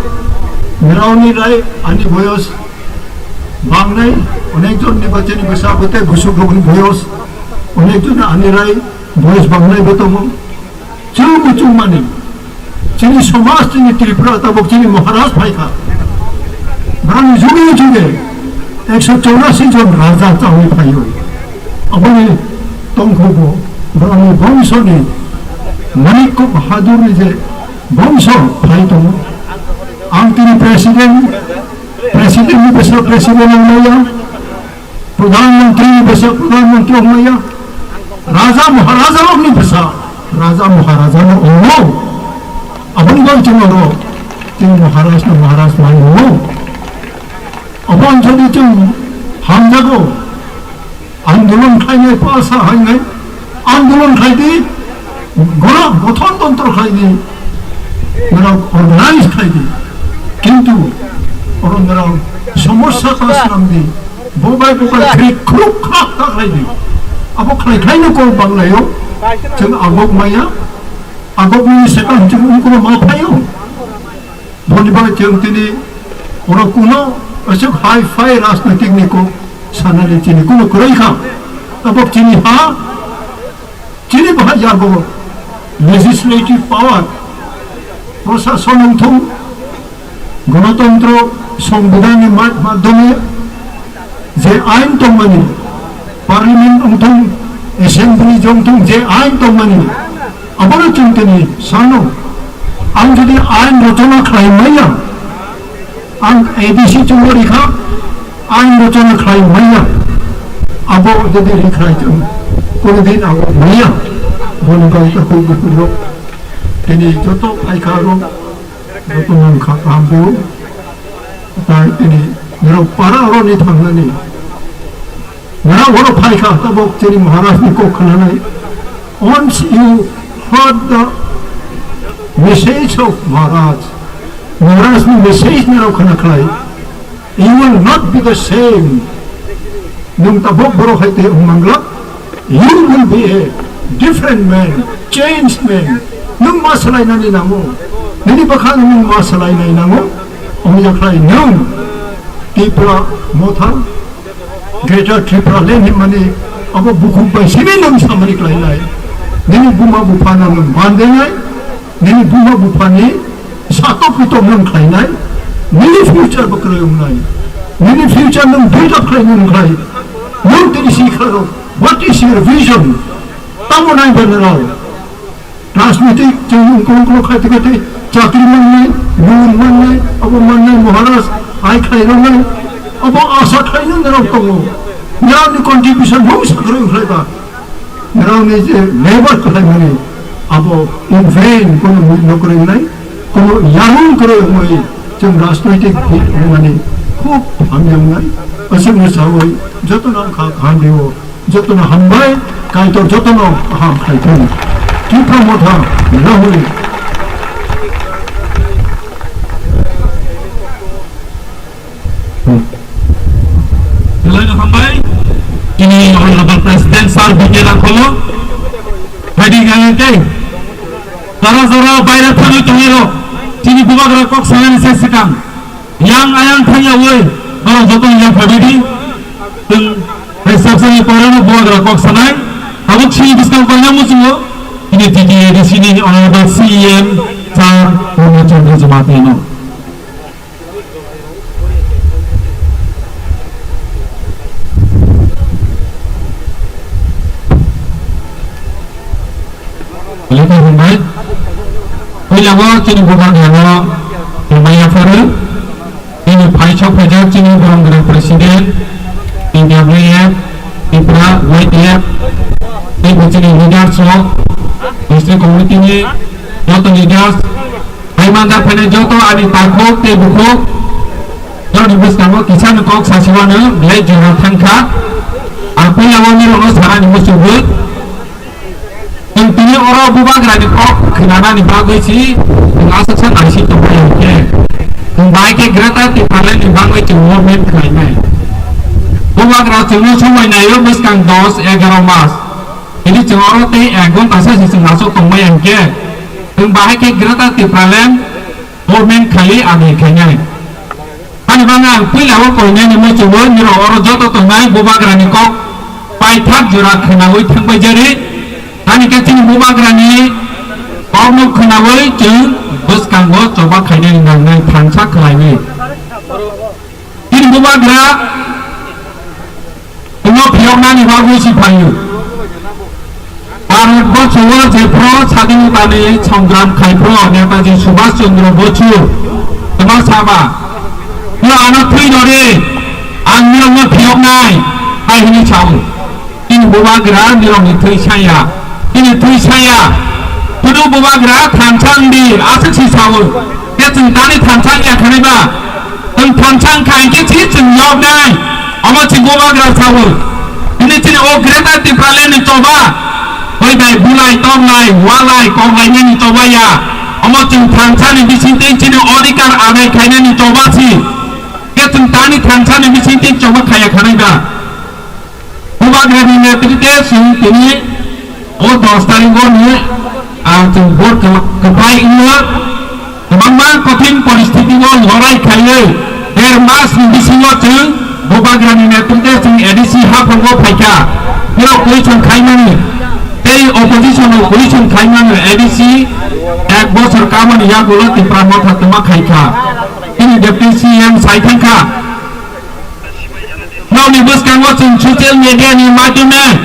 nrao ni rai ani boyos bangnai, onek jon ni bachani bwsa bwtwi busuk rokni boyos, onek jon ani rai boyos bangnai bo tongo. Chwng kuchung mani, chini somaj, chini Tripura tabuk chini Maharaj phaikha. Borokni juge juge ekso chorasi jon raja chawi phaio. Aboni tongkhobo borokni bongso ni Manik Bahadur ni je bongso phai tongo. Ang tini president, president ni bwsa president wng maya. Pradhan Mantri ni bwsa Pradhan Mantri wng maya, Raja Maharaja rok ni bwsa Raja Maharaja no wng o. Aboni bagwi chwng oro chini Maharaj no Maharaj mani o. Abo ang jodi chwng hamjago, andolon khlainai, pasa hainai, andolon khlai di, goro gothon tontro khlai di, norok organize khlai di. Kintu oro norok somosya ta swnam di. Bo bai bo bai krik kruk krak ta khlai di. Abo khlai khlai no kok bang lai o. Chwng agok maya. Agok ni seka hwnchuk ungkuro ma phai o. Boni bai chwng tini oro kuno aswk high fi rajnitik ni kok sanani chini kuno kwrwi kha. Tabok chini ha. Chini bahai yago legislative power, prosason wngthung, gonotantro, songbidanni ma-, madhyome je ain tongmani, parliament wngthung, assembly wngthung, je ain tongmani, abono chwng tini sano. Ang jodi ain rochona khlai maya, ang A D C chumbo rikha, ang rochona khlai maya. Abo jodi rikhlai chung, kono din abo maya. Boni bai ta koi bukuro. Tini joto phaikha ro, joto nang kha kaham bo. Tai tini nero para ro ni thangnani. Nara oro phai kha, tabok chini Maharaj ni kok khwnanai. Once you heard the message of Maharaj, Maharaj ni message nara khwna khlai, you will not be the same. Nwng tabok borok hai tei wng mangla, you will be a different man, changed man. Nwng ma swlainani nango, nini bwkhano nwng ma swlainai nango. Omo ya khlai nwng Tipra Motha, Greater Tripura Land hwnmani abo bukhuk bai simi nwng samani khlainai. Nini buma buphano nwng mandenai, nini buma buphani satok pitok nwng khlainai, nini future bo kwrwi wngnai. Nini future nwng build up khlainai nwng khlai. Nwng tini si khlai rok, what is your vision? Tamo nai ba nirok? Rajnitik chwng wngkong wngkong khai tongkha tei chakri mannai, loan mannai, abo mannai, Maharaj, ai khlai rwnai, abo asa khlaino norok tongo. Norokni contribution mung sakrwi wngkhlai ba? Norokni je labour khlaimani, abo in vain, kono mui nokrwi wngnai, kono yarung kwrwi wngwi chwng rajnitik fit wngmani khub hamya wngnai. Aswkno sawi jotono wngkha kaham rio. Jotono hambai, Kaitor jotono kaham khlaithung. Tipra Motha, Rahul. Belai no hambai. Chini Honorable President Sir B K Rangkholo. Haidi gangan kai. Jora jora baira thangwi tongiro. Chini bubagra kok sanani se swkang. Yang ayang thangyawi, norok joto yang phaidi. Teng, hai sabsani porano bubagra kok sanai. Tabuk sini biskang koina musungo. Ini T T A D C ni Honorable C E M, Sir Purno Chandra Jamatia no. Belai khe hambai. Puila o chini bubagra no hambai yapharo. Chini phaisok phaijak chini borong gwnang president, T W F, Tripura Y T F, tei bo chini leaders rok, district committee ni joto leaders, hai manjak phainai joto ani takhuk tei bukhuk, joto ni bwskango kisa ni kok sasiwano belai jora thangkha. Ang puila o nirokno sanani muchungwi. Chwng tini oro bubagrani kok khwnanani bagwi si chwng aswksa naising tongmani hwnkhe, chwng bahai khe Greater Tipraland ni bagwi chwng movement khlainai. Bubagra chwngno somoi naio bwskang dos egaro mas. Tini chwng oro tei ek ghonta se chwng aswk tongmaya hwnkhe, chwng bahai khe Greater Tipraland movement khlaiwi adai khainai. Ani bagwi ang puila o koinani muchungo nirok oro joto tongnai bubagrani kok paithak jora khwnaui thangbai jari. Ani khe chini bubagrani kokno khwnaui chwng bwskango choba khainani nangnai thansa khlaiwi. Chini bubagra Omo phiyoknani bagwi si phaio. Bharat borso o jephru sadinotani songram khaiphru Netaji Subhash Chandra Bosu kwma saba, "Nw ano thwi rwdi, ang nirokno phiyoknai," hai hwnwi sao. Chini bubagra nirokni thwi saya. Chini thwi saya. Phunu bubagra thansa wngdi, aswk si sao. Khe chwng tani thansa wngya khanai ba? Chwng thansa wngkha hinkhe si chwng yoknai. Omo si bubagra sao. Bini chini o Greater Tipraland ni choba. Hoi bai bulai, torlai, walai, koklainani choba ya. Omo chwng thansa ni bisingtwi chini odhikar adai khainani choba si. Khe Chwng tani thansa ni bising twi choba khaya khanai da. Bubagra ni netrite chwng tini o dos tarikh o ni, ah, chwng bor kwma-, kwplai wngya. Kwbangma kothin poristhiti o lorai khaiwi der mas ni bisingo chwng Bubagra ni netrite chwng A D C haphang o phaikha. Tei o question khaimani, tei opposition o question khaimani A D C ek bosor kamani yagulo Tipra Motha twma khaikha. Tini Deputy C M sai thangkha. Nokni bwskango chwng social media ni madhyome,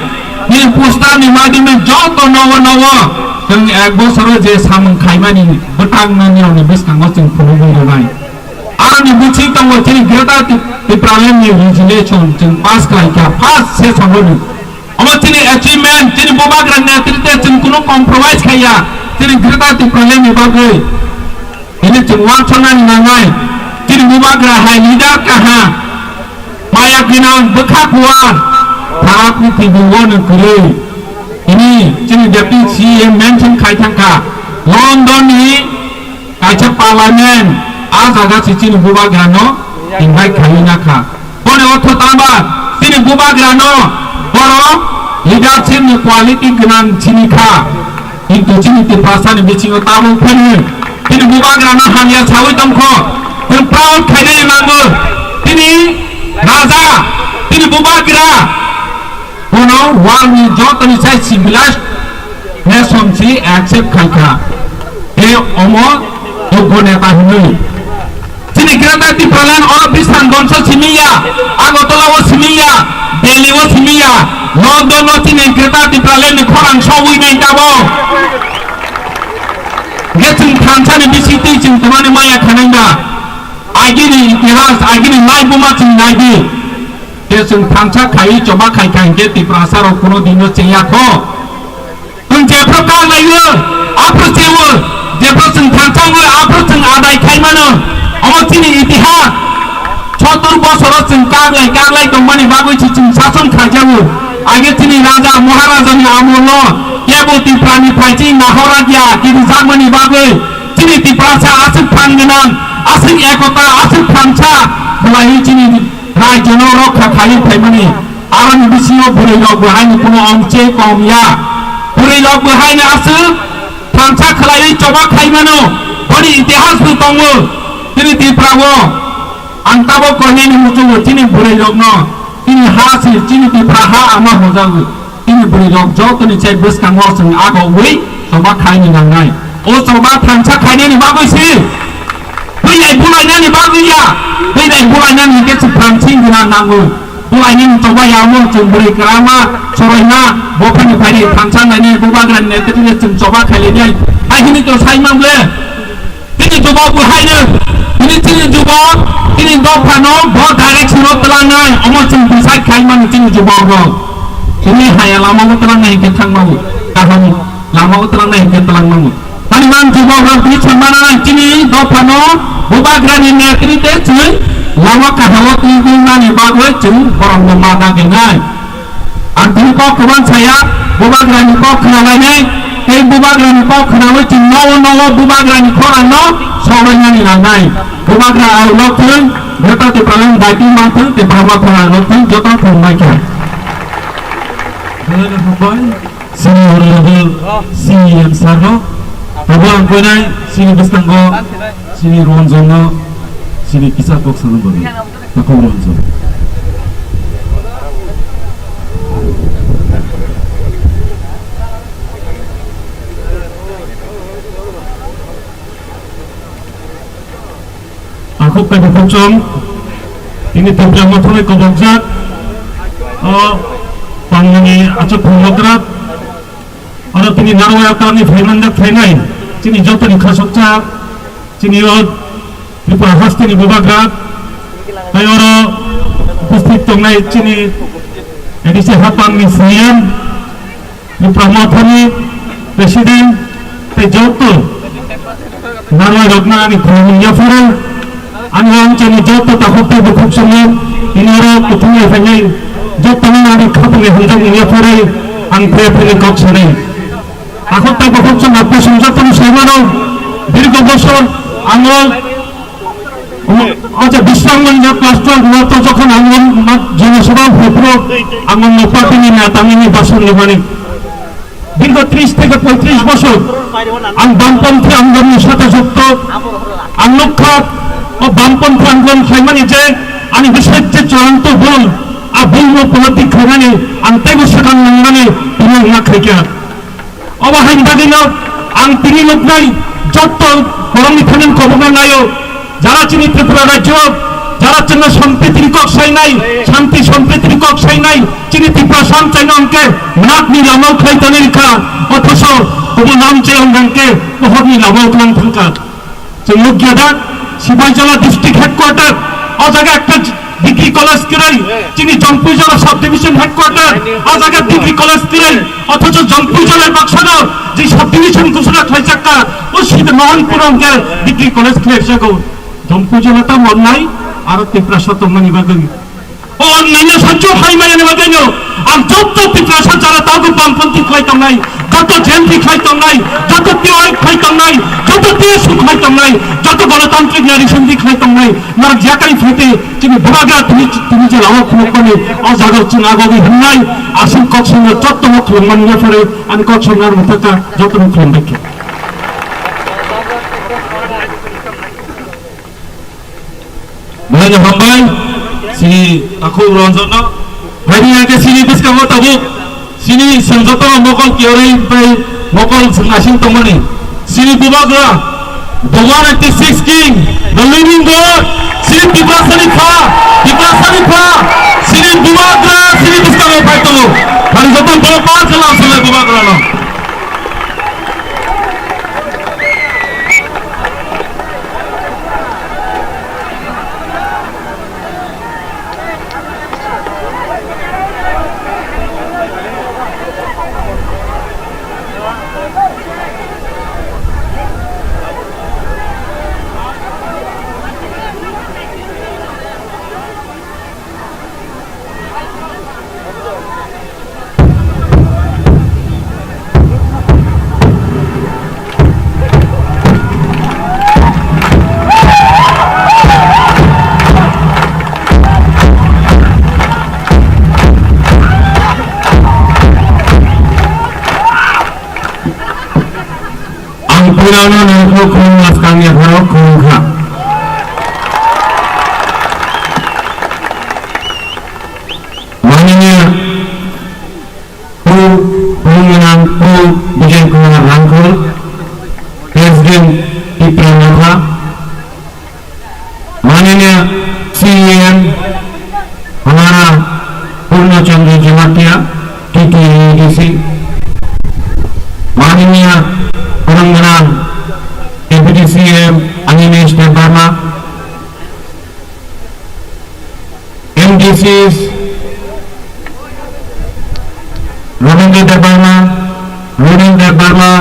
nini poster ni madhyome joto nogo nogo chwng ek bosoro je samung khaimani bwtang nani rokni bwskango chwng phunugwi rwnai. Aroni bwswi tongo chini Greater Tip-, Tipraland ni resolution chwng pass khlaikha first session o ni. Omo chini achievement, chini Bubagra netrite chwng kunu compromise khaiya chini Greater Tipraland ni bagwi. Hini chwng uansuknani nangnai, chini Bubagra hai leader kaham, maya gwnang, bwkha kuar, sara prithibi o no kwrwi. Hini chini Deputy C M mention khai thangkha, London ni kaisa parliament, a jaga se chini Bubagra no invite khaiwi nakha. Boni ortho tangba, chini Bubagra no borok leadership ni quality gwnang chini kha. Kintu chini Tiprasa ni bisingo tabuk phani chini Bubagra no hamya sawi tongkho. Chwng proud khainai nango. Chini raja, chini Bubagra, bono world ni joto ni sai civilized nation si accept khaikha. Tei omo yoggo neta hinwi. Chini Greater Tipraland oro Bisramganj o simi ya, Agartala o simi ya, Delhi o simi ya, London o chini Greater Tipraland ni khorang sogwi nai tabok. Hwnkhe chwng thansa ni bisingtwi chwng twmani maya khanai ba. Agini itihas, agini mai buma chwng nai di. Tei chwng thansa khaiwi choba khai kha hinkhe Tiprasa rok kuno dino chengya kho. Chwng jephru kak laio, aphru chewo, jephru chwng thansa wngwi, aphru chwng adai khai mano. Omo chini itihas. Sottur bosoro chwng kak lai, kak lai tongmani bagwi se chwng sason khaijago. Age chini raja, maharajani amolno kebo Tiprani phaichi nahorjakya, kirijakmani bagwi chini Tiprasa aswk phan gwnang, aswk ekota, aswk thansa khlaiwi chini Raijono rokha khaiwi phaimani, aroni bisingo bwrwi rok bo haino kuno ongche kom ya. Bwrwi rok bo haino aswk thansa khlaiwi choba khaimano, boni itihas bo tongo. Chini Tripura o ang tabok koinani muchungo chini bwrwi rokno chini ha se, chini Tripura ha ama hojago. Chini bwrwi rok jotoni chai bwskango chwng agogwi choba khaini nangnai. O choba thansa khainani bagwi se. Bwrwi bulainani bagwi ya. Bwrwi bulainani hinkhe chwng thansa wngna nango. Bulainani choba ya omo chwng bwrwi kwrama, choroima, bophani phaini thansa naini bubagrani netrite chwng choba khailainai. Hai hini to sai mang le. Chini jubok bo haino, chini, chini jubok, chini dophano bo direction o twlangnai, omo chwng decide khai mano chini jubok rok. Chini haya lama o twlangnai hinkhe thangmano, kaham lama o twlangnai hinkhe twlangmano. Tani man jubok rok tini chwng mana nai chini dophano bubagrani netrite chwng lama kaham o twi twi mani bagwi chwng borokno ma dagwi nai. Ang tini kok kwbang saya, bubagrani kok khwnalainai, tei bubagrani kok khwnawi chwng nogo nogo bubagrani khorangno soglainani nangnai. Bubagra ang lokthwng, Greater Tipraland daiti manthwng, tei Brahma thwng ang lokthwng, joto thwng maikha. Belai no hambai, chini honorable C E M sir no, abo ang koinai, chini bwskango, chini Ranjan no, chini kisa kok sana bagwi. Takhuk Ranjan. Takhuk Kaiba Khokchom, tini Tipra Mothani kobokjak, o pangmani achuk phungmokra, oro tini Narwai Atarni phaimanjak phainai, chini jotoni khasokcha, chini o Tripura hasteni bubagra, tei oro upasthit tongnai chini A D C hapangni C M, Tripura Mothani President, tei joto narwai rokno ani khulumung yapharwi, ani o chini joto takhuk tei bukhuk songni tini oro kuthumlai phainai jotono ani khapangni hamjakmung yapharwi ang phai phai kok sanai. Takhuk tei bukhuk song apni song jotono saimano, dirgo bosor ang o আচ্ছা, বিশ্রামগঞ্জ ক্লাস্টার মতো যখন আন্দোলন মা-, জনসভা হয়েছিল, আন্দোলন পার্টি নিয়ে নেতা নিয়ে বাসন নিবানি। দীর্ঘ ত্রিশ থেকে পঁয়ত্রিশ বছর আমি বামপন্থী আন্দোলনের সাথে যুক্ত। আনলক্ষা ও বামপন্থী আন্দোলন খাইমানি যে আমি বিশেষ যে চূড়ান্ত ভুল আর ভুল উপলব্ধি খাইমানি আমি তাই বসে কান নাংমানি তুমি না খাইকা। Obo hai bagwino ang tini nuknai jotto borokni thani kobokno naio, jara chini Tripura rajyo, jara chwngno sampritini kok sainai, shanti sampritini kok sainai, chini Tiprasa amchaino hwnkhe nakni lamao khlai tonwi rwkha, othoso kubun amchai hwnkhe pohorni lamao twlang thangkha. Chwng nukya da, Sipaijala district headquarter, o jaga ekta degree college kwrwi, chini Jongpuijala subdivision headquarter, o jaga degree college kwrwi, othocho Jongpuijala baksano je subdivision ghosona khlaijakka, o sida Mohanpur hwnkhe degree college khlaijago. Jongpuijala ta monnai, aro Tiprasa tongmani bagwi. O ang nini sachyo hai maya ni bagwino, ang joto Tiprasa jara tago bampanti khlai tongnai, joto jenti khlai tongnai, joto T Y khlai tongnai, joto T S U khlai tongnai, joto Ganatantrik Nari Samiti khlai tongnai, norok yakai phaite chini bubagra tini, tini je lawa khulukmani, o jaga chwng agogi himnai, aswk kok songno joto no khulukmani yaphare, ani kok songno ang thaka joto no khulumbai khe. Belai no hambai, sini takhuk Ranjan no. Bini hake sini bwskango tabuk, sini chwng joto mokol kiyorwi bai mokol chwng asing tongmani. Sini bubagra, the one eighty six king, the living God, sini Tiprasani pha, Tiprasani pha, sini bubagra, sini bwskango pai tongo. Bini joto borok par khe lam salai bubagra no. Ang puilano nokno khulumma swkang yapharo khulumkha. Mananiya Pro Bhumgwnang Pro Vijay Kumar Rangkhol, President Tipra Motha, माननीय सीईएम हमारा पूर्ण चंद्र जमातिया, टीटीएडीसी, माननीय Telangana deputy CM Animesh देबबर्मा, एमडीसीज रविंद्र देबबर्मा, रुनिल देबबर्मा,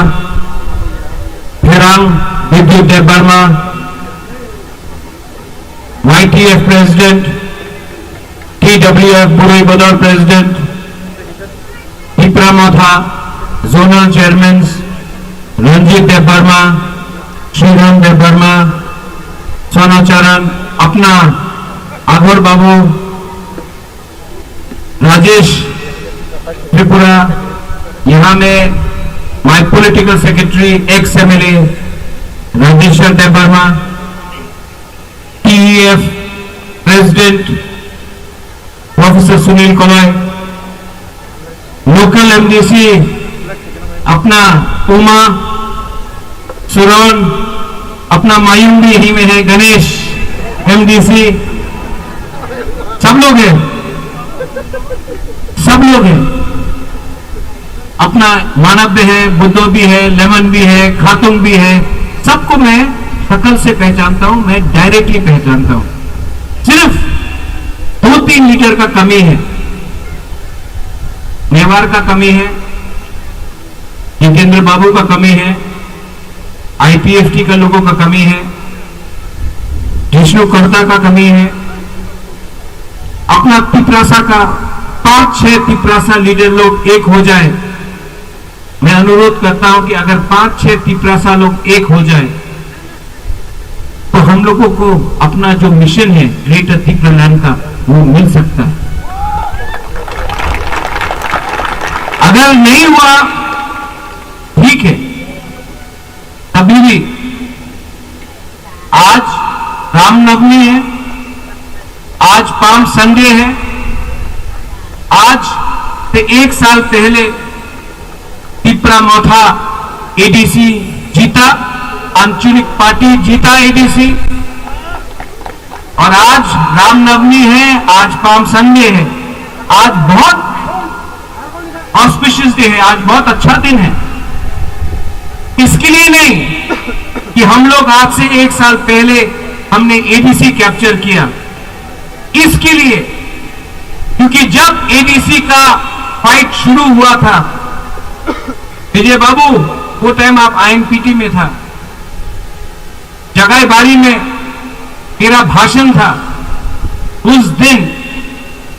फेरांग विद्युत Debbarma, YTF president, TWF बुरुई बदर president, Tipra Motha Zonal Chairmans Ranjit Debbarma, Shriram Debbarma, Chana Charan, अपना आगोर बाबू राजेश त्रिपुरा, यहाँ में my political secretary, ex MLA Rajeshwar Debbarma, TEF president professor Sunil Kalai, local MDC अपना उमा, सुरन, अपना मायूम भी यहीं में है, गणेश, एमडीसी, सब लोग हैं, सब लोग हैं। अपना मानव भी है, बुद्धो भी है, लेमन भी है, खातुंग भी है, सबको मैं शकल से पहचानता हूँ, मैं डायरेक्टली पहचानता हूँ। सिर्फ दो तीन लीडर का कमी है, मेवाड़ का कमी है, जितेंद्र बाबू का कमी है, आईपीएफटी का लोगों का कमी है, विष्णु कर्ता का कमी है। अपना तिपरासा का पांच छह तिपरासा लीडर लोग एक हो जाए, मैं अनुरोध करता हूं कि अगर पांच छह तिपरासा लोग एक हो जाए तो हम लोगों को अपना जो मिशन है ग्रेटर तिप्रालैंड का, वो मिल सकता है। अगर नहीं हुआ, ठीक है, तभी भी आज रामनवमी है, आज पाम संडे है, आज से एक साल पहले तिपरा मोथा एडीसी जीता, आंचलिक पार्टी जीता एडीसी, और आज रामनवमी है, आज पाम संडे है, आज बहुत ऑस्पिशियस डे है, आज बहुत अच्छा दिन है। इसके लिए नहीं कि हम लोग आज से एक साल पहले हमने एडीसी कैप्चर किया, इसके लिए, क्योंकि जब एडीसी का फाइट शुरू हुआ था, विजय बाबू, वो टाइम आप आईएनपीटी में था, जगाईबाड़ी में मेरा भाषण था, उस दिन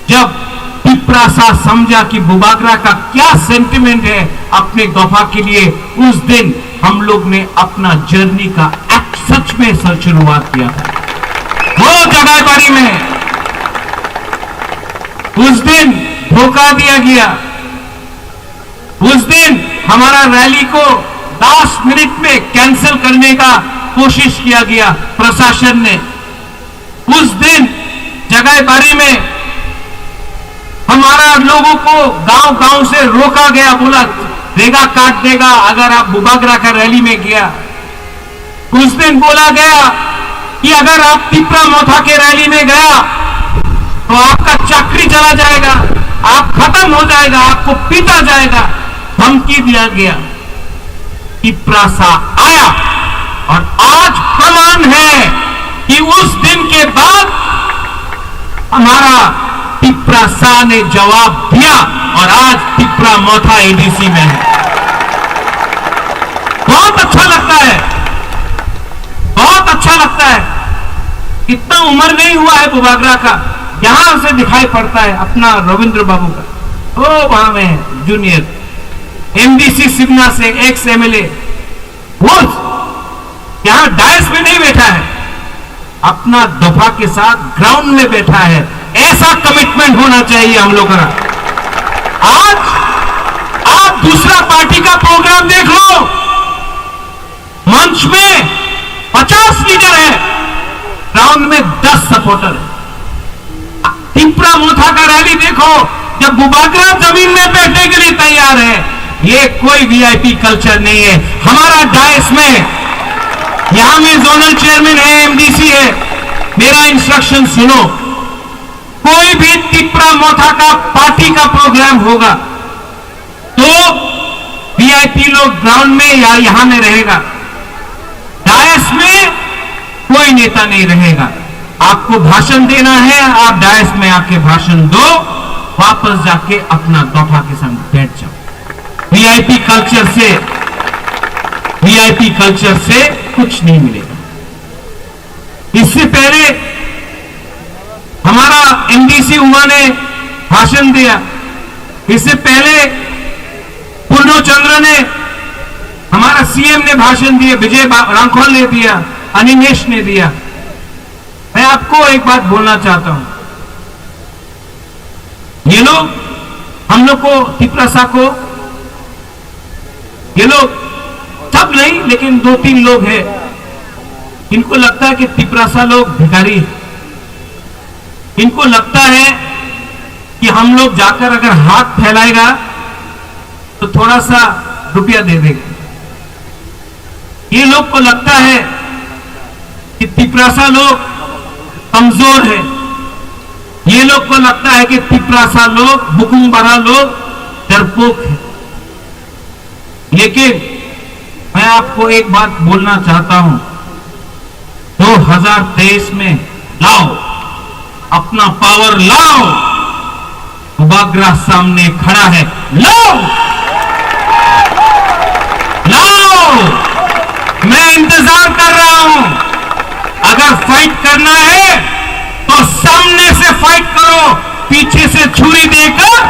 जब तिपरासा समझा कि बुबागरा का क्या सेंटिमेंट है अपने दफा के लिए, उस दिन हम लोग ने अपना जर्नी का एक सच में सर शुरुआत किया था। वो जगाईबाड़ी में उस दिन धोखा दिया गया, उस दिन हमारा रैली को दस मिनट में कैंसिल करने का कोशिश किया गया प्रशासन ने। उस दिन जगाईबाड़ी में हमारा लोगों को गांव-गांव से रोका गया, बोला, "रेगा काट देगा अगर आप बुबागरा का रैली में गया।" उस दिन बोला गया कि अगर आप तिपरा मोथा के रैली में गया तो आपका चाकरी चला जाएगा, आप खत्म हो जाएगा, आपको पीटा जाएगा, धमकी दिया गया। तिपरासा आया और आज प्रमाण है कि उस दिन के बाद हमारा तिपरासा ने जवाब दिया और आज तिपरा मोथा एडीसी में है। बहुत अच्छा लगता है, बहुत अच्छा लगता है। इतना उम्र नहीं हुआ है बुबागरा का, यहाँ से दिखाई पड़ता है अपना रविंद्र बाबू का। ओ, वहां में है, जूनियर एमडीसी सिमना से, एक्स एमएलए, वो यहाँ डायस में नहीं बैठा है, अपना दफा के साथ ग्राउंड में बैठा है। ऐसा कमिटमेंट होना चाहिए हम लोगों का। आज आप दूसरा पार्टी का प्रोग्राम देख लो, मंच में पचास लीडर है, ग्राउंड में दस सपोर्टर है। तिपरा मोथा का रैली देखो, जब बुबागरा जमीन में बैठने के लिए तैयार है, ये कोई वीआईपी कल्चर नहीं है। हमारा डायस में, यहाँ में जोनल चेयरमैन है, एमडीसी है, मेरा इंस्ट्रक्शन सुनो, कोई भी तिपरा मोथा का पार्टी का प्रोग्राम होगा, तो वीआईपी लोग ग्राउंड में या यहाँ में रहेगा, डायस में कोई नेता नहीं रहेगा। आपको भाषण देना है, आप डायस में आके भाषण दो, वापस जाके अपना दफा के संग बैठ जाओ। वीआईपी कल्चर से, वीआईपी कल्चर से कुछ नहीं मिलेगा। इससे पहले हमारा एमडीसी हुआ ने भाषण दिया, इससे पहले पूर्णो चंद्र ने, हमारा सीएम ने भाषण दिया, विजय बा-, रांखल ने दिया, अनिमेश ने दिया। मैं आपको एक बात बोलना चाहता हूं, ये लोग हम लोग को, तिपरासा को, ये लोग सब नहीं, लेकिन दो तीन लोग हैं, इनको लगता है कि तिपरासा लोग भिखारी हैं। इनको लगता है कि हम लोग जाकर अगर हाथ फैलाएगा तो थोड़ा सा रुपया दे देगा। ये लोग को लगता है कि तिपरासा लोग कमजोर है। ये लोग को लगता है कि तिपरासा लोग, बुकुंग बारा लोग डरपोक है। लेकिन मैं आपको एक बात बोलना चाहता हूं, दो हज़ार तेईस में लाओ, अपना पावर लाओ, बुबागरा सामने खड़ा है, लाओ, लाओ, मैं इंतजार कर रहा हूं। अगर फाइट करना है तो सामने से फाइट करो, पीछे से छुरी देकर,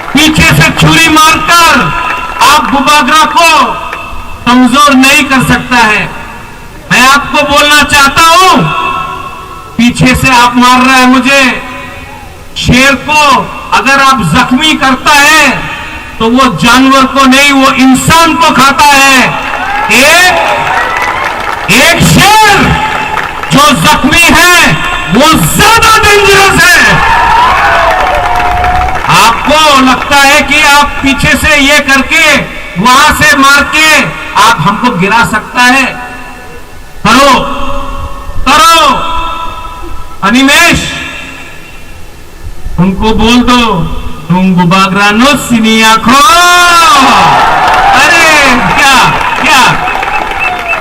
पीछे से छुरी मारकर आप बुबागरा को कमजोर नहीं कर सकता है। मैं आपको बोलना चाहता हूं, पीछे से आप मार रहा है मुझे। शेर को अगर आप जख्मी करता है तो वो जानवर को नहीं, वो इंसान को खाता है। एक, एक शेर जो जख्मी है वो ज्यादा डेंजरस है। आपको लगता है कि आप पीछे से ये करके, वहां से मार के आप हमको गिरा सकता है? करो, करो। अनिमेश, उनको बोल दो, "Nung bubagra no sini ako।" अरे, क्या, क्या,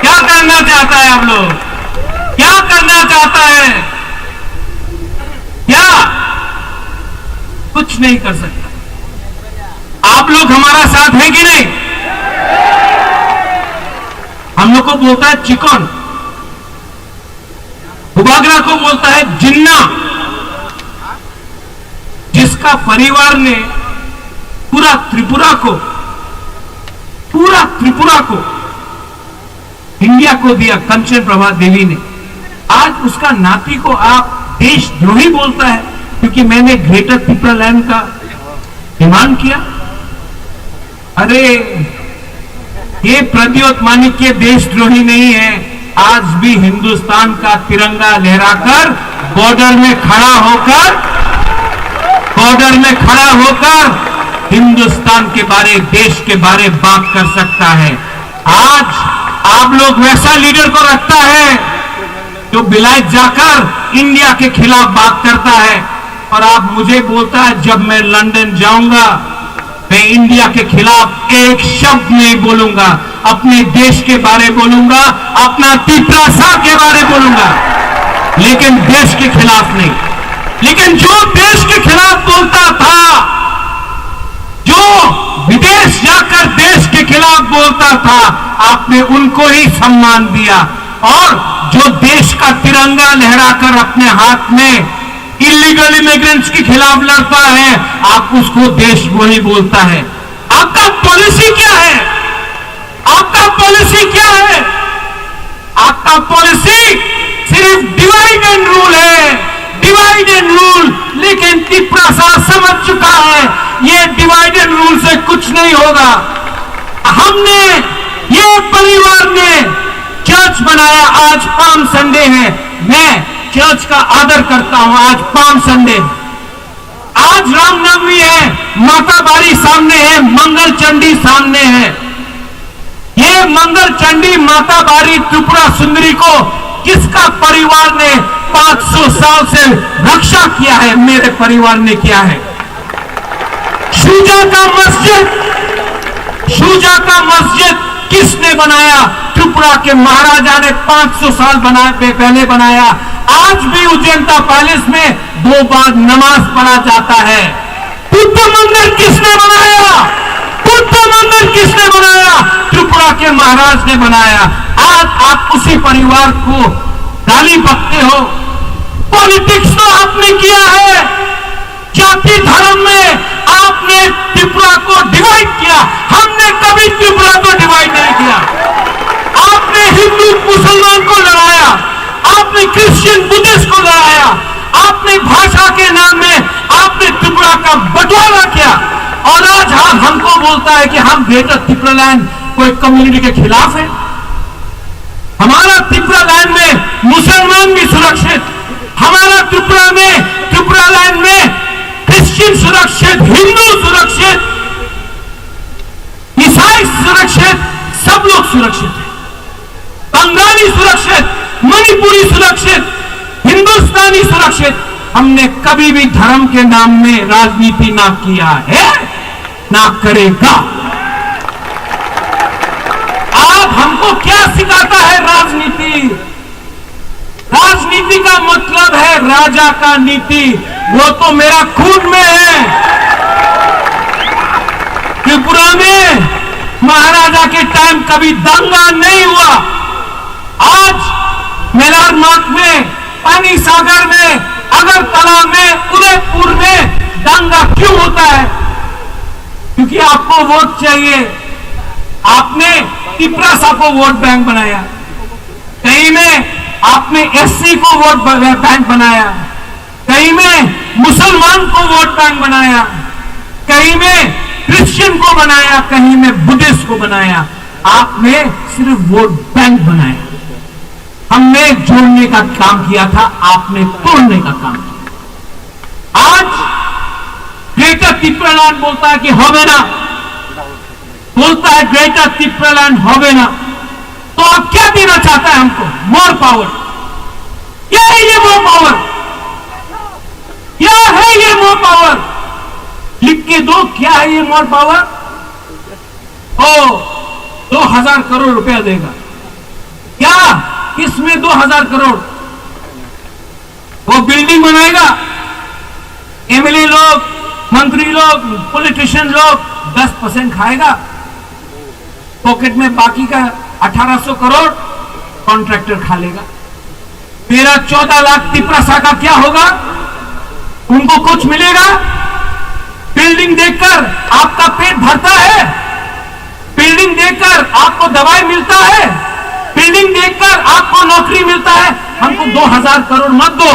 क्या करना चाहता है आप लोग? क्या करना चाहता है? क्या? कुछ नहीं कर सकता। आप लोग हमारा साथ है कि नहीं? हम लोग को बोलता है चिकन, बुबागरा को बोलता है जिन्ना। जिसका परिवार ने पूरा त्रिपुरा को, पूरा त्रिपुरा को इंडिया को दिया कंचन प्रभा देवी ने, आज उसका नाती को आप देशद्रोही बोलता है, क्योंकि मैंने ग्रेटर तिप्रालैंड का डिमांड किया। अरे, ये प्रद्योत माणिक्य देशद्रोही नहीं है, आज भी हिंदुस्तान का तिरंगा लहराकर बॉर्डर में खड़ा होकर, बॉर्डर में खड़ा होकर हिंदुस्तान के बारे, देश के बारे बात कर सकता है। आज आप लोग वैसा लीडर को रखता है जो बिलायत जाकर इंडिया के खिलाफ बात करता है, और आप मुझे बोलता है, "जब मैं लंदन जाऊंगा, मैं इंडिया के खिलाफ एक शब्द नहीं बोलूंगा, अपने देश के बारे बोलूंगा, अपना तिपरासा के बारे बोलूंगा, लेकिन देश के खिलाफ नहीं।" लेकिन जो देश के खिलाफ बोलता था, जो विदेश जाकर देश के खिलाफ बोलता था, आपने उनको ही सम्मान दिया। और जो देश का तिरंगा लहराकर अपने हाथ में इलीगल इमिग्रेंट्स के खिलाफ लड़ता है, आप उसको देशद्रोही बोलता है। आपका पॉलिसी क्या है? आपका पॉलिसी क्या है? आपका पॉलिसी सिर्फ डिवाइड एंड रूल है, डिवाइड एंड रूल। लेकिन तिपरासा समझ चुका है, ये डिवाइड एंड रूल से कुछ नहीं होगा। हमने, ये परिवार ने चर्च बनाया, आज पाम संडे है, मैं चर्च का आदर करता हूं, आज पाम संडे। आज रामनवमी है, माता बारी सामने है, मंगल चंडी सामने है। ये मंगल चंडी माता बारी त्रिपुरा सुंदरी को किसका परिवार ने पाँच सौ साल से रक्षा किया है? मेरे परिवार ने किया है। शुजा का मस्जिद, शुजा का मस्जिद किसने बनाया? त्रिपुरा के महाराजा ने पाँच सौ साल बना-, पहले बनाया। आज भी उज्जैनता पैलेस में दो बार नमाज पढ़ा जाता है। बुद्ध मंदिर किसने बनाया? बुद्ध मंदिर किसने बनाया? त्रिपुरा के महाराज ने बनाया। आज आप उसी परिवार को गाली बकते हो। पॉलिटिक्स तो आपने किया है, जाति धर्म में आपने त्रिपुरा को डिवाइड किया। हमने कभी त्रिपुरा को डिवाइड नहीं किया। आपने हिंदू मुसलमान को लड़ाया, आपने क्रिश्चियन बुद्धिस्ट को लड़ाया, आपने भाषा के नाम में आपने त्रिपुरा का बंटवारा किया। और आज आप हमको बोलता है कि हम ग्रेटर तिपरालैंड कोई कम्युनिटी के खिलाफ है। हमारा तिपरालैंड में मुसलमान भी सुरक्षित, हमारा त्रिपुरा में, तिपरालैंड में क्रिश्चियन सुरक्षित, हिंदू सुरक्षित, ईसाई सुरक्षित, सब लोग सुरक्षित हैं। बंगाली सुरक्षित, मणिपुरी सुरक्षित, हिंदुस्तानी सुरक्षित। हमने कभी भी धर्म के नाम में राजनीति ना किया है, ना करेगा। आप हमको क्या सिखाता है राजनीति? राजनीति का मतलब है राजा का नीति, वो तो मेरा खून में है। त्रिपुरा में महाराजा के टाइम कभी दंगा नहीं हुआ। आज मेलारमाथ में, पानी सागर में, अगरतला में, उदयपुर में दंगा क्यों होता है? क्योंकि आपको वोट चाहिए। आपने तिपरासा को वोट बैंक बनाया। कहीं में आपने एससी को वोट ब-, बैंक बनाया, कहीं में मुसलमान को वोट बैंक बनाया, कहीं में क्रिश्चियन को बनाया, कहीं में बुद्धिस्ट को बनाया। आपने सिर्फ वोट बैंक बनाया। हमने जोड़ने का काम किया था, आपने तोड़ने का काम किया। आज ग्रेटर तिप्रालैंड बोलता है कि হবে না, बोलता है ग्रेटर तिप्रालैंड হবে না। तो आप क्या देना चाहता है हमको? More power. क्या है ये मोर पावर? क्या है ये मोर पावर? लिख के दो, क्या है ये मोर पावर? ओ, दो हज़ार करोड़ रुपया देगा। क्या? किसमें दो हज़ार करोड़? वो बिल्डिंग बनाएगा, एमएलए लोग, मंत्री लोग, पॉलिटिशियन लोग दस परसेंट खाएगा, पॉकेट में बाकी का अठारह सौ करोड़ कॉन्ट्रैक्टर खा लेगा। तेरह चौदह लाख तिपरासा का क्या होगा? उनको कुछ मिलेगा? बिल्डिंग देखकर आपका पेट भरता है? बिल्डिंग देखकर आपको दवाई मिलता है? बिल्डिंग देखकर आपको नौकरी मिलता है? हमको दो हज़ार करोड़ मत दो,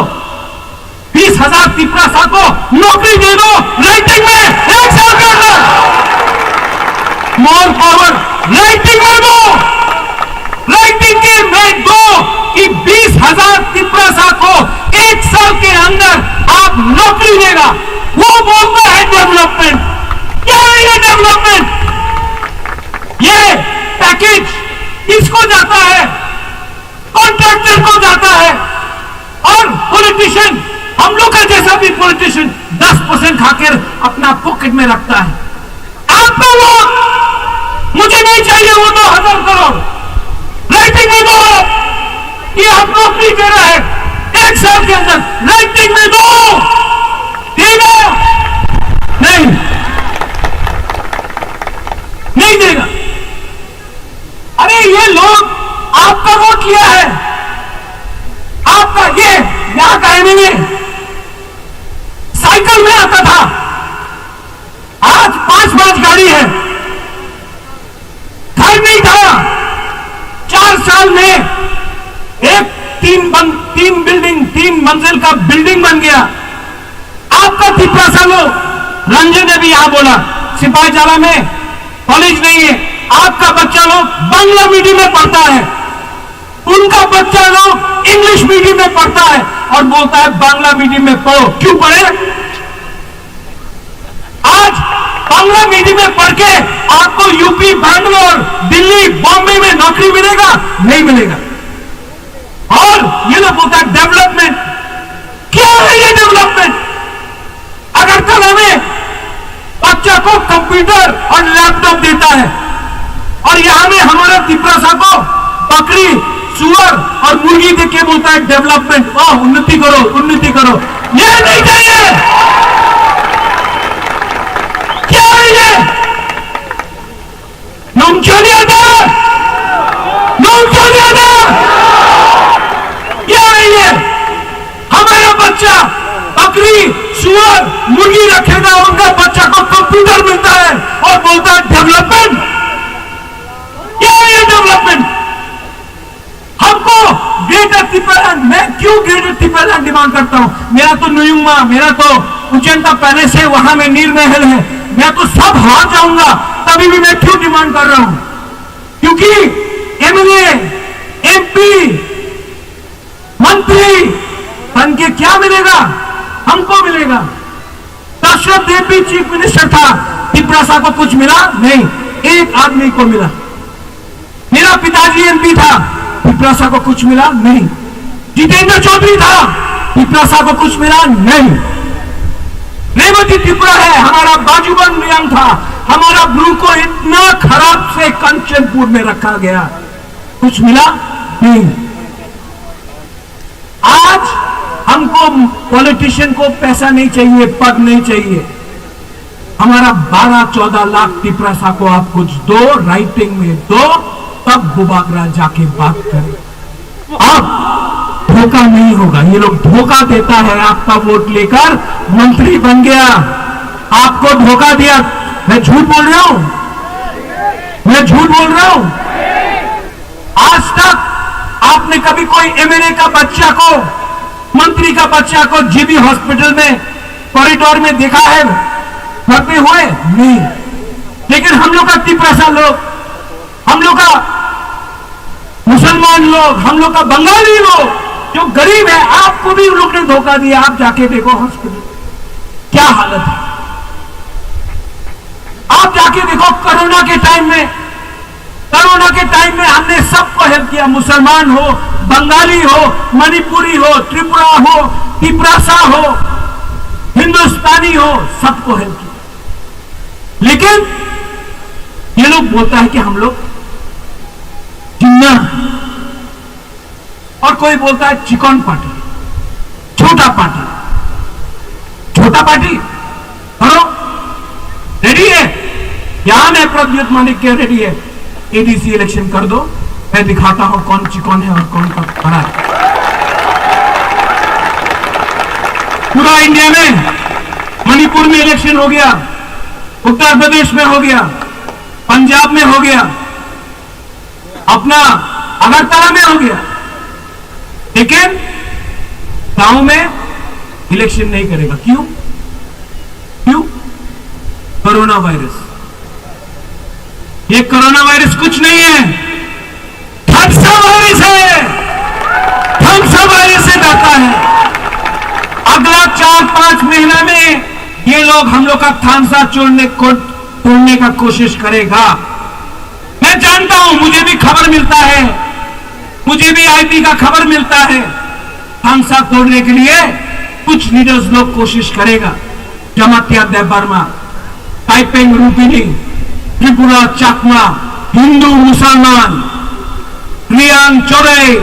बीस हज़ार तिपरासा को नौकरी दे दो राइटिंग में एक साल के अंदर। मोर पावर राइटिंग में दो, राइटिंग के में दो कि बीस हज़ार तिपरासा को एक साल के अंदर आप नौकरी देगा। वो बोलता है डेवलपमेंट। क्या है ये डेवलपमेंट? ये पैकेज किसको जाता है? कॉन्ट्रैक्टर को जाता है। और पॉलिटिशियन, हम लोग का जैसा भी पॉलिटिशियन दस परसेंट खाकर अपना पॉकेट में रखता है। आपका वोट मुझे नहीं चाहिए, वो दो हज़ार करोड़ राइटिंग में दो कि हम नौकरी दे रहे हैं एक साल के अंदर, राइटिंग में दो। देगा? नहीं, नहीं देगा। अरे, ये लोग आपका वोट लिया है, आपका, ये यहाँ का एमएलए साइकिल में आता था, आज पांच पांच गाड़ी है। घर नहीं था, चार साल में एक तीन बन-, तीन बिल्डिंग, तीन मंजिल का बिल्डिंग बन गया। आपका तिपरासा लोग, रंजन ने भी यहाँ बोला, सिपाही जला में कॉलेज नहीं है, आपका बच्चा लोग बांग्ला मीडियम में पढ़ता है, उनका बच्चा लोग इंग्लिश मीडियम में पढ़ता है और बोलता है बांग्ला मीडियम में पढ़ो। क्यों पढ़े? आज बांग्ला मीडियम में पढ़ के आपको यूपी, बैंगलोर, दिल्ली, बॉम्बे में नौकरी मिलेगा? नहीं मिलेगा। और ये लोग बोलता है डेवलपमेंट। क्या है ये डेवलपमेंट? अगरतला में बच्चा को कंप्यूटर और लैपटॉप देता है और यहाँ में हमारा तिपरासा को बकरी, सुअर और मुर्गी दे के बोलता है डेवलपमेंट। वाह, उन्नति करो, उन्नति करो। ये नहीं चाहिए। क्या है ये? नोंगचोनिया दा, नोंगचोनिया दा। क्या है ये? हमारा बच्चा बकरी, सुअर, मुर्गी रखेगा, उनका बच्चा को कंप्यूटर मिलता है और बोलता है डेवलपमेंट। क्या है ये डेवलपमेंट? हमको ग्रेटर तिपरालैंड, मैं क्यों ग्रेटर तिपरालैंड डिमांड करता हूँ? मेरा तो नुयुंगमा, मेरा तो उज्जैन का पैलेस है, वहां में नीर महल है, मैं तो सब हार जाऊंगा, तभी भी मैं क्यों डिमांड कर रहा हूँ? क्योंकि एमएलए, एमपी, मंत्री बन के क्या मिलेगा? हमको मिलेगा। दशरथ देव भी चीफ मिनिस्टर था, तिपरासा को कुछ मिला नहीं, एक आदमी को मिला। मेरा पिताजी एमपी था, तिपरासा को कुछ मिला नहीं। जितेंद्र चौधरी था, तिपरासा को कुछ मिला नहीं। रेवती त्रिपुरा है, हमारा बाजूबंद रियांग था, हमारा ब्रू को इतना खराब से कंचनपुर में रखा गया, कुछ मिला नहीं। आज हमको पॉलिटिशियन को पैसा नहीं चाहिए, पद नहीं चाहिए। हमारा बारह चौदह लाख तिपरासा को आप कुछ दो, राइटिंग में दो, तब बुबागरा जाके बात करें। अब धोखा नहीं होगा। ये लोग धोखा देता है, आपका वोट लेकर मंत्री बन गया, आपको धोखा दिया। मैं झूठ बोल रहा हूं? मैं झूठ बोल रहा हूं? आज तक आपने कभी कोई एमएलए का बच्चा को, मंत्री का बच्चा को जीबी हॉस्पिटल में कॉरिडोर में देखा है भरते हुए? नहीं। लेकिन हम लोग का तिपरासा लोग, हम लोग का मुसलमान लोग, हम लोग का बंगाली लोग जो गरीब है, आपको भी उन लोग ने धोखा दिया। आप जाके देखो हॉस्पिटल क्या हालत है, आप जाके देखो कोरोना के टाइम में, कोरोना के टाइम में हमने सबको हेल्प किया, मुसलमान हो, बंगाली हो, मणिपुरी हो, त्रिपुरा हो, तिपरासा हो, हिंदुस्तानी हो, सबको हेल्प किया। लेकिन ये लोग बोलता है कि हम लोग जिन्ना, और कोई बोलता है चिकन पार्टी, छोटा पार्टी, छोटा पार्टी करो, रेडी है? यहाँ मैं प्रद्युत मानिक के रेडी है, एडीसी इलेक्शन कर दो, मैं दिखाता हूँ कौन चिकन है और कौन का बड़ा है। पूरा इंडिया में, मणिपुर में इलेक्शन हो गया, उत्तर प्रदेश में हो गया, पंजाब में हो गया, अपना अगरतला में हो गया, लेकिन गांव में इलेक्शन नहीं करेगा। क्यों? क्यों? Corona virus. ये कोरोना वायरस कुछ नहीं है, थम्स अप वायरस है। थम्स अप वायरस से डरता है। अगला चार पांच महीना में ये लोग हम लोग का थानसा चोरने को, तोड़ने का कोशिश करेगा। मैं जानता हूं, मुझे भी खबर मिलता है, मुझे भी आईपी का खबर मिलता है। थानसा तोड़ने के लिए कुछ लीडर्स लोग कोशिश करेगा। जमातिया देव वर्मा, ताइपेंग रूपिनी, त्रिपुरा चकमा, हिंदू मुसलमान, रियांग चोरई,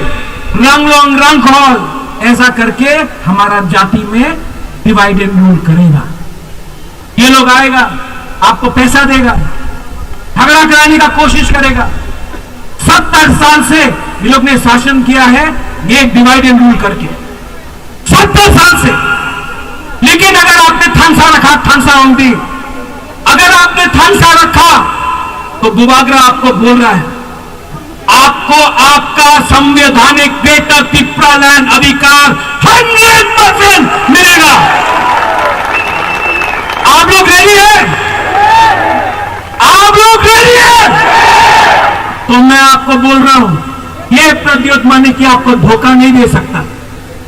रंगलोंग रंगखोल, ऐसा करके हमारा जाति में डिवाइड एंड रूल करेगा। ये लोग आएगा, आपको पैसा देगा, झगड़ा कराने का कोशिश करेगा। सत्तर साल से ये लोग ने शासन किया है, ये डिवाइड एंड रूल करके, सत्तर साल से। लेकिन अगर आपने थानसा रखा, थानसा ओंदी, अगर आपने थानसा रखा, तो बुबागरा आपको बोल रहा है, आपको आपका संवैधानिक ग्रेटर तिप्रालैंड अधिकार हंड्रेड परसेंट मिलेगा। आप लोग रेडी है? आप लोग रेडी है? तो मैं आपको बोल रहा हूं, ये प्रद्युत मानिक आपको धोखा नहीं दे सकता।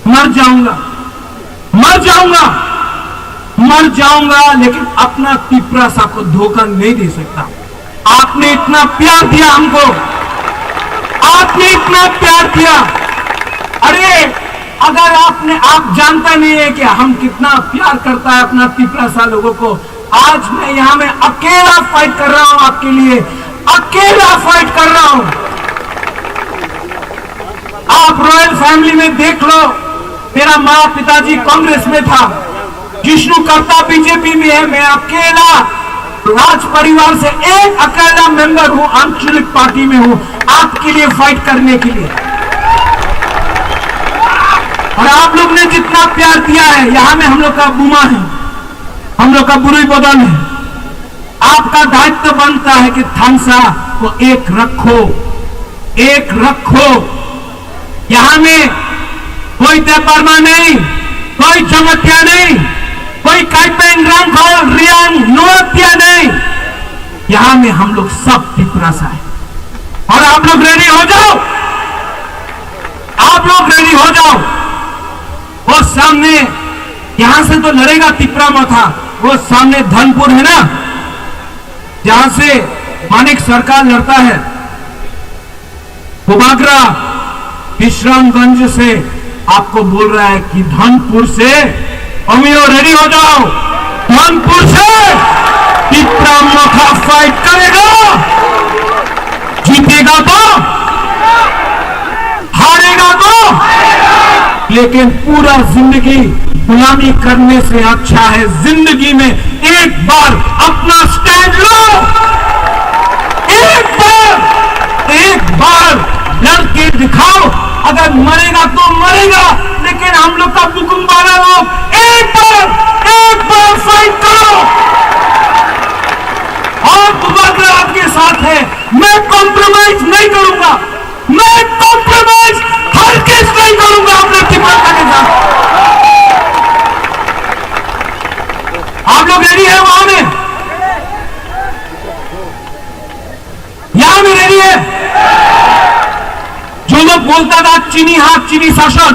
मर जाऊंगा, मर जाऊंगा, मर जाऊंगा, लेकिन अपना तिपरासा को धोखा नहीं दे सकता। आपने इतना प्यार दिया हमको, आपने इतना प्यार दिया। अरे, अगर आपने, आप जानता नहीं है कि हम कितना प्यार करता है अपना तिपरासा लोगों को। आज मैं यहाँ में अकेला फाइट कर रहा हूँ आपके लिए, अकेला फाइट कर रहा हूँ। आप रॉयल फैमिली में देख लो, मेरा माँ पिताजी कांग्रेस में था, जिष्णु कर्ता बीजेपी में है, मैं अकेला राज परिवार से एक अकेला मेंबर हूँ, आंचलिक पार्टी में हूँ, आपके लिए फाइट करने के लिए। और आप लोग ने जितना प्यार दिया है, यहाँ में हम लोग का बुमा है, हम लोग का बुरुई बदन है। आपका दायित्व बनता है कि थानसा को एक रखो, एक रखो। यहाँ में कोई देव वर्मा नहीं, कोई जमातिया नहीं, कोई काइपेंग, रंगखोल, रियांग, नोतिया नहीं। यहाँ में हम लोग सब तिपरासा है। और आप लोग रेडी हो जाओ, आप लोग रेडी हो जाओ। वो सामने, यहाँ से तो लड़ेगा तिपरा माथा, वो सामने धनपुर है ना, जहां से मानिक सरकार लड़ता है, बुबागरा विश्रामगंज से आपको बोल रहा है कि धनपुर से, अमियो रेडी हो जाओ, धनपुर से तिपरा माथा फाइट करेगा, जीतेगा तो, हारेगा तो, लेकिन पूरा जिंदगी गुलामी करने से अच्छा है जिंदगी में एक बार अपना स्टैंड लो, एक बार, एक बार लड़ के दिखाओ। अगर मरेगा तो मरेगा, लेकिन हम लोग का बुकुम वाला लोग एक बार, एक बार फाइट करो। और बुबागरा आपके साथ है, मैं कॉम्प्रोमाइज नहीं करूंगा। मैं कॉम्प्रोमाइज बोलता था, "चीनी हाथ, चीनी शासन।"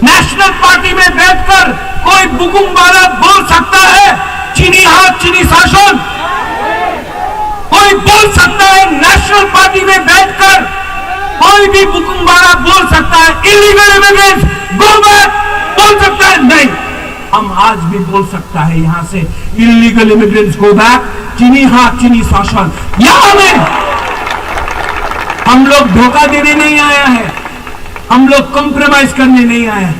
नेशनल पार्टी में बैठकर कोई बुकुम वाला बोल सकता है, "चीनी हाथ, चीनी शासन"? कोई बोल सकता है, नेशनल पार्टी में बैठकर कोई भी बुकुम वाला बोल सकता है, "इलीगल इमिग्रेंट्स, गो बैक", बोल सकता है? नहीं। हम आज भी बोल सकता है यहाँ से, "इलीगल इमिग्रेंट्स गो बैक, चीनी हाथ, चीनी शासन।" यहाँ में हम लोग धोखा देने नहीं आया है, हम लोग कॉम्प्रोमाइज करने नहीं आया है।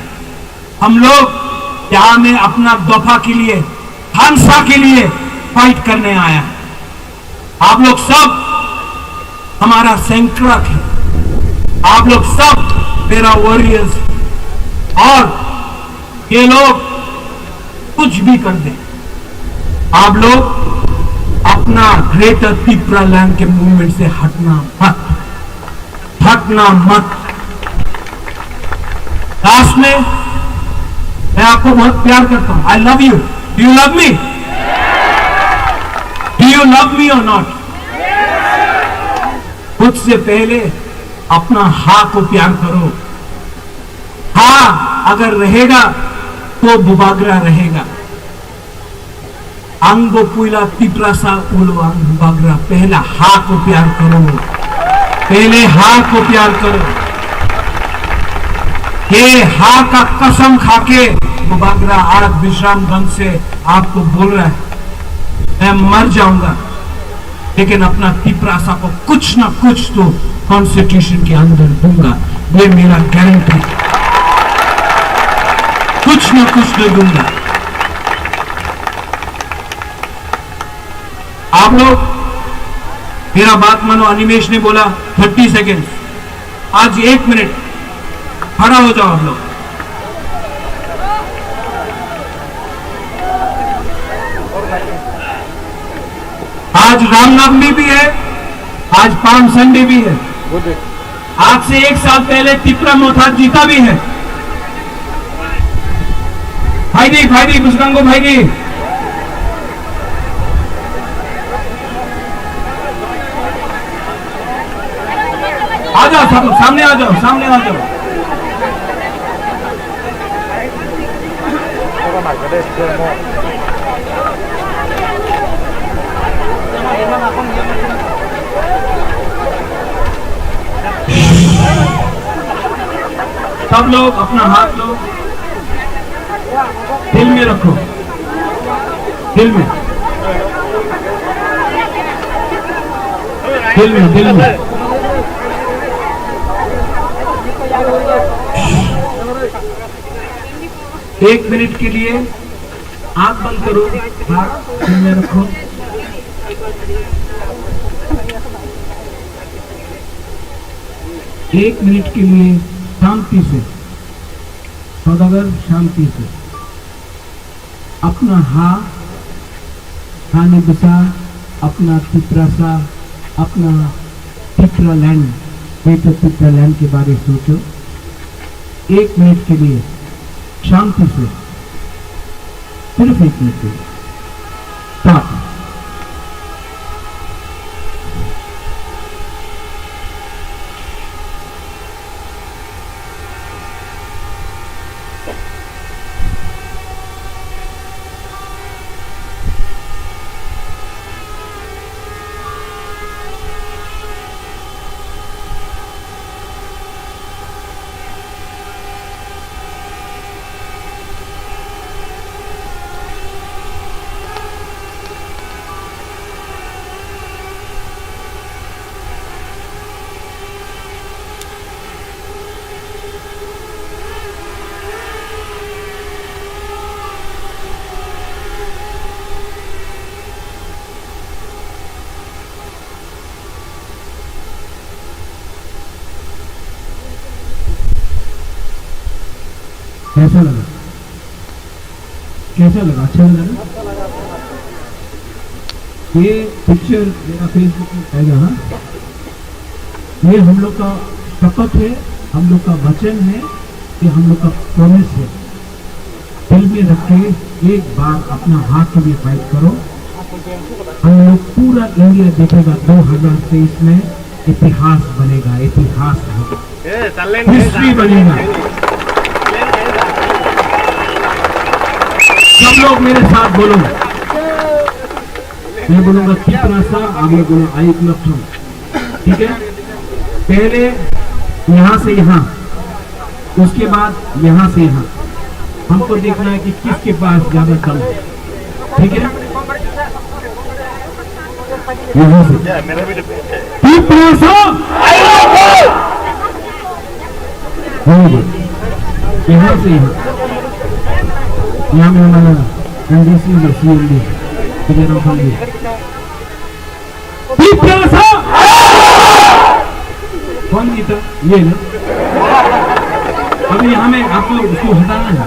हम लोग यहाँ में अपना दफा के लिए, हंसा के लिए फाइट करने आया है। आप लोग सब हमारा संरक्षक है, आप लोग सब मेरा वॉरियर्स है। और ये लोग कुछ भी कर दे, आप लोग अपना ग्रेटर तिप्रा लैंड के मूवमेंट से हटना मत, हटना मत। लास्ट में मैं आपको बहुत प्यार करता हूं। I love you. Do you love me? Do you love me or not? खुद से पहले अपना हाँ को प्यार करो। हाँ अगर रहेगा तो बुबाग्रा रहेगा। Ang bo puila Tiprasa, ulo ang Bubagra. Pehla ha ko pyar karo. Pehle ha ko pyar karo. ये हा का कसम खा के बुबागरा आज विश्रामगंज से आपको बोल रहा है, मैं मर जाऊंगा, लेकिन अपना तिपरासा को कुछ ना कुछ तो कॉन्स्टिट्यूशन के अंदर दूंगा, ये मेरा गारंटी। कुछ ना कुछ तो दूंगा। आप लोग मेरा बात मानो, अनिमेश ने बोला थर्टी सेकेंड्स, आज एक मिनट खड़ा हो जाओ आप लोग। आज रामनवमी भी है, आज पाम संडे भी है। आज से एक साल पहले तिपरा मोथा जीता भी है। भाई जी, भाई जी, बुसरांगो भाई जी, आ जाओ, सब सामने आ जाओ, सामने आ जाओ। सब लोग अपना हाथ लो, दिल में रखो, दिल में, दिल में, दिल में। एक मिनट के लिए आंख बंद करो, हाथ दिल में रखो। एक मिनट के लिए शांति से, सौदागर, शांति से अपना हा, खाने बसा, अपना तिपरासा, अपना तिपरा लैंड, ग्रेटर तिपरा लैंड के बारे सोचो। एक मिनट के लिए शांति से, सिर्फ एक मिनट के लिए। स्टार्ट। कैसा लगा? कैसा लगा? अच्छा लगा ना? ये पिक्चर मेरा Facebook में आएगा, हाँ? ये हम लोग का शपथ है, हम लोग का वचन है, ये हम लोग का प्रॉमिस है। दिल में रख के एक बार अपना हाथ के लिए फाइट करो। हम लोग पूरा इंडिया देखेगा दो हज़ार तेईस में इतिहास बनेगा, इतिहास होगा, हिस्ट्री बनेगा। सब लोग मेरे साथ बोलो। मैं बोलूंगा Tiprasa, आप लोग बोलो Ayuk Lokthong। ठीक है, पहले यहाँ से यहाँ, उसके बाद यहाँ से यहाँ। हमको देखना है कि किसके पास ज्यादा दम है। ठीक है, यहाँ से। Tiprasa! Very good। यहाँ से यहाँ। यहाँ में हमारा एमडीसी जो सीएमडी, विजय राघवन जी। Tiprasa! कौन जीता? ये ना? अभी हमें आपको उसको हटाना है।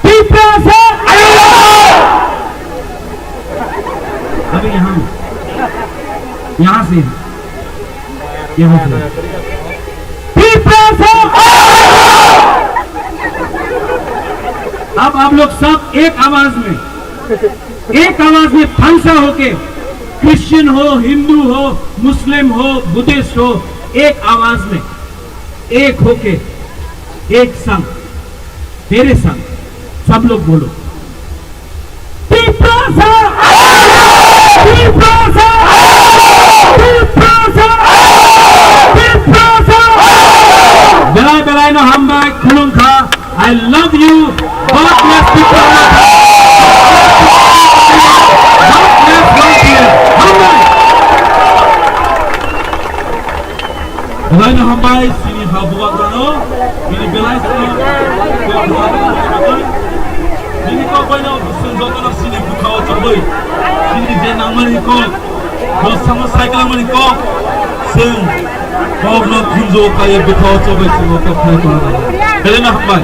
Tiprasa! अभी यहाँ, यहाँ से, यहाँ से। Tiprasa! अब आप लोग सब एक आवाज में, एक आवाज में फंसा होके, क्रिश्चियन हो, हिंदू हो, मुस्लिम हो, बुद्धिस्ट हो, एक आवाज में, एक होके, एक संग, मेरे संग, सब लोग बोलो। Tiprasa! Tiprasa! Tiprasa! Tiprasa! Belai belai no hambai khulumkha. I love you. God bless Tiprasa. God bless Bangladesh. Hambai. Belai no hambai sini ha bubagrano, bini belai sini kok bubagrano. Bini kok bai no sini joto no sini bukha o choboi. Sini je nangmani kok. Bo samo cycle mani kok. Sing. Kok no khunjo kaiye bukha o choboi sini kok khai kok. Belai no hambai.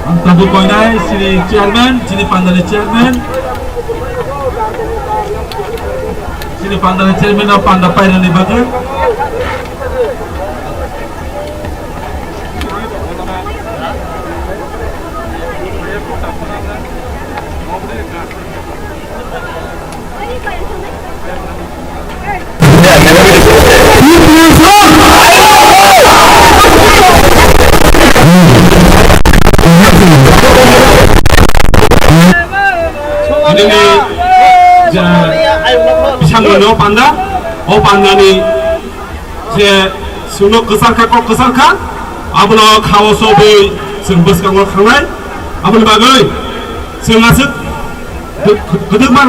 Ang tabuk koinai sini chairman, sini pandani chairman. Sini pandani chairman no panda painani bagwi. Nini ja bisangni no panda, o pandani je chwngno kwchar kha, kok kwchar kha, abono khao sobwi chwng bwskango thangnai. Aboni bagwi chwng aswk kwdwkma